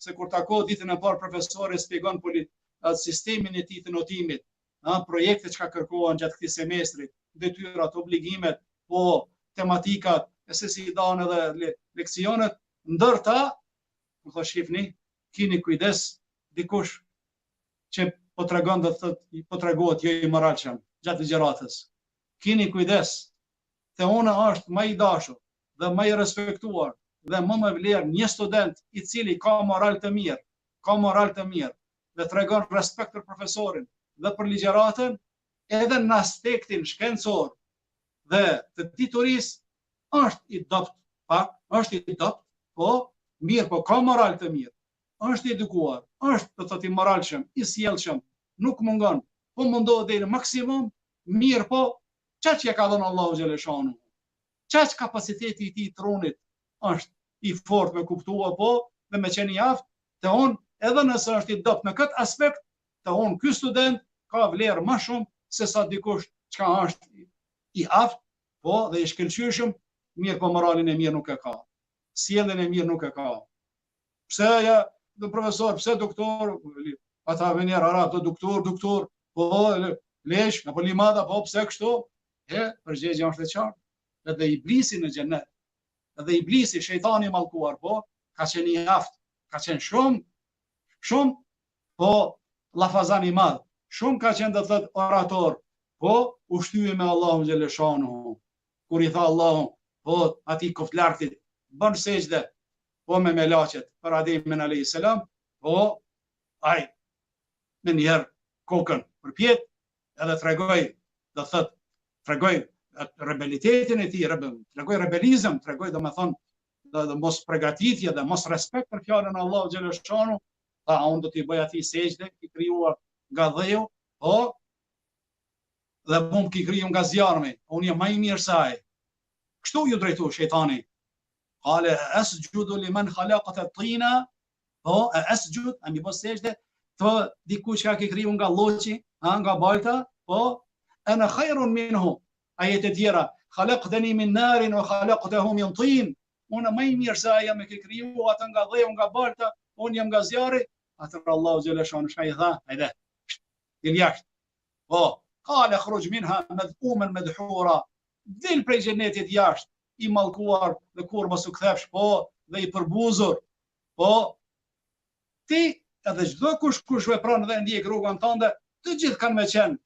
se kur takohet ditën e parë profesori shpjegon poli, atë sistemin e tij të notimit, a, projektet çka kërkohen gjatë këtij semestrit, detyrat, obligimet, po tematikat, e se si i dahen edhe le, leksionet, ndër ta, më thotë shifni, kini kujdes dikush që po tregon do të thotë po tregohet jo i moralshëm gjatë ligjëratës. Kini kujdes, te unë është më i dashur dhe më i respektuar dhe më me vlerë një student i cili ka moral të mirë, ka moral të mirë dhe tregon respekt për profesorin dhe për ligjëratën, edhe në aspektin shkencor dhe të diturisë është i dobët pak, është i dobët, po mirë, po ka moral të mirë, është i edukuar, është do të thotë i moralshëm, i sjellshëm, nuk mungon, po mundohet deri në maksimum, mirë po, qaq ja ka dhënë Allahu xheleshanuhu. Qaq kapaciteti i tij trunit është i fortë me kuptua po dhe me qenë i aftë, te unë edhe nëse është i dobët në këtë aspekt, te unë ky student ka vlerë më shumë se sa dikush çka është i aftë, po dhe i shkëlqyeshëm, mirë po moralin e mirë nuk e ka. Sjelljen e mirë nuk e ka. Pse ja, do profesor, pse doktor, ata menjëherë arabë, do doktor, doktor, po, lesh, apo limada, po, pse kështu? E, përgjigja është e qartë. Edhe iblisi në xhennet, edhe iblisi, shejtani i mallkuar, po, ka qenë i aftë, ka qenë shumë, shumë, po, llafazan i madh, shumë ka qenë do të thotë orator, po, u shty me Allahun xheleshanuhu, kur i tha Allahu, po, atij koftlartit, bën sexhde, po me melaqet për Ademin alayhis salam, po ai menjëherë kokën përpjetë edhe tregoi, do thot, tregoi rebelitetin e tij, rebel, tregoi rebelizëm, tregoi domethënë dhe, dhe mos pregatitje dhe mos respekt për fjalën e Allahut xheleshanuhu, tha unë do t'i bëj atij sexhde, i krijuar nga dheu, po dhe mu m'ki kriju nga zjarmi, unë jam më i mirë se ai. Kështu ju drejtu shejtani Kale esxhudu limen halakte tina, po, e esxhud, a mi bo sexhde, të diku që ka ke kriju nga lloqi, ha, nga balta, po, ene khajrun minhu, ajete tjera, halakteni min narin, ue halaktehu min tin, unë më i mirë se ai jam e ke kriju atë nga dheu, nga balta, unë jam nga zjarri, atëherë Allahu xheleshanuhu, çka i tha, hajde, dil jashtë. Po, kale khruxh minha medhmumen medhura, dil prej xhenetit jashtë, i mallkuar dhe kurrë mos u kthefsh, po, dhe i përbuzur. Po, ti edhe çdo kush kush vepron dhe ndjek rrugën tënde, të gjithë kanë me qenë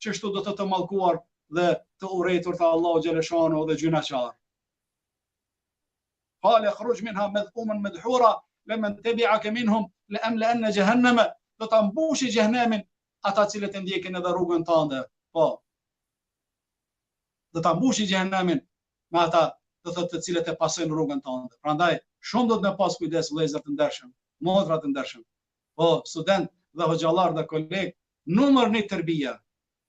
qështu do të të mallkuar dhe të urrejtur te Allahu xheleshanuhu dhe gjynahqar. Kale khruxh minha medhmumen medhura, lemen tebiake minhum, le emleenne xhehenneme, do ta mbushi xhehnemin ata cilët e ndjekin edhe rrugën tënde. Po. Do ta mbushi xhehnemin me ata do thotë të cilët e pasojnë rrugën tënde. Prandaj shumë duhet me pas kujdes vëllezër të ndershëm, motra të ndershëm. Po, student dhe hoxhallar dhe koleg, numër një terbija,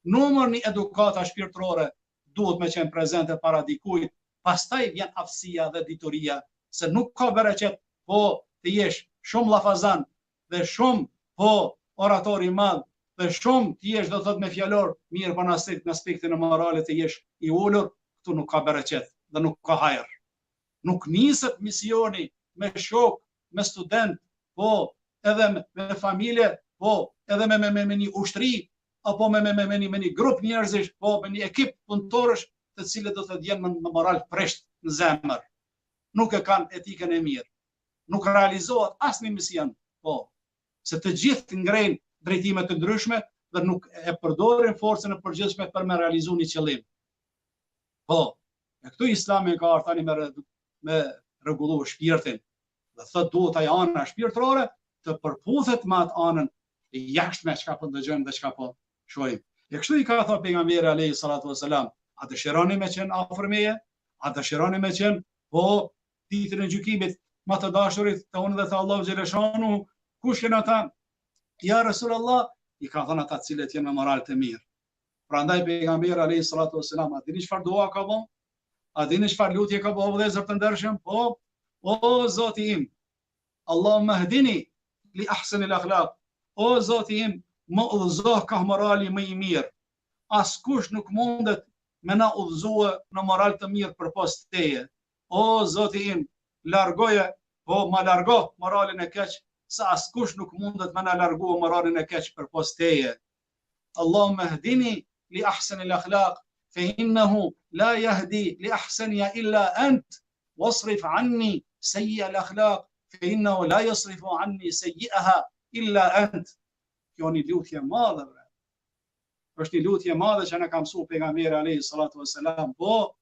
numër një edukata shpirtërore duhet me qenë prezente para dikujt, pastaj vjen aftësia dhe dituria, se nuk ka bereqet, po të jesh shumë llafazan dhe shumë po orator i madh dhe shumë të jesh do të thotë me fjalor mirë po në aspekt në aspektin e moralit të jesh i ulur, këtu nuk ka bereqet dhe nuk ka hajër. Nuk niset misioni me shok, me student, po edhe me, me familje, po edhe me me me, me një ushtri apo me me me me një me një grup njerëzish, po me një ekip punëtorësh, të cilët do të jenë me, me moral prisht në zemër. Nuk e kanë etikën e mirë. Nuk realizohet asnjë mision, po se të gjithë ngrejnë drejtime të ndryshme dhe nuk e përdorin forcën e përgjithshme për me realizu një qëllim. Po, e këtu islami ka ardhur tani me, me rregullu shpirtin. Dhe thot duhet ajo ana shpirtërore të përputhet me atë anën e jashtme çka po dëgjojmë dhe çka po shohim. E kështu i ka thënë pejgamberi alayhi salatu wasalam, a dëshironi me qenë afër meje? A dëshironi me qenë po ditën e gjykimit më të dashurit te unë dhe te Allahu xheleshanuhu, kush janë ata? Ja Resulullah, i ka thënë ata të cilët janë me moral të mirë. Prandaj pejgamberi alayhi salatu wasalam, a dini çfarë dua ka bë? A dini çfarë lutje ka bë vëllezër të ndershëm? Po, o Zoti im, Allahumma hdini li ahsani al-akhlaq. O Zoti im, më udhëzo kah morali më i mirë. Askush nuk mundet me na udhëzue në moral të mirë përpos teje. O Zoti im, largoje, po ma largo moralin e keq, se askush nuk mundet me na largue moralin e keq përpos teje. Allahumma hdini li ahsani al-akhlaq fa innahu la yahdi li ahsaniha illa ant wasrif anni sayyi al-akhlaq fa innahu la yasrifu anni sayyi'aha illa ant. Kjo një lutje e madhe bre. Është një lutje e madhe që na ka mësuar pejgamberi alayhi salatu wasalam, po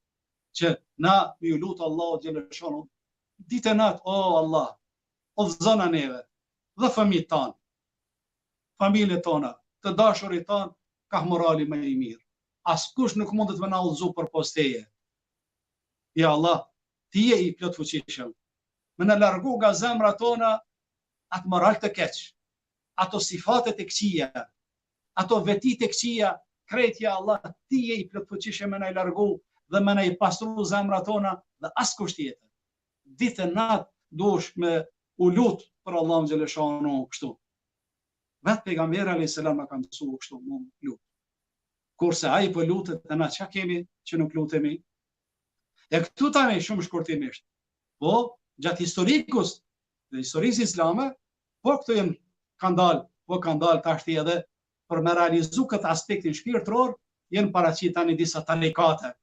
që na me ju lut Allahut xheleshanuhu ditë e natë, o Allah, udhëzona neve dhe fëmijët tanë familjet tona, të dashurit tanë, kah morali më i mirë. Askush nuk mundet me na udhëzu përpos teje. Ja Allah, ti je i plotfuqishëm. Me na largu nga zemra tona atë moral të keq, ato sifatet e këqija, ato vetitë e këqija, krejt ja Allah, ti je i plotfuqishëm me na i largu dhe me na i pastru zemra tona dhe askush tjetër. Ditë e natë duhesh me u lut për Allahun xheleshanuhu kështu. Vetë pejgamberi alayhis salam na ka mësuar kështu me u lut. Kurse ai po lutet e na çka kemi që nuk lutemi? E këtu tani shumë shkurtimisht. Po gjatë historikus dhe historisë islame, po këtu janë kanë dalë, po kanë dalë tashti edhe për me realizu këtë aspektin shpirtëror, janë paraqit tani disa tarikate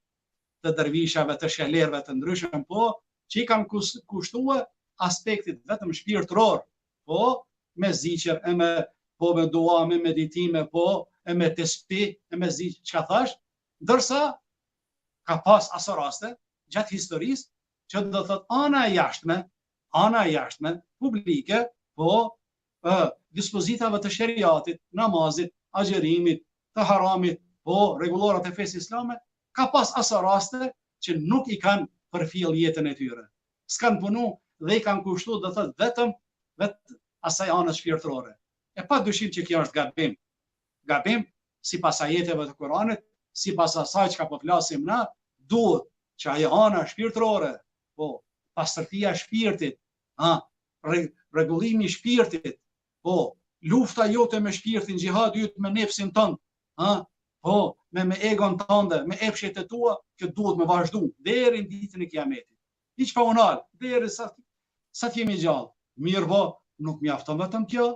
të dervishave, të shehlerëve të ndryshëm, po që i kanë kushtue aspektit vetëm shpirtëror, po me ziqër, e me po me dua, me meditime, po e me tespi, e me ziqër, çka thash, ndërsa ka pas aso raste gjatë historisë që do thot ana e jashtme, ana e jashtme publike, po ë dispozitave të sheriatit, namazit, agjërimit, të haramit, po rregullorat e fesë islame, ka pas aso raste që nuk i kanë përfill jetën e tyre. S'kanë punu dhe i kanë kushtu, do thot vetëm vetë asaj anës shpirtërore. E pa dyshim që kjo është gabim. Gabim, sipas ajeteve të Kuranit, sipas asaj çka po flasim na, duhet që ajo ana shpirtërore, po, pastërtia e shpirtit, ha, rregullimi i shpirtit, po, lufta jote me shpirtin, xhihadi yt me nefsin tënd, ha, po, me me egon tënde, me epshet e tua, kjo duhet me vazhdu deri në ditën e Kiametit. Hiç pa u nal, deri sa sa të jemi gjallë. Mirëpo, nuk mjafton vetëm kjo.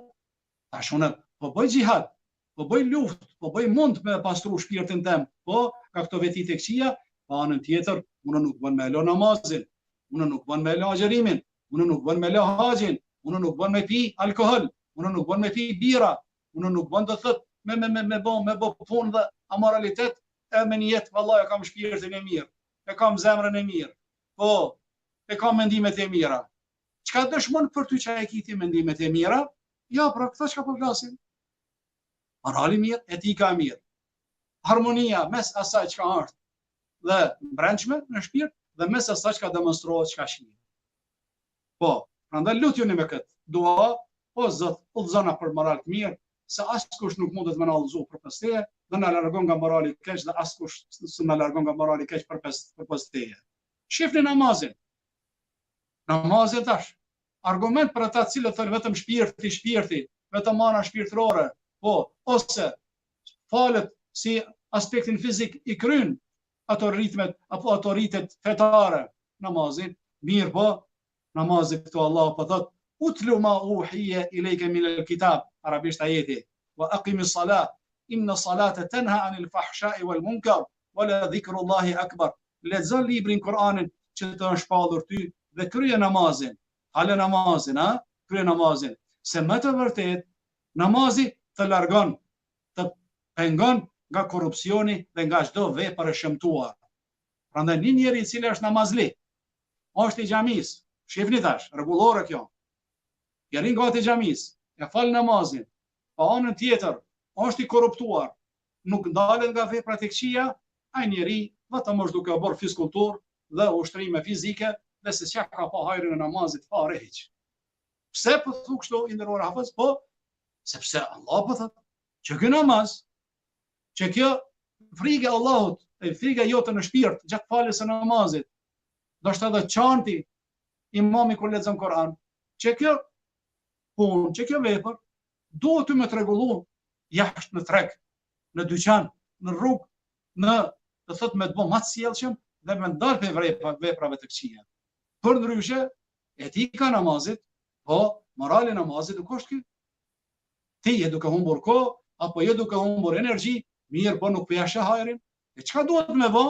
Tash unë po bëj xhihad. Po bëj luftë, po bëj mund me pastru shpirtin tem, po nga këto vetitë e këqija, po anën tjetër, unë nuk bën me lë namazin, unë nuk bën me lë agjerimin, unë nuk bën me lë haxhin, unë nuk bën me pi alkohol, unë nuk bën me pi bira, unë nuk bën do thot me me me me bë me bë punë dhe amoralitet e me një jetë vallahi e kam shpirtin e mirë, e kam zemrën e mirë. Po, e kam mendimet e mira. Çka dëshmon për ty që e ki ti mendimet e mira? Ja, pra, këto çka po flasim. Morali i mirë, etika e mirë. Harmonia mes asaj çka është dhe brendshme në shpirt dhe mes asaj çka demonstrohet çka shihet. Po, prandaj lutjuni me këtë dua, o Zot, udhëzona për moral të mirë, se askush nuk mundet me na udhëzu përpos teje, dhe na largon nga morali i keq dhe askush s'na largon nga morali i keq përpos përpos teje. Shifni namazin. Namazin tash. Argument për ata të cilët thonë vetëm shpirti, shpirti, vetëm ana shpirtërore, po, ose falet si aspektin fizik i kryn ato ritmet apo ato ritet fetare namazin, mirëpo, namazi këtu Allahu po thot utlu ma uhije ilejke min el kitab, arabisht ajeti, wa aqimi salat, inna salate tenha anil fahshai wal munkar, wa la dhikrullahi akbar. Lexo librin Kur'anin që të është shpallur ty dhe krye namazin. Fale namazin, a? Krye namazin. Se me të vërtet, namazi të largon, të pengon nga korrupsioni dhe nga çdo vepër e shëmtuar. Prandaj një njeri i cili është namazli, është i xhamisë, shifni tash, rregullore kjo. I rrin gati xhamisë, e fal namazin, pa anën tjetër, është i korruptuar, nuk ndalet nga veprat e këqija, ai njeri vetëm është duke bërë fizkulturë dhe ushtrime fizike dhe se s'ja ka pa hajrin e namazit fare hiç. Pse po thu kështu i nderuar hafëz? Po, sepse Allah po thotë që ky namaz, që kjo frikë e Allahut, e frika jote në shpirt gjatë faljes së namazit, ndoshta edhe qan ti imami kur lexon Kur'an, që kjo punë, që kjo vepër duhet ty me të rregullu jashtë në treg, në dyqan, në rrugë, në do thotë me të bë më të sjellshëm dhe me ndal prej veprave të këqija. Përndryshe, etika e namazit, po morali i namazit nuk është ky. Ti je duke humbur kohë apo je duke humbur energji, mirë, po nuk po ja sheh hajrin. E çka duhet me bë?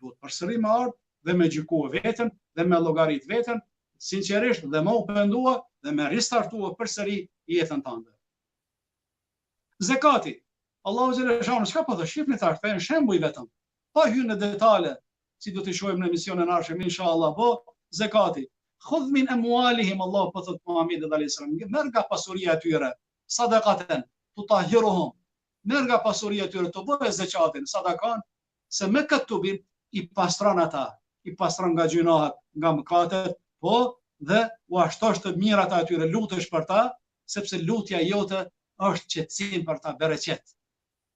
Duhet përsëri me ardh dhe me gjykua veten dhe me llogarit veten sinqerisht dhe me u pendua dhe me ristartua përsëri jetën tënde. Zekati. Allahu xheleshanuhu, çka po thotë? Shifni tash, këta janë shembuj vetëm. Pa hyrë në detale, si do t'i shohim në emisionin e ardhshëm inshallah, po zekati. Khudh min amwalihim Allahu po thot Muhamedit alayhis salam, merr nga pasuria e tyre, sadakaten, tutahhiruhum. Merr nga pasuria e tyre, të bëj zekatin, sadakan, se me këtë tubim i pastron ata, i pastron nga gjynahet, nga mëkatet, po dhe ua shtosh të mirat atyre, lutesh për ta, sepse lutja jote është qetësim për ta, bereqet.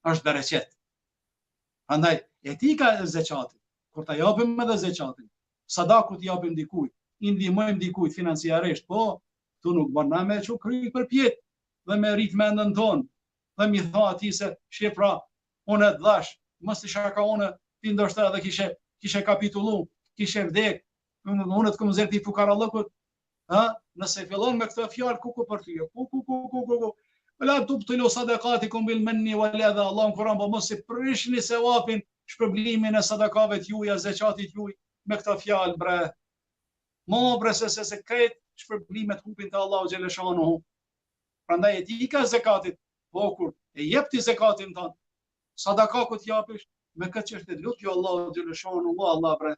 Është bereqet. Prandaj etika e zeqatit, kur ta japim edhe zeqatin, sadakun t'i japim dikujt, i ndihmojmë dikujt financiarisht, po këtu nuk bën na me çu kryt përpjetë dhe me rrit mendën tonë dhe mi tha atij se shih pra, unë e dhash, mos isha ka unë, ti ndoshta edhe kishe kishe kapitullu, kishe vdek, unë të kom nxjerr pi fukarallëkut, Ha, nëse fillon me këtë fjalë kuku për ty, kuku kuku kuku kuku. La tubtilu sadakatikum bil menni wal adha, Allah në Kur'an po mos i prishni sevapin, shpërblimin e sadakave të juaja, zeqatit juaj me këtë fjalë bre. Mo bre se se se krejt shpërblimet hupin te Allahu xheleshanuhu. Prandaj etika e zekatit, po kur e jep ti zekatin tënd, sadaka kur t'japish, me këtë çështje lutju Allahu xheleshanuhu, Allah bre.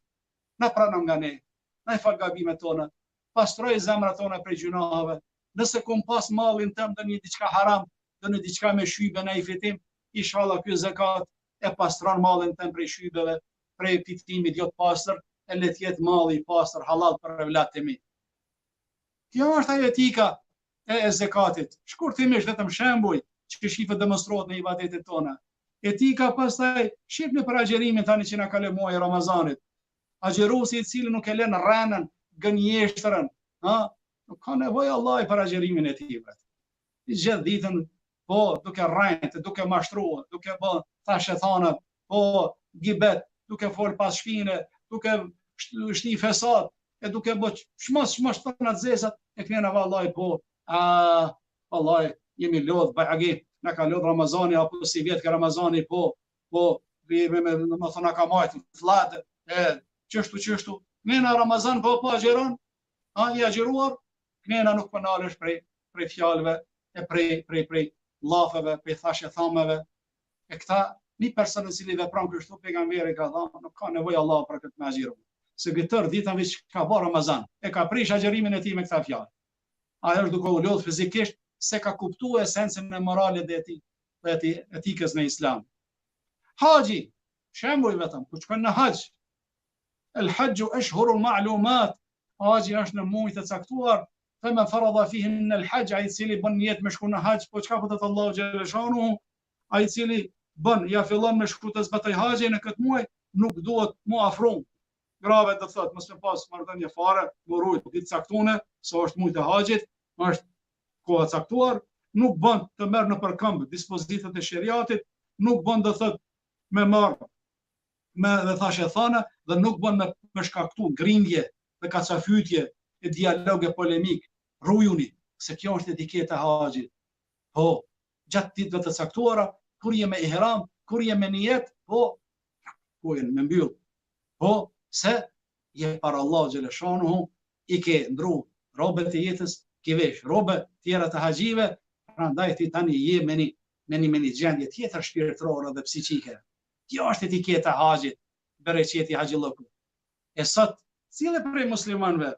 Na prano nga ne, na i fal gabimet tona, pastroj zemrat tona prej gjynaheve, nëse kom pas mallin tem ndonjë diçka haram, ndonjë diçka me shybe në fitim, ishalla ky zekat e pastron mallin tem prej shybeve, prej fitimit jo të pastër, e le të jetë malli i pastër hallall për evlatët e mi. Kjo është ajo etika e, e zekatit. Shkurtimisht vetëm shembuj që shifet demonstrohet në ibadetet tona. Etika pastaj shifni për agjerimin tani që na kaloi muaji i Ramazanit. Agjëruesi i cili nuk e lën rrenën, gënjeshtrën, ha, nuk ka nevojë Allahu për agjërimin e tij vetë. Gjithë ditën po duke rrejt, duke mashtruar, duke bë thashethana, po gibet, duke fol pas shpine, duke shti fesat, e duke bë çmos çmos të zezat, e kënena vallahi po, a vallahi jemi lodh bajagi. na ka lodh Ramazani, apo sivjet ka Ramazani, po, po, me, me, me, domethonë, na ka majtë në fllad, e, qështu, qështu, ne në Ramazan, po, po, agjeron, a, i agjeruar, knena nuk po nalesh prej, prej fjalëve, e prej, prej, prej llafeve, prej thashethameve, e këta, një person i cili vepron kështu, pejgamberi ka thënë, nuk ka nevojë Allah për këtë me agjeru. Se këtë tërë ditën veç ka bo Ramazan, e ka prish agjerimin e tij me këta fjalë. Ai është duke u lodh fizikisht, s'e ka kuptu esencën e moralit dhe eti, dhe eti, etikës në islam. Haxhi, shembuj vetëm, kur shkon në haxh, el haxhu eshhurun ma'lumat, haxhi është në muaj të caktuar, fe men faradha fihinne el haxh, ai i cili bën nijet me shku në haxh, po çka po thotë Allahu xheleshanuhu, ai i cili bën, ja fillon me shku të zbatoj haxhin në këtë muaj, nuk duhet mu afru grave do të thotë mos me pas marrëdhënie fare, mu rujt ditë caktune, se është muajt e haxhit, është koha caktuar, nuk bën të merr nëpër këmbë dispozitat e sheriatit, nuk bën do thotë me marr me dhe thashethana dhe nuk bën me, me shkaktu grindje dhe kacafytje e dialog e polemik. Rujuni, se kjo është etiketa e haxhit. Po, gjatë ditëve të caktuara, kur je me ihram, kur je me nijet, po, gojën me mbyll. Po, se je para Allahu xheleshanuhu, i ke ndru rrobet e jetës, ke vesh rrobe tjera të haxhive, prandaj ti tani je me një me një me një gjendje tjetër shpirtërore dhe psiqike. Kjo është etiketa e haxhit, bereqeti i haxhillëkut. E sot, cili prej muslimanëve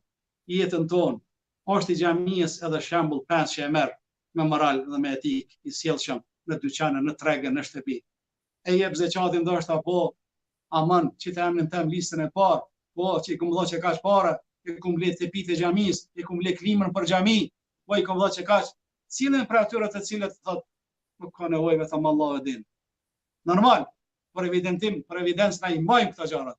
jetën tonë është i xhamisë edhe shembull 5 që e merr me moral dhe me etikë i sjellshëm në dyqane, në treg, në shtëpi. E jep zeqatin ndoshta po, aman, qite emrin tem listën e parë, po, që i kum dhonë qekaq pare, i kum ble tepitë e xhamisë, i kum ble klimën për xhami, po i kum dhonë qekaq, cilin prej atyre të cilët thot, nuk ka nevojë vetëm Allahu e din. Normal, për evidentim, për evidencë na i mbajmë këto gjërat.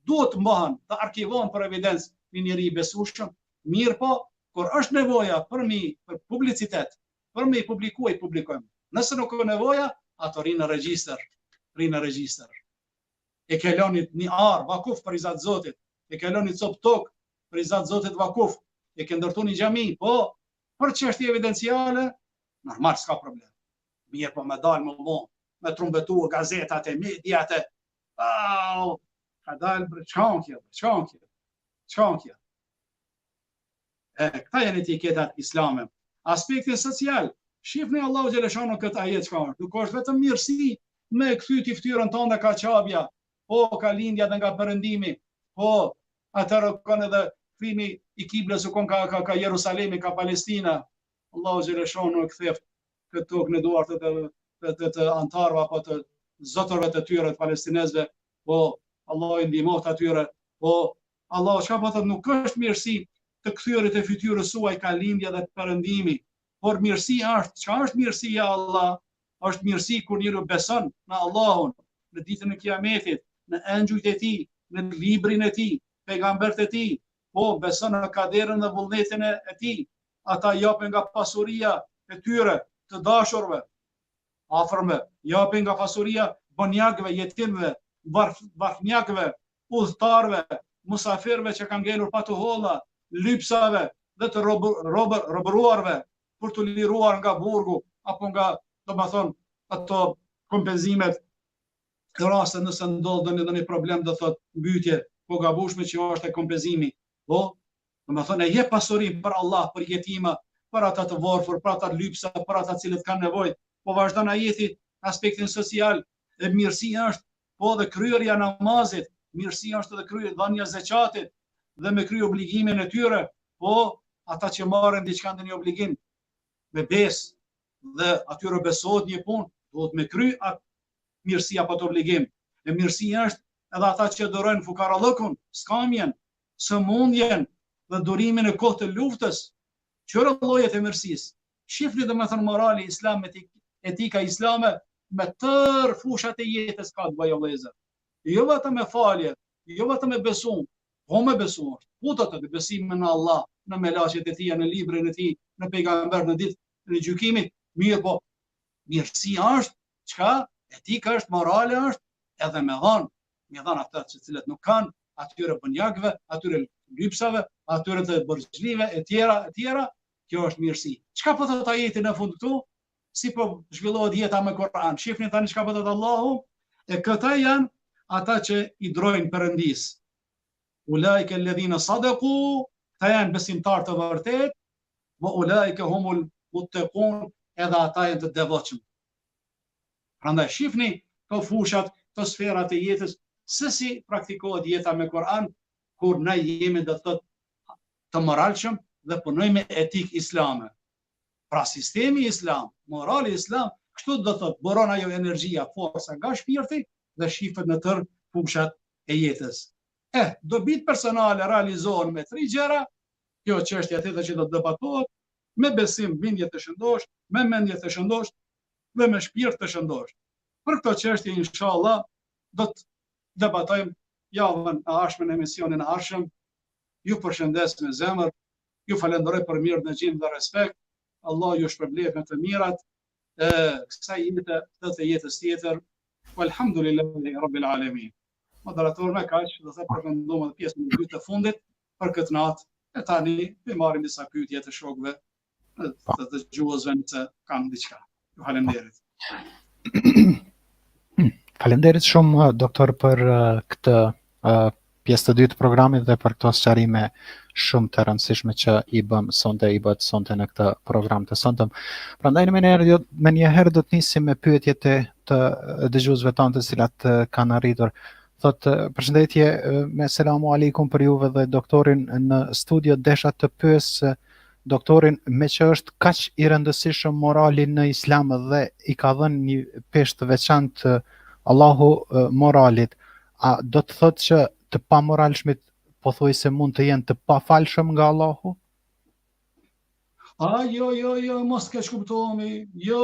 Duhet të mbahen, të arkivohen për evidencë një njeri i besueshëm, mirëpo, kur është nevoja për mi, për publicitet, për me i publiku, i publikojmë. Nëse nuk ka nevoja, ato rrinë në regjistër, rrinë në regjistër. E ke lënë një arë, vakuf për riza t'Zotit, e ke lënë një copë tokë për riza t'Zotit vakuf, e ke ndërtu një xhami, po, për çështje evidenciale, normal s'ka problem. Mirë po me dalë më vonë, me trumbetu gazetat e mediat e, au, ka dalë, bre, çka kjo, çka kjo, çka kjo. E, këta janë etiketat islame. Aspektin social, shifni Allahu xheleshanuhu këtë ajet çka është, nuk është vetëm mirësi me kthy ti fytyrën tënde ka Qabja, po ka lindja dhe nga perëndimi, po atëherë kanë edhe kthimi i kiblës u kon ka, ka, ka Jerusalemi, ka Palestina, Allahu xheleshanuhu e ktheft këtë tokë në duart të, të, të, të anëtarëve apo të zotërve të tyre të palestinezëve, po Allahu i ndihmoftë atyre, po Allahu çka po thotë nuk është mirësi të kthyerit e fytyrës suaj ka lindja dhe perëndimi, por mirësi është, çka është mirësi ja Allah? Është mirësi kur njeriu beson në Allahun, në ditën e Kiametit, në engjujt e tij, në librin e tij, pejgamberët e tij, po beson në kaderin dhe vullnetin e tij. Ata japin nga pasuria e tyre të dashurve, afërmve, japin nga pasuria bonjakëve, jetimëve, varf, varfnjakëve, udhëtarëve, musafirëve që kanë ngelur pa të holla, lypsave dhe të robër, robër, robëruarve për t'u liruar nga burgu apo nga, domethënë, ato kompenzimet në raste nëse ndodh ndonjë ndonjë problem do thot mbytje po gabushme që është e kompenzimi. Po, domethënë e jep pasurinë për Allah, për jetima, për ata të varfër, për ata lypsa, për ata të cilët kanë nevojë. Po vazhdon ajeti aspektin social dhe mirësi është Po dhe kryerja e namazit, mirësi është edhe kryerja dhënia e zeqatit dhe me kry obligimin e tyre, po ata që marrin diçka ndonjë obligim me besë dhe atyre besohet një punë, duhet me kry atë mirësi apo atë obligim. E mirësi është edhe ata që durojnë fukarallëkun, skamjen, sëmundjen dhe durimin e kohë të luftës, Qyre llojet e mirësisë. Shifni domethënë morali islam, etika islame, me tërë fushat e jetës ka të bëjë vëllezër. Jo vetëm me falje, jo vetëm me besu, po me besu është. Po të të besimi në Allah, në melaqet e tija, në librin e tij, në pejgamber, në ditën e gjykimit, mirë po, mirësi është, çka, etika është, morale është, edhe me dhanë, me dhanë ata që cilët nuk kanë, atyre bonjakëve, atyre lypsave, atyre të borxhlive, e tjera, e tjera, kjo është mirësi. Çka po thotë ajeti në fund këtu? Si po zhvillohet jeta me Kur'an. Shifni tani çka po thotë Allahu, e këta janë ata që i drojnë Perëndisë. Ulaike alladhina sadaku, këta janë besimtarë të vërtetë, wa ulaike humul muttaqun, edhe ata janë të devotshëm. Prandaj shifni këto fushat, këto sferat e jetës, se si praktikohet jeta me Kur'an, kur na jemi do të thotë të moralshëm dhe punojmë me etikë islame. Pra sistemi islam, morali islam, kështu do të thotë buron ajo energjia, forca nga shpirti dhe shifet në tërë fushat e jetës. Eh, dobitë personale realizohen me tri gjëra, kjo çështja tjetër që do të debatohet, me besim bindje të shëndosh, me mendje të shëndosh dhe me shpirt të shëndosh. Për këto çështje inshallah do të debatojmë javën e ardhshme në emisionin e ardhshëm. Ju përshëndes me zemër, ju falenderoj për mirëdëgjim dhe respekt. Allah ju shpërbleftë me të mirat e kësaj jete dhe të jetës tjetër. Walhamdulillahi rabbil alamin. Moderator me kaq, do të përfundojmë edhe pjesën e dytë të fundit për këtë natë. E tani i marrim disa pyetje të shokëve të dëgjuesve nëse kanë diçka. Ju faleminderit. Faleminderit shumë doktor për këtë pjesë të dytë të programit dhe për këto sqarime shumë të rëndësishme që i bëm sonte i bëtë sonte në këtë program të sontëm. Prandaj në menjëherë menjëherë do të nisim me pyetjet e të dëgjuesve tanë të cilat kanë arritur. Thotë përshëndetje me selamu alejkum për juve dhe doktorin në studio desha të pyes doktorin meqë është kaq i rëndësishëm morali në islam dhe i ka dhënë një peshë të veçantë Allahu moralit. A do të thotë që të pamoralshmit pothuajse mund të jenë të pafalshëm nga Allahu? A, jo, jo, jo, mos keqkuptohemi, jo,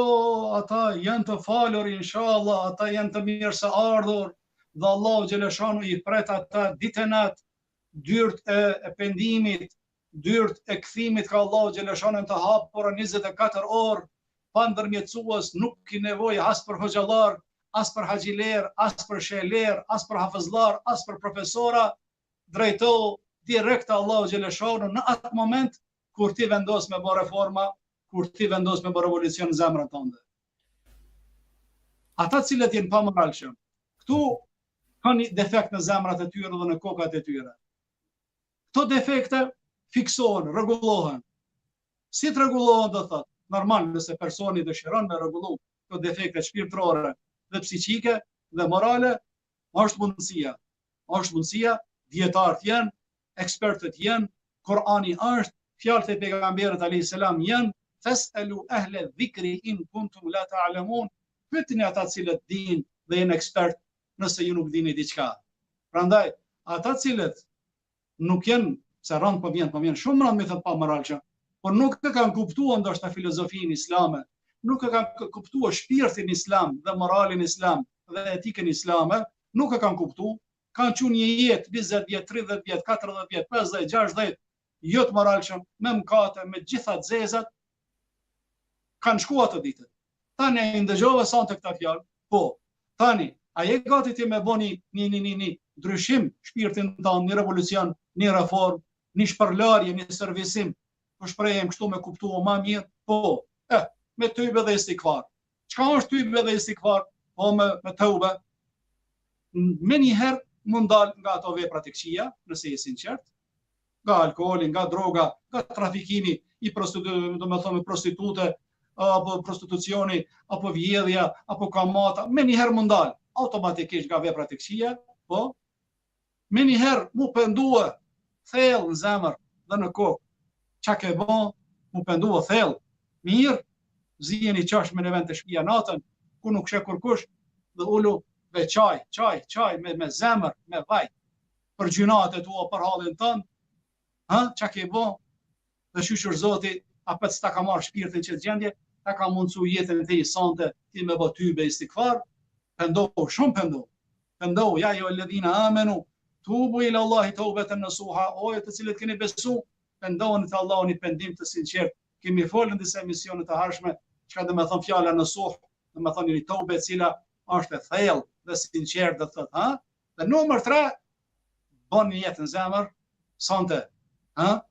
ata janë të falur, inshallah, ata janë të mirëseardhur, dhe Allahu xheleshanuhu i pret ata ditë e natë, dyert e, e pendimit, dyert e kthimit ka Allahu xheleshanuhu të hapura 24 orë, pa ndërmjetësues, nuk ki nevojë as për hoxhallar, as për haxhiler, as për shehler, as për hafëzllar, as për profesora, drejtohu direkt te Allahu xheleshanuhu në atë moment kur ti vendos me bo reforma, kur ti vendos me bo revolucion në zemrën tënde. Ata të cilët janë pamoralshëm, këtu kanë një defekt në zemrat e tyre dhe në kokat e tyre. Këto defekte fiksohen, rregullohen. Si të rregullohen do thotë? Normal, nëse personi dëshiron me rregullu këto defekte shpirtërore dhe psiqike dhe morale, është mundësia. Është mundësia, dijetarët janë, ekspertët janë, Kurani është, fjalët e pejgamberit alayhis salam janë, fes'elu ehle dhikri in kuntum la ta'lamun, pyetni ata të cilët dinë dhe janë ekspert nëse ju nuk dini diçka. Prandaj, ata të cilët nuk janë, se rëndë po vjen, po vjen shumë rëndë me thënë pamoralshëm, por nuk e kanë kuptuar ndoshta filozofinë islame, nuk e kanë kuptuar shpirtin islam dhe moralin islam dhe etikën islame, nuk e kanë kuptuar, kanë çu një jetë 20 vjet, 30 vjet, 40 vjet, 50, 60, jo të moralshëm, me mëkate, me gjitha të zezat, kanë shku ato ditët. Tani a i ndëgjove sonte këta fjalë? Po. Tani, a je gati ti me bo një, një, një, një, një ndryshim shpirtin tand, një revolucion, një reformë, një shpërlarje, një servisim, po shprehem kështu me kuptu ma mirë? Po. Eh, me tybe dhe istigfar. Çka është tybe dhe istigfar? Po me, me teube. Menjëherë m'u ndal nga ato veprat e këqija, nëse je sinqert, nga alkooli, nga droga, nga trafikimi i prostituteve, domethënë prostitute, apo prostitucioni, apo vjedhja, apo kamata, menjëherë m'u ndal, automatikisht nga veprat e këqija, po, menjëherë m'u pendue, thellë në zemër dhe në kokë, ça ke bo, m'u pendue thellë, mirë, zije një qashme në vend te shpia natën, ku nuk sheh kurkush, dhe ulu dhe qaj, qaj, qaj, me, me zemër, me vaj, për gjynahet e tua, për hallin tënd, ha, ça ke bo, dhe shyqyr Zoti, apet s'ta ka marrë shpirtin qët gjendje, ta ka mundësu jetën te sonte, ti me bo tybe istigfar, pendohu, shumë pendohu, pendohu, ja ejjuhelledhine amenu, tubu ila Allahi teubeten nesuha, o ju të cilët keni besu, pendohuni te Allahu një pendim të sinqert, kemi folë në disa emisione të hershme, çka do me thonë fjala nesuh, do me thonë një teube e cila është e thellë dhe sinqert dhe të thotë, ha, Dhe numër 3, bën nijet në zemër, sonte, ha?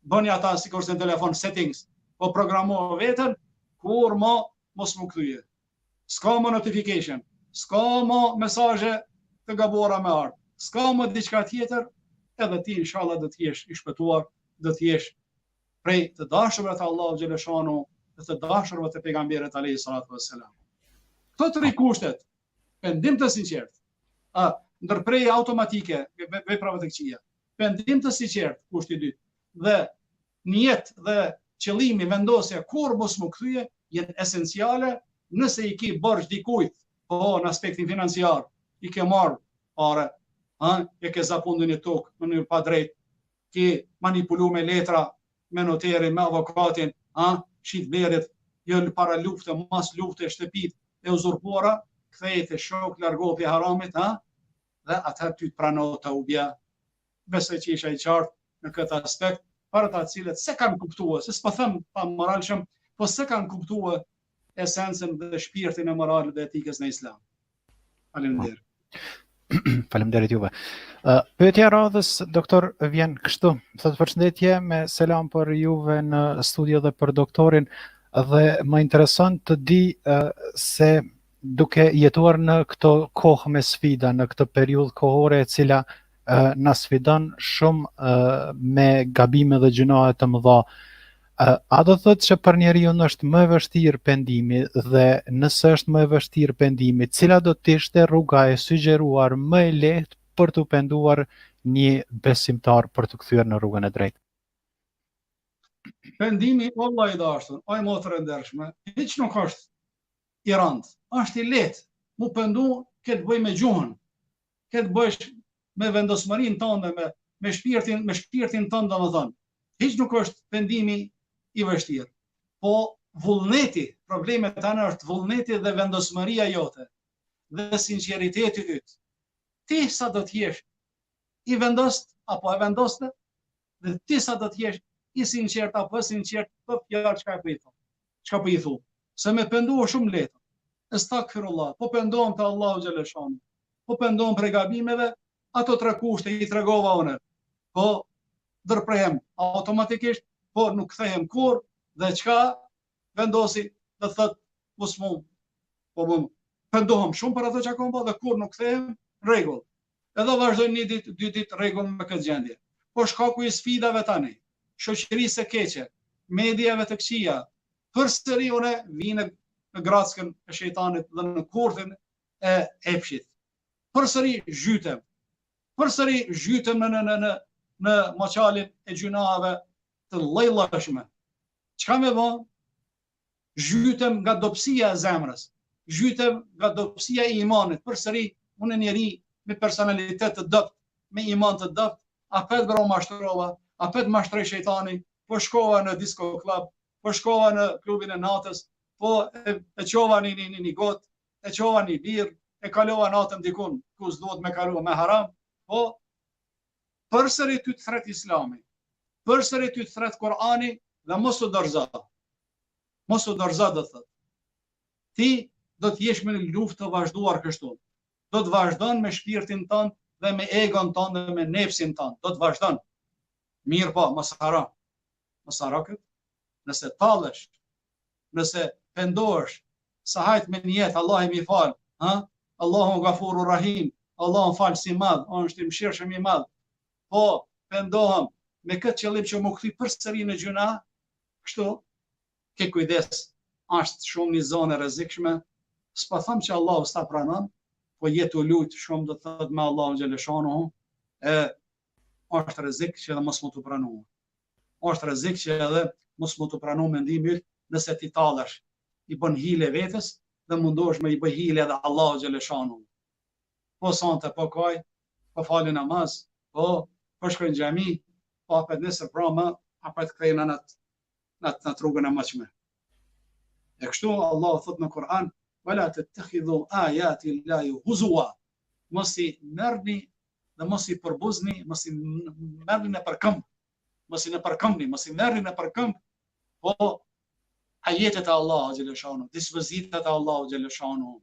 Bëni ata sikurse në telefon settings, po programo veten, kurrë mo. mos m'u kthye. S'ka më notification, s'ka më mesazhe të gabuara me ardhë, s'ka më diçka tjetër, edhe ti inshallah do të jesh i shpëtuar, do të jesh prej të dashurve të Allahut xheleshanuhu dhe të dashurve të pejgamberit alayhi salatu vesselam. Këto tri kushtet, pendim të sinqertë, a ndërprerje automatike e veprave të këqija, pendim të sinqertë, kushti i dytë, dhe nijet dhe qëllimi, vendosja kurrë mos m'u kthye, janë esenciale nëse i ki borxh dikujt, po në aspektin financiar, i ke marrë pare, ha, e ke zaptu një tokë në mënyrë padrejt, ke manipulu me letra, me noterin, me avokatin, ha, shit blerjet, jo në para lufte, mas lufte, shtëpit e uzurpuara, ktheje te shokët, largohu prej haramit, ha, dhe atëherë ty të pranohet teubja. Besoj që isha i qartë në këtë aspekt, për ata të cilët s'e kanë kuptuar, se s'po them pa moralshëm, po s'e kanë kuptuar esencën dhe shpirtin e moralit dhe etikës në Islam. Faleminderit. Faleminderit juve. Uh, pyetja e radhës doktor vjen kështu. Thotë përshëndetje me selam për juve në studio dhe për doktorin dhe më intereson të di uh, se duke jetuar në këto kohë me sfida, në këtë periudhë kohore e cila uh, na sfidon shumë uh, me gabime dhe gjynahe të mëdha, uh, a do thotë që për njeriun është më e vështirë pendimi dhe nëse është më e vështirë pendimi, cila do të ishte rruga e sugjeruar më e lehtë për t'u penduar një besimtar për t'u kthyer në rrugën e drejtë? Pendimi, o vlla i dashur, oj motër e ndershme, hiç nuk është i rëndë, është i lehtë. Mu pendu ke të bëj me gjuhën, ke të bëjsh me vendosmërinë tënde, me me shpirtin, me shpirtin tënd domethënë. Hiç nuk është pendimi i vështirë. Po vullneti, problemi tani është vullneti dhe vendosmëria jote dhe sinqeriteti yt. Ti sa do të jesh i vendost apo e vendoste dhe ti sa do të jesh i sinqert apo e sinqert për fjalë çka po i thu. Çka po i thu? Se me pendu është shumë lehtë. Estagfirullah, po pendohem te Allahu xheleshanuhu. Po pendohem prej gabimeve, ato tre kushte i tregova unë. Po ndërprehem automatikisht, po nuk kthehem kurrë dhe çka vendosi do të thotë mos mu po më pendohem shumë për ato që kam bërë dhe kurrë nuk kthehem në rregull. Edhe vazhdoj një ditë, dy ditë rregull me këtë gjendje. Po shkaku i sfidave tani, shoqërisë së keqe, mediave të këqija, përsëri unë vi në në grackën e shejtanit dhe në kurthin e epshit. Përsëri zhytem. Përsëri zhytem në në në në në moçalin e gjynaheve të lloj-llojshme. Çka me bo? Zhytem nga dobësia e zemrës, zhytem nga dobësia e imanit, përsëri unë njeri me personalitet të dobët, me iman të dobët, apet bre u mashtrova, apet mashtroi shejtani, po shkova në disco club, po shkova në klubin e natës, po e, e çova një, një, një, një gotë, e çova një birrë, e kalova natën dikun, ku s'duhet me kalu me haram, po përsëri ty të thret islami, përsëri ty të thret Kurani dhe mos u dorëzo. Mos u dorëzo do thotë. Ti do të jesh me një luftë të vazhduar kështu. Do të vazhdon me shpirtin tënd dhe me egon tënd dhe me nefsin tënd. Do të vazhdon. Mirëpo, mos harro. Mos harro këtë. Nëse tallesh, nëse pendohesh, sa hajt me nijet, Allahi m'i fal, ha? Allahu Gafuru Rahim, Allahu falës i madh, është i mëshirshëm i madh. Po, pendohem me këtë qëllim që m'u kthy përsëri në gjynah, Kështu, ke kujdes, është shumë një zonë e rrezikshme, s'po them që Allahu s'ta pranon, po je tu lujt shumë do të thotë me Allahun xheleshanuhu, e është rrezik që edhe mos me t'u pranu. Është rrezik që edhe mos me t'u pranu pendimi yt, nëse ti tallesh, i bën hile vetes dhe mundohesh me i bë hile edhe Allahu xheleshanuhu. Po sonte po kaj, po fali namaz, po po shkoj në xhami, po apet nesër prama, apet kthehna në atë në atë në atë rrugën e moçme. E kështu Allahu thot në Kur'an, "Wala tattakhidhu ayati llahi huzwa." Mos i merrni dhe mos i përbuzni, mos i merrni nëpër këmbë, mos i nëpërkëmbni, mos i merrni nëpër këmbë, po ajetet e Allahut xheleshanuhu, dispozitat e Allahut xheleshanuhu,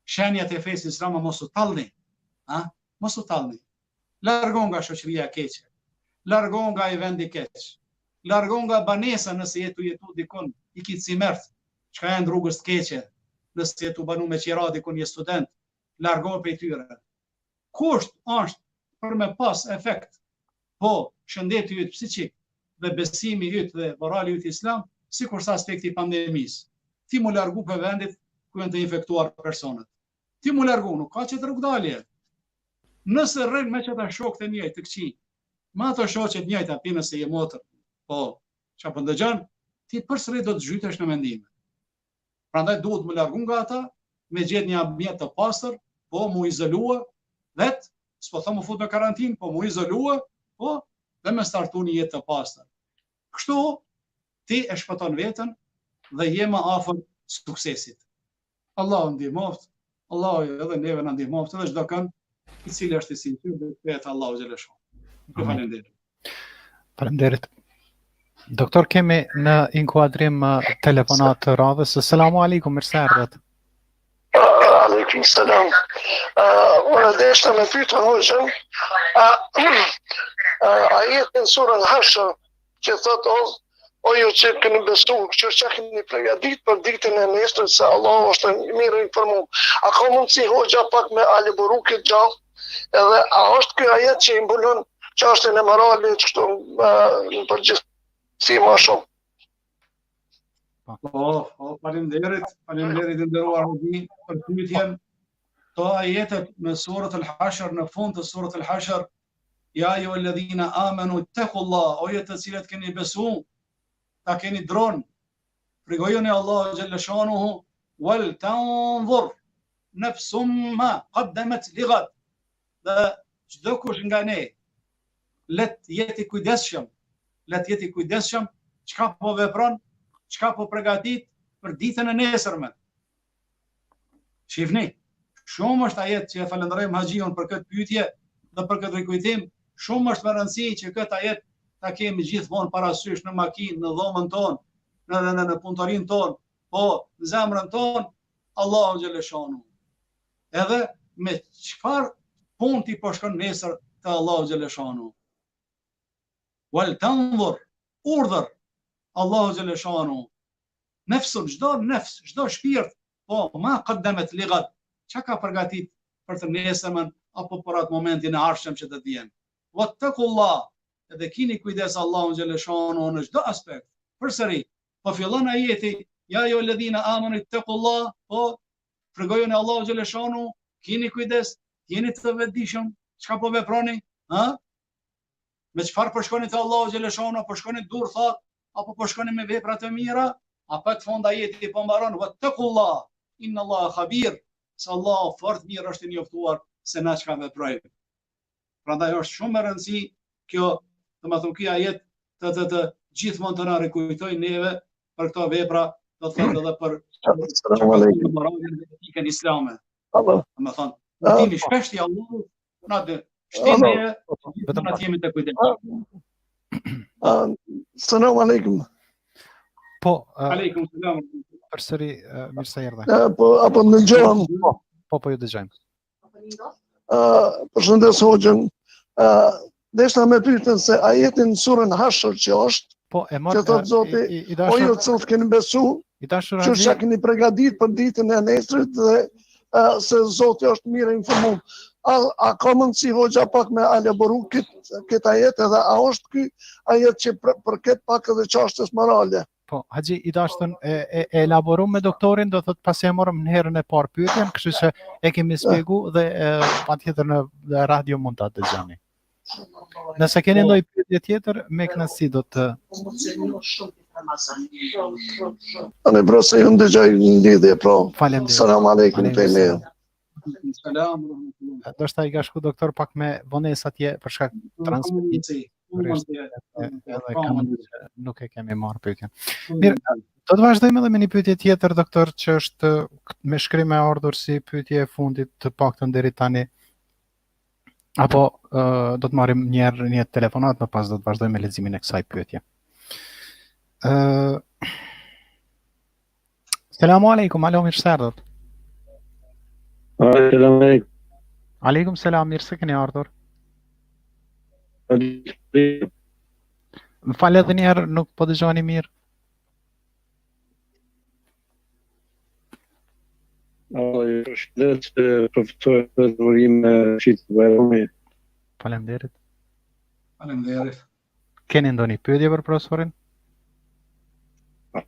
shenjat e fesë islame mos u tallni, ha? Mos u tallni. Largohu nga shoqëria e keqe. Largohu nga ai vend i keq. Largohu nga banesa nëse je tu jetu dikun, i ki cimert. Çka janë rrugës të keqe, nëse je tu banu me qira dikun je student, largohu prej tyre. Kusht është për me pas efekt, po, shëndeti yt psikik dhe besimi yt dhe morali yt islam, sikurse aspekti i pandemisë. Ti mu largu prej vendit ku janë të infektuar personat. Ti mu largu, nuk ka qetër rrugëdalje. Nëse rrin me qata shokët e njëjtë të këqij, me ato shoqet njëjta, ti nëse je motër, po, që po ndëgjon, ti përsëri do të zhytesh në mendime. Prandaj duhet mu largu nga ata, me gjetë një ambient të pastër, po mu izolua, vet, s'po thom mu fut në karantinë, po mu izolua, po, dhe me startu një jetë të pastër. Kështu, ti e shpëton veten dhe je më afër suksesit. Allahu ndihmoftë, Allahu edhe neve na ndihmoftë edhe çdo kënd i cili është i sinqertë dhe kthehet Allahu xheleshanuhu. Ju faleminderit. Faleminderit. Doktor kemi në inkuadrim uh, telefonatë të radhës. Selam alejkum, mirë se erdhët. Alejkum selam. Uh, unë deshta me pytë hoxhën, uh, uh, ajetin surën Hashr, që thotë o, o ju që keni besu, që çka keni pregadit për ditën e nesërme, se Allahu është mirë informum. A ka mundësi hoxha pak me elaboru këtë gja? Edhe a është ky ajet që i mbulon çështjen e moralit kështu në përgjithësi ma shumë? Po, po, faleminderit, faleminderit i nderuar Hoxhi për pyetjen. Këto ajetet në surat al-Hashr, në fund të surat al-Hashr, Ja ejjuhalledhina amenu ittekullah, o ju të cilët keni besu, ta keni dron, frigojuni Allahut xhelleshanuhu, wal tendhur, nefsum ma kaddemet ligad, dhe çdokush nga ne, le të jetë i kujdesshëm, le të jetë i kujdesshëm, çka po vepron, çka po pregatit për ditën e nesërme. Shifni, shumë është ajet që e falënderojmë Haxhiun për këtë pyetje dhe për këtë rikujtim, shumë është me rëndësi që këtë ajet ta kemi gjithmonë parasysh në makinë, në dhomën tonë, në në në, në punëtorinë tonë, po në zemrën tonë, Allahu xheleshanuhu. Edhe me çfarë punë ti po shkon nesër te Allahu xheleshanuhu. Wal tanzur, urdhër, Allahu xheleshanuhu. Nefsun, çdo nefs, çdo shpirt, po ma qaddamat ligad, çka ka përgatit për të nesërmen apo për atë momentin e ardhshëm që do të vjen. Wattaqullah, edhe kini kujdes Allahun xheleshanuhu në çdo aspekt. Përsëri, po fillon ajeti, ja ejjuhalledhina amanu ittaqullah, po frigojuni Allahut xheleshanuhu, kini kujdes, jeni të vetëdijshëm, çka po veproni, ha? Me çfarë po shkoni te Allahu xheleshanuhu, po shkoni dur thatë, apo po shkoni me vepra të mira, a në fund ajeti po mbaron wattaqullah inna Allaha khabir, se Allahu fort mirë është i njoftuar se na çka veprojmë. Prandaj është shumë me rëndësi kjo, domethënë ky ajet të të të gjithmonë të na rikujtojë neve për këto vepra, do të thotë edhe për moralin dhe etikën islame. Domethënë, kujtimi shpesh i Allahut na dë. Shtin ne, vetëm na jemi të kujdesshëm. Selam aleikum. Po, aleikum selam. Përsëri mirë se erdhe. Po, apo më dëgjon? Po, po, po ju dëgjojmë. Ë, përshëndes hoxhën. Ë, deshta me pyetën se ajetin në surën Hashr që është, Po, e marr. Që thotë Zoti, i, i, i dashur, o ju të cilët keni besu, i dashur që çka keni pregadit për ditën e nesrit dhe uh, se Zoti është mirë informuar. A, a ka mundësi hoxha pak me elaboru këtë kët ajet edhe a është ky ajet që për, përket pak edhe çashtjes morale? Po, Haxhi i dashtun e, e, e elaborum me doktorin, do thot pasi e morëm në herën e parë pyetjen, kështu që e kemi shpjegu dhe e, patjetër në radio mund ta dëgjoni. Nëse keni po. ndonjë pyetje tjetër, me kënaqësi do të Ani bro se ju ndëgjoj në lidhje, pro. Faleminderit. Selam aleikum për ne. Selam. Ndoshta i ka shku doktor pak me vonesë atje për shkak të transmetimit. Edhe kam nuk e kemi marrë pyetjen. Mirë, do të vazhdojmë edhe me një pyetje tjetër doktor që është me shkrim e ardhur si pyetje e fundit të paktën deri tani. Apo uh, do të marrim një herë një telefonatë, më pas do të vazhdojmë me leximin e kësaj pyetje. Ë uh, Selam aleikum, alo mirë se erdhët. Selam aleikum. Aleikum selam, mirë se keni ardhur. Më fal edhe një herë, nuk po dëgjoheni mirë. Alo, ju përshëndes profesor dhe urime Fitër Bajrami. Faleminderit. Faleminderit. Keni ndonjë pyetje për profesorin?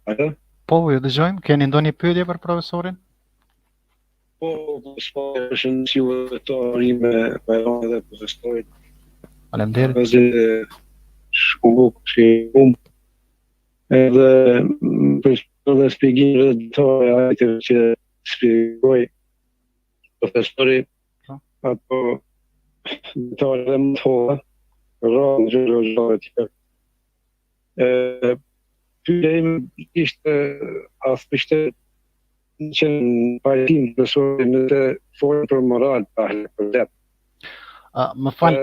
Alo? Po, ju dëgjojmë. Keni ndonjë pyetje për profesorin? Po, po, po, përshëndes ju dhe të urime Bajrami dhe profesorit. Faleminderit. Vëzë shkumu që um edhe për edhe shpjegim dhe detaje ajeteve që shpjegoi profesori Po. ato detaje dhe më të holla, rrallë gjëra gjëra të tjera. E, pyetja ime ishte a ishte që në pajtim profesori nëse folën për moral, pa për edep. Uh, më fal,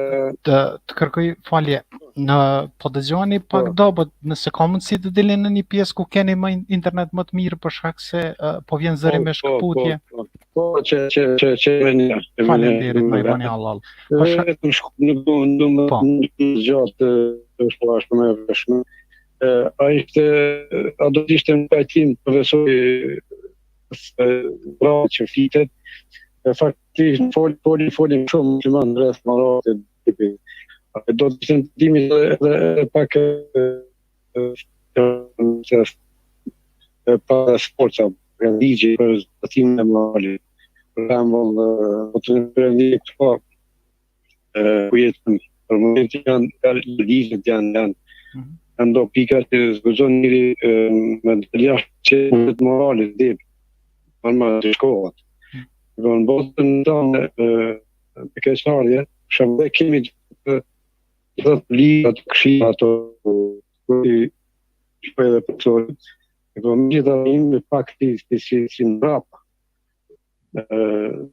të, të kërkoj falje. Në po dëgjoni pak Po. dobët, nëse ka mundësi të dilni në një pjesë ku keni më in- internet më të mirë për shkak se uh, po vjen zëri me shkëputje. Po, po, po, që që që që me një. që me një- Faleminderit, më i bëni hallall. Për shkak Vetëm shku, nuk do nuk do më Po. nuk do zgjatë është po ashtu më e vëshme. A ishte a do të ishte në pajtim profesori se pra që flitet e faktikisht fol foli folim shumë musliman rreth moralit tipi. A do të ishte në pajtim edhe edhe, edhe pak e, e, e, e, pa forca për ligji për zbatimin e moralit. Për shembull, e, po të perëndi këto e, ku jetën për momentin janë janë ligjet janë janë Mhm. janë do pika që s'guxon njeri e, me dalë jashtë që të moralit dhe normal të shkollat. Mhm. Do në botën tonë e, me keqardhje, për shembull ne kemi të të ligjet, ato këshilla, ato ku i shpej edhe profesorit, e po megjithatë me pak si si si, si mbrapa. Ë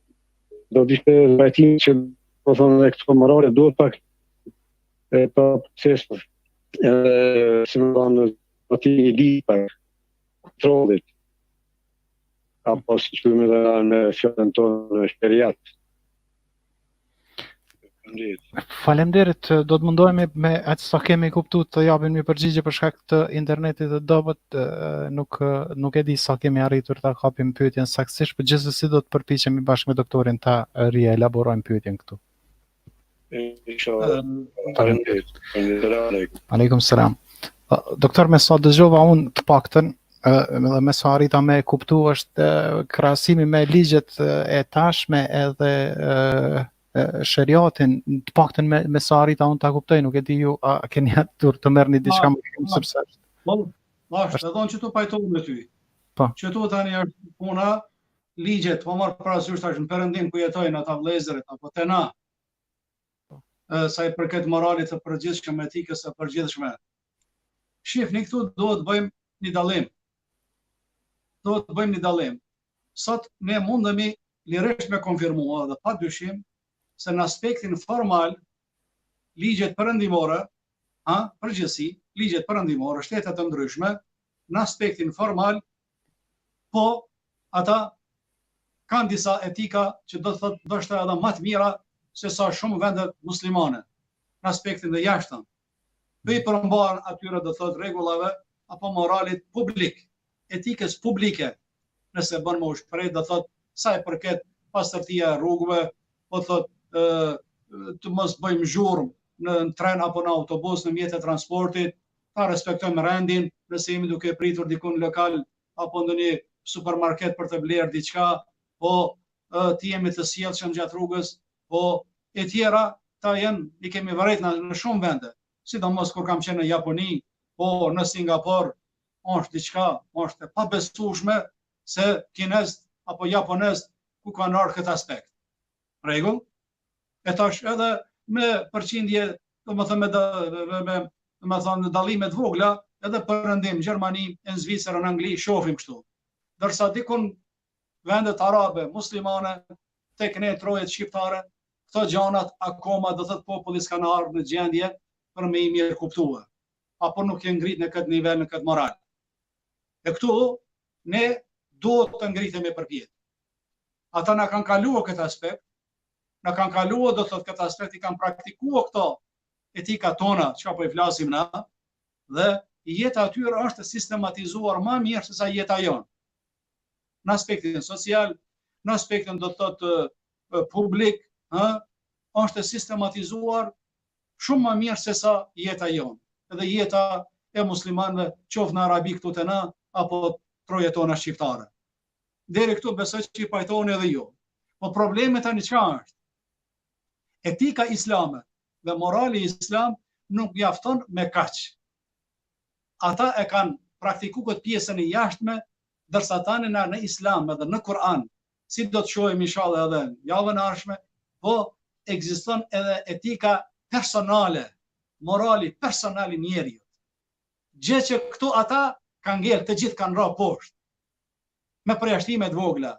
do të ishte pajtim që po thonë edhe këto morale duhet pak e pa proces edhe si më thonë zbatimi i ligjit pak kontrollit apo si quajmë edhe në fjalën tonë në sheriat. Faleminderit. Faleminderit, do të mundohemi me aq sa kemi kuptuar të japim një përgjigje për shkak të internetit të dobët, ë, nuk nuk e di sa kemi arritur ta kapim pyetjen saktësisht, por gjithsesi do të përpiqemi bashkë me doktorin ta rielaborojmë pyetjen këtu. Inshallah. Faleminderit. Faleminderit. Aleikum selam. Ë, Doktor, me sa dëgjova unë të paktën, ë, edhe me sa arrita me kuptu është ë, krahasimi me ligjet ë, e tashme edhe ë, ë, sheriatin, të paktën me, me sa arrita unë ta kuptoj, nuk e di ju a keni arritur të merrni diçka më shumë sepse është Po, është, edhe unë që tu pajtohem me ty. Po. Që tu tani është puna, ligjet, po marr parasysh tash në perëndim ku jetojnë ata vëllezërit apo te na. Ë, sa i përket moralit të përgjithshëm, etikës së përgjithshme. Shihni këtu duhet bëjmë një dallim. Duhet të bëjmë një dallim. Sot ne mundemi lirisht me konfirmua dhe pa dyshim se në aspektin formal ligjet perëndimore, ha, përgjithësi, ligjet perëndimore, shtete të ndryshme, në aspektin formal, po ata kanë disa etika që do të thotë ndoshta edhe më të mira se sa shumë vende muslimane në aspektin e jashtëm. Po i përmbahen atyre do të thotë rregullave apo moralit publik, etikës publike, nëse bën më u shpreh, do thotë sa i përket pastërtia e rrugëve, po thotë ë të mos bëjmë zhurmë në në tren apo në autobus, në mjete transportit, ta respektojmë rendin, nëse jemi duke pritur diku në lokal apo në një supermarket për të blerë diçka, po ë, të jemi të sjellshëm gjatë rrugës, po e tjera, ta janë, i kemi vërejt në, në shumë vende, sidomos kur kam qenë në Japoni, po në Singapur, është diçka, është e pabesueshme se kinezët apo japonezët ku kanë ardhur këtë aspekt. Rregull? E tash edhe me përqindje, domethënë me, me, me domethënë dallime të vogla, edhe perëndim, Gjermani, e në Zvicër, në Angli, shohim kështu. Ndërsa dikun vendet arabe, muslimane, tek ne trojet shqiptare, këto gjanat akoma do thot populli s'kan ardhur në gjendje për me i mirë kuptuar, apo nuk e ngrit në këtë nivel, në këtë moral. E këtu ne duhet të ngritemi përpjetë. Ata na kanë kaluar këtë aspekt, na kanë kaluar do të thotë këtë aspekt i kanë praktikuar këto etika tona, çka po i flasim na, dhe jeta atyre është sistematizuar më mirë se sa jeta jonë. Në aspektin social, në aspektin do të thotë publik, ë, është e sistematizuar shumë më mirë se sa jeta jonë, edhe jeta e muslimanëve, qoftë në Arabi këtu te na apo trojet tona shqiptare. Deri këtu besoj që pajtoheni edhe ju. Po problemi tani çka është? Etika islame dhe morali islam nuk mjafton me kaq. Ata e kanë praktiku këtë pjesën e jashtme, ndërsa tani na në islam edhe në Kur'an, si do të shohim inshallah edhe javën e ardhshme, po ekziston edhe etika personale, morali personal i njeriut. Gjë që këtu ata kanë ngel, të gjithë kanë ra poshtë. Me përjashtime të vogla.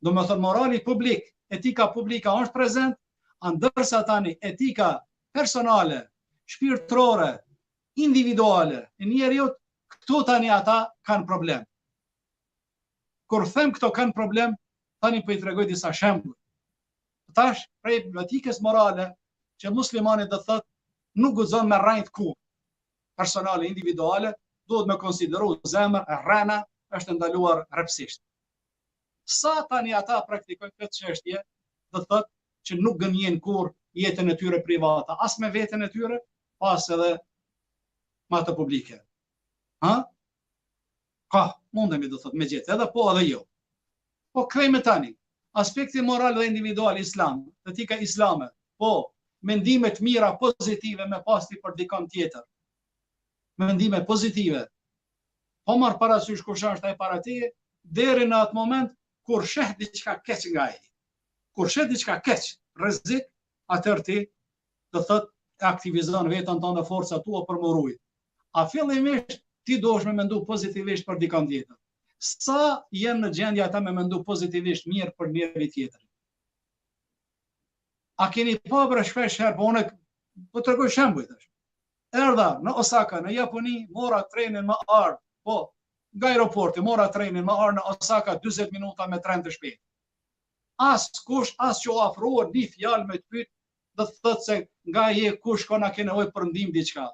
Domethënë morali publik, etika publike është prezent, a ndërsa tani etika personale, shpirtërore, individuale e njeriut, këtu tani ata kanë problem. Kur them këto kanë problem, tani po i tregoj disa shembuj. Tash prej etikës morale që muslimani do të thotë nuk guxon me rrejt kurrë. Personale, individuale, duhet me konsideru zemër, rrena është e ndaluar rreptësisht. Sa tani ata praktikojnë këtë çështje, do të thotë që nuk gënjejnë kurrë jetën e tyre private, as me veten e tyre, as edhe me atë publike. Ha? Ka, mundemi do të thotë me gjetë, edhe po edhe jo. Po kthehemi tani. Aspekti moral dhe individual islam, etika islame, po mendime të mira pozitive me pas ti për dikon tjetër. Mendime pozitive, pa marrë parasysh kush është ai para teje, deri në atë moment kur sheh diçka keq nga ai. Kur sheh diçka keq, rrezik, atëherë ti do thot e aktivizon veten tënde forcat tua për m'u rujt. A fillimisht ti duhesh me mendu pozitivisht për dikon tjetër. Sa janë në gjendje ata me mendu pozitivisht mirë për njëri tjetrin? A keni pa bre shpesh herë, po unë po tregoj shembuj tash. Erdha në Osaka, në Japoni, mora trenin me ardh, po, nga aeroporti, mora trenin me ardh në Osaka 40 minuta me tren të shpejtë. Askush, as që u afrua një fjalë me të pyet, do të thotë se nga je ku shkon a ke nevojë për ndihmë diçka.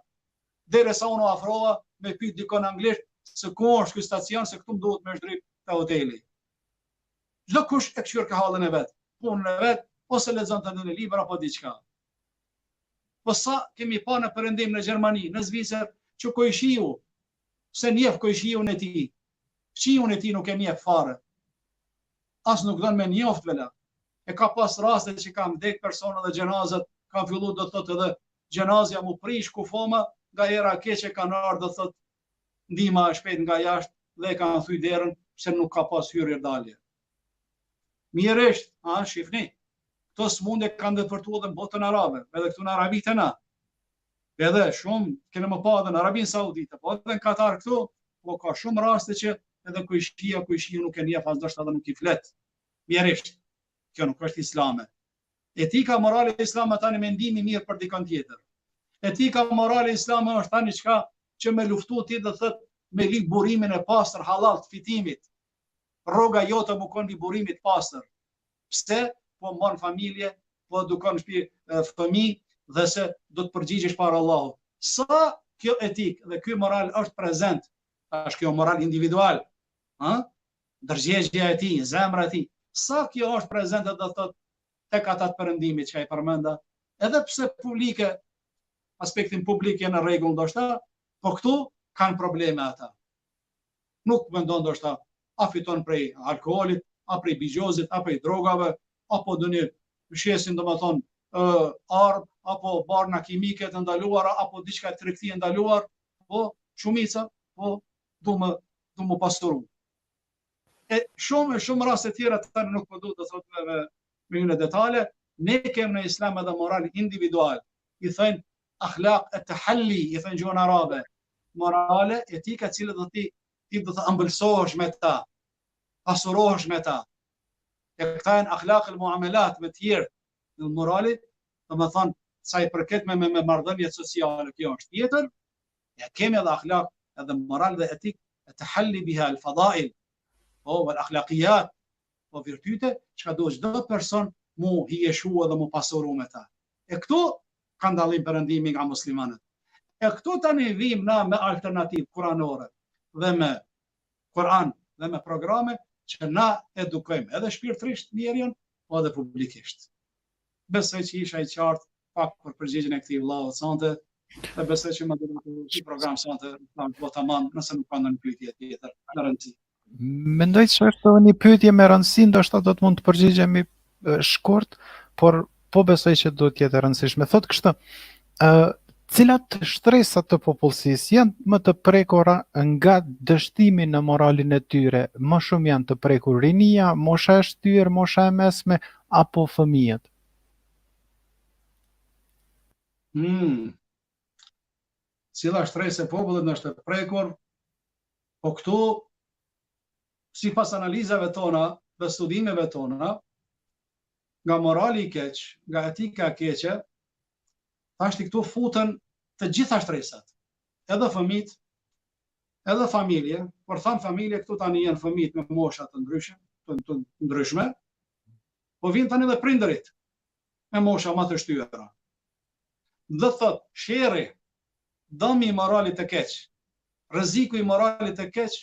Derisa unë u afrova me pyet dikon anglisht se ku është ky stacion, se këtu më duhet me zhdryp te hoteli. Çdokush e kqyrke hallin e vet, punën e vet, ose lexonte ndonjë libër apo diçka. Po sa kemi pa në perëndim, në Gjermani, në Zvicër, që kojshiu, s'e njeh kojshiun e tij, fqiun e tij nuk e njeh fare. As nuk don me njoft vela. E ka pas raste që kanë vdek persona dhe xhenazet kanë fillu do thotë edhe xhenazja mu prish kufoma nga era e keqe kanë ardhur do thotë ndihma e shpejtë nga jashtë dhe e kanë thy derën pse nuk ka pas hyrje dalje. Mjerisht, a, shifni, këto smundje kanë depërtu edhe në botën arabe, edhe këtu në Arabi te na. Edhe shumë, kena me pa edhe në Arabinë Saudite, po edhe në Katar këtu, po ka shumë raste që edhe kojshia, kojshiun nuk e njeh, as ndoshta edhe nuk i flet. Mjerisht, kjo nuk është islame. Etika morale islame tani mendimi mirë për dikon tjetër. Etika morale islame është tani çka që me luftu ti do thot me lyp burimin e pastër halal të fitimit. Rroga jote me kon burimit pastër. Pse? Po mban familje, po edukon shtëpi fëmijë dhe se do të përgjigjesh para Allahut. Sa kjo etikë dhe ky moral është prezent, është kjo moral individual, ë? Ndërgjegjja e tij, zemra e tij, sa kjo është prezente do thot tek ata të perëndimit që i përmenda, edhe pse publike, aspektin publik janë në rregull ndoshta, po këtu kanë probleme ata. Nuk mendon ndoshta a fiton prej alkoolit, a prej bixhozit, a prej drogave, apo ndonjë shesin domethënë armë, apo barna kimike të ndaluara, apo diçka tregti e ndaluar, po shumica, po du me, du m'u pasuru. E shumë e shumë raste tjera tani nuk po du do thotë me, me, me në detale, ne kem në islam edhe moral individual, i thënë ahlak e tehalli, i thënë gjuhën arabe, morale, etika cilët do ti, ti do të ëmbëlsohesh me ta, pasurohesh me ta. E këta janë ahlak el muamelat me tjerë në moralit, domethënë, sa i përket me, me, me marrëdhëniet sociale, kjo është tjetër, E kemi edhe ahlak, edhe moral dhe etik, e tehalli biha el fadail, po, vel ahlakijat, po virtyte, çka do çdo person mu hijeshu edhe mu pasuru me ta. E këtu kanë dallim perëndimi nga muslimanët. E këtu tani vim na me alternativë kuranore dhe me Kur'an dhe me programe. që na edukojmë edhe shpirtërisht njeriun, po edhe publikisht. Besoj që isha i qartë pak për përgjigjen e këtij vëllau sonte, dhe besoj që më do të ky program sonte ta po tamam nëse nuk ka ndonjë pyetje tjetër me rëndësi. Mendoj se është edhe një pyetje me rëndësi, ndoshta do të mund të përgjigjemi shkurt, por po besoj që duhet të jetë e rëndësishme. Thotë kështu, ë cilat shtresa të popullsisë janë më të prekura nga dështimi në moralin e tyre? Më shumë janë të prekur rinia, mosha e shtyrë, mosha e mesme apo fëmijët? Hmm. Cila shtresë e popullit është e prekur? Po këtu sipas analizave tona dhe studimeve tona, nga morali i keq, nga etika e keqe, tashti këtu futen të gjitha shtresat, edhe fëmijët, edhe familje, por thamë familje këtu tani janë fëmijët me mosha të ndryshme, të, të ndryshme, po vijnë tani edhe prindërit me mosha më të shtyra. Do thotë, sherri, dëmi i moralit të keq, rreziku i moralit të keq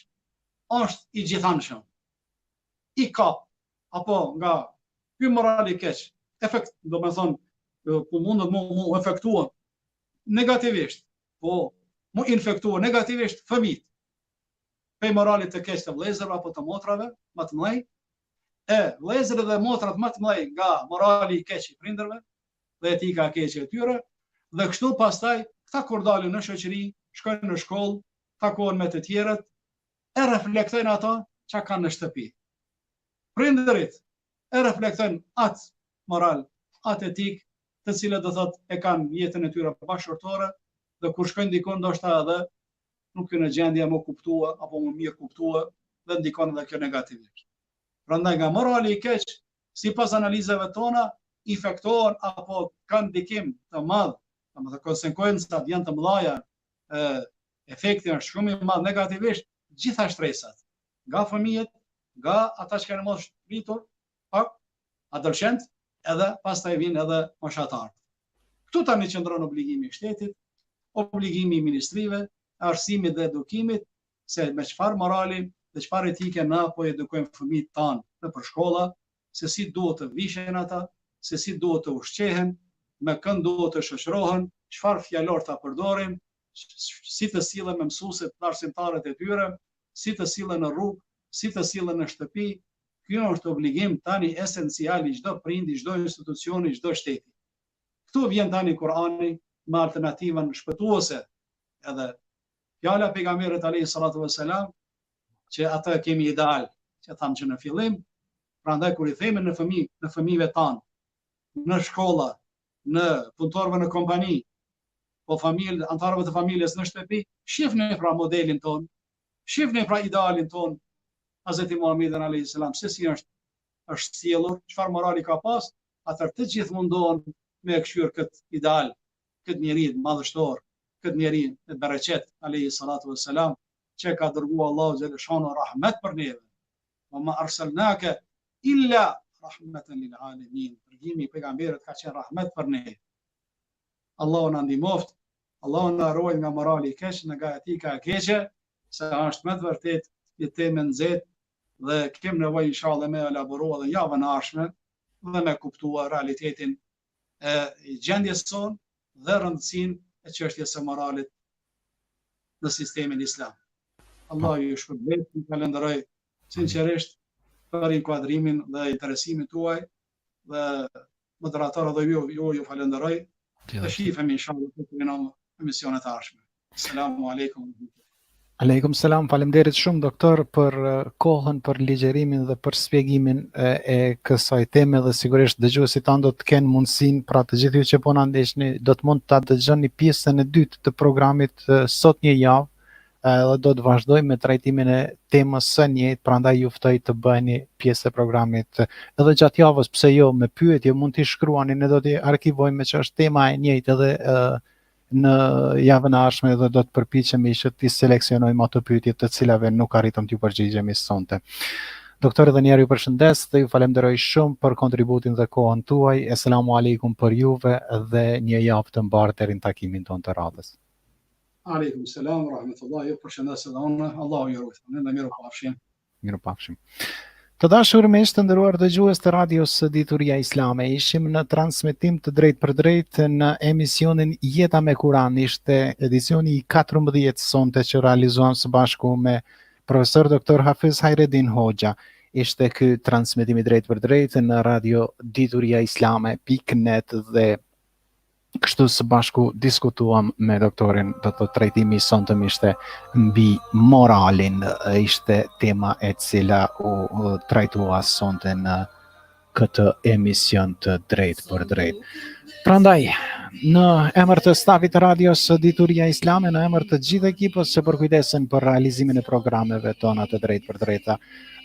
është i gjithanshëm. I kap apo nga ky moral i keq, efekt, domethonë, ku mundet mu, mu efektua negativisht, po mu infektua negativisht fëmijët prej moralit të keq të vëllezërve apo të motrave më të mëdhenj, e vëllezërit dhe motrat më të mëdhenj nga morali i keq i prindërve dhe etika e keqe e tyre, dhe kështu pastaj këta kur dalin në shoqëri, shkojnë në shkollë, takohen me të tjerët, e reflektojnë ato që kanë në shtëpi. Prindërit e reflektojnë atë moral, atë etikë, të cilët do thotë e kanë jetën e tyre bashkëshortore dhe kur shkojnë diku ndoshta edhe nuk janë në gjendje më kuptua apo më mirë kuptua dhe ndikon edhe kjo negativisht. Prandaj nga morali i keq, sipas analizave tona, infektohen apo kanë ndikim të madh, domethënë konsekuencat janë të mëdha, ë efekti është shumë i madh negativisht gjitha shtresat, nga fëmijët, nga ata që kanë moshë të rritur, pak adoleshent, edhe pastaj vijnë edhe moshatarët. Këtu tani qëndron obligimi i shtetit, obligimi i ministrive, arsimit dhe edukimit, se me çfarë morali dhe çfarë etike na po edukojmë fëmijët tanë nëpër shkolla, se si duhet të vishen ata, se si duhet të ushqehen, me kënd duhet të shoqërohen, çfarë fjalor ta përdorin, si të sillen me mësuesit dhe arsimtarët e tyre, si të sillen në rrugë, si të sillen në shtëpi, ky është obligim tani esencial i çdo prindi, çdo institucioni, çdo shteti. Këtu vjen tani Kurani me alternativën shpëtuese, edhe fjala e pejgamberit alayhi salatu vesselam që atë e kemi ideal, që thamë që në fillim, prandaj kur i themi në fëmijë, në fëmijëve tanë, në shkolla, në punëtorëve në kompani, po familje, anëtarëve të familjes në shtëpi, shifni pra modelin tonë, shifni pra idealin tonë, Hazreti Muhammedin alayhi salam, se si është është sjellur, çfarë morali ka pas, atëherë të gjithë mundohen me e kqyr këtë ideal, këtë njeri madhështor, këtë njeri me bereqet alayhi salatu vesselam, që e ka dërguar Allahu xheleshanuhu rahmet për neve. Wa ma arsalnaka illa rahmatan lil alamin. Dërgimi i pejgamberit ka qenë rahmet për ne. Allahu na ndihmoftë, Allahu na ruajt nga morali i keq, nga etika e keqe, se është me të vërtetë një temë e nxehtë dhe kem nevojë inshallah me elaboru edhe javën e ardhshme dhe me kuptua realitetin e gjendjes sonë dhe rëndësinë e çështjes së moralit në sistemin islam. Allahu ju shpërbleftë, ju falenderoj sinqerisht për inkuadrimin dhe interesimin tuaj dhe moderator edhe ju ju ju falenderoj. Të shihemi inshallah në emisionet e ardhshme. Selamu alejkum. Alejkum selam, faleminderit shumë doktor për eh, kohën, për ligjërimin dhe për shpjegimin e, e kësaj teme dhe sigurisht dëgjuesit tanë do të kenë mundësinë, pra të gjithë ju që po na ndiqni, do të mund ta dëgjoni pjesën e dytë të programit eh, sot një javë edhe do të vazhdojmë me trajtimin e temës së njëjtë, prandaj ju ftoj të bëheni pjesë e programit edhe gjatë javës, pse jo me pyetje mund t'i shkruani, ne do t'i arkivojmë meqë është tema e njëjtë edhe në javën e ardhshme dhe do të përpiqemi që t'i seleksionojmë ato pyetje të cilave nuk arritëm t'ju përgjigjemi sonte. Doktor edhe një herë ju përshëndes dhe ju falenderoj shumë për kontributin dhe kohën tuaj. Eselamu alejkum për juve dhe një javë të mbarë deri në takimin tonë të radhës. Alejkum selam rahmetullah, ju përshëndes edhe unë, Allahu ju ruajt. Ne mirupafshim. Mirupafshim. Të dashur miq, të nderuar dëgjues të radios Dituria Islame, ishim në transmetim të drejtpërdrejtë në emisionin Jeta me Kuran, ishte edicioni i 14 sonte që realizuam së bashku me profesor doktor Hafiz Hajredin Hoxha. Ishte ky transmetim i drejtpërdrejtë në radio Dituria Islame pikë net dhe Kështu së bashku diskutuam me doktorin, do të thotë trajtimi i sontëm ishte mbi moralin, ishte tema e cila u trajtua sonte në këtë emision të drejtpërdrejtë. Prandaj, në emër të stafit të radios Dituria Islame, në emër të gjithë ekipës që përkujdesen për realizimin e programeve tona të drejtpërdrejta,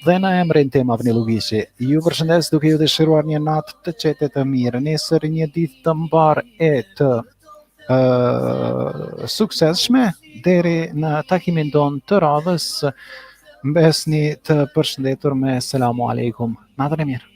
Dhe në emrin tim Avni Llugiqi, ju përshëndes duke ju dëshiruar një natë të qetë e të mirë, nesër një ditë të mbarë e të uh, suksesshme deri në takimin tonë të radhës. Mbesni të përshëndetur me selamu alejkum. Natën e mirë.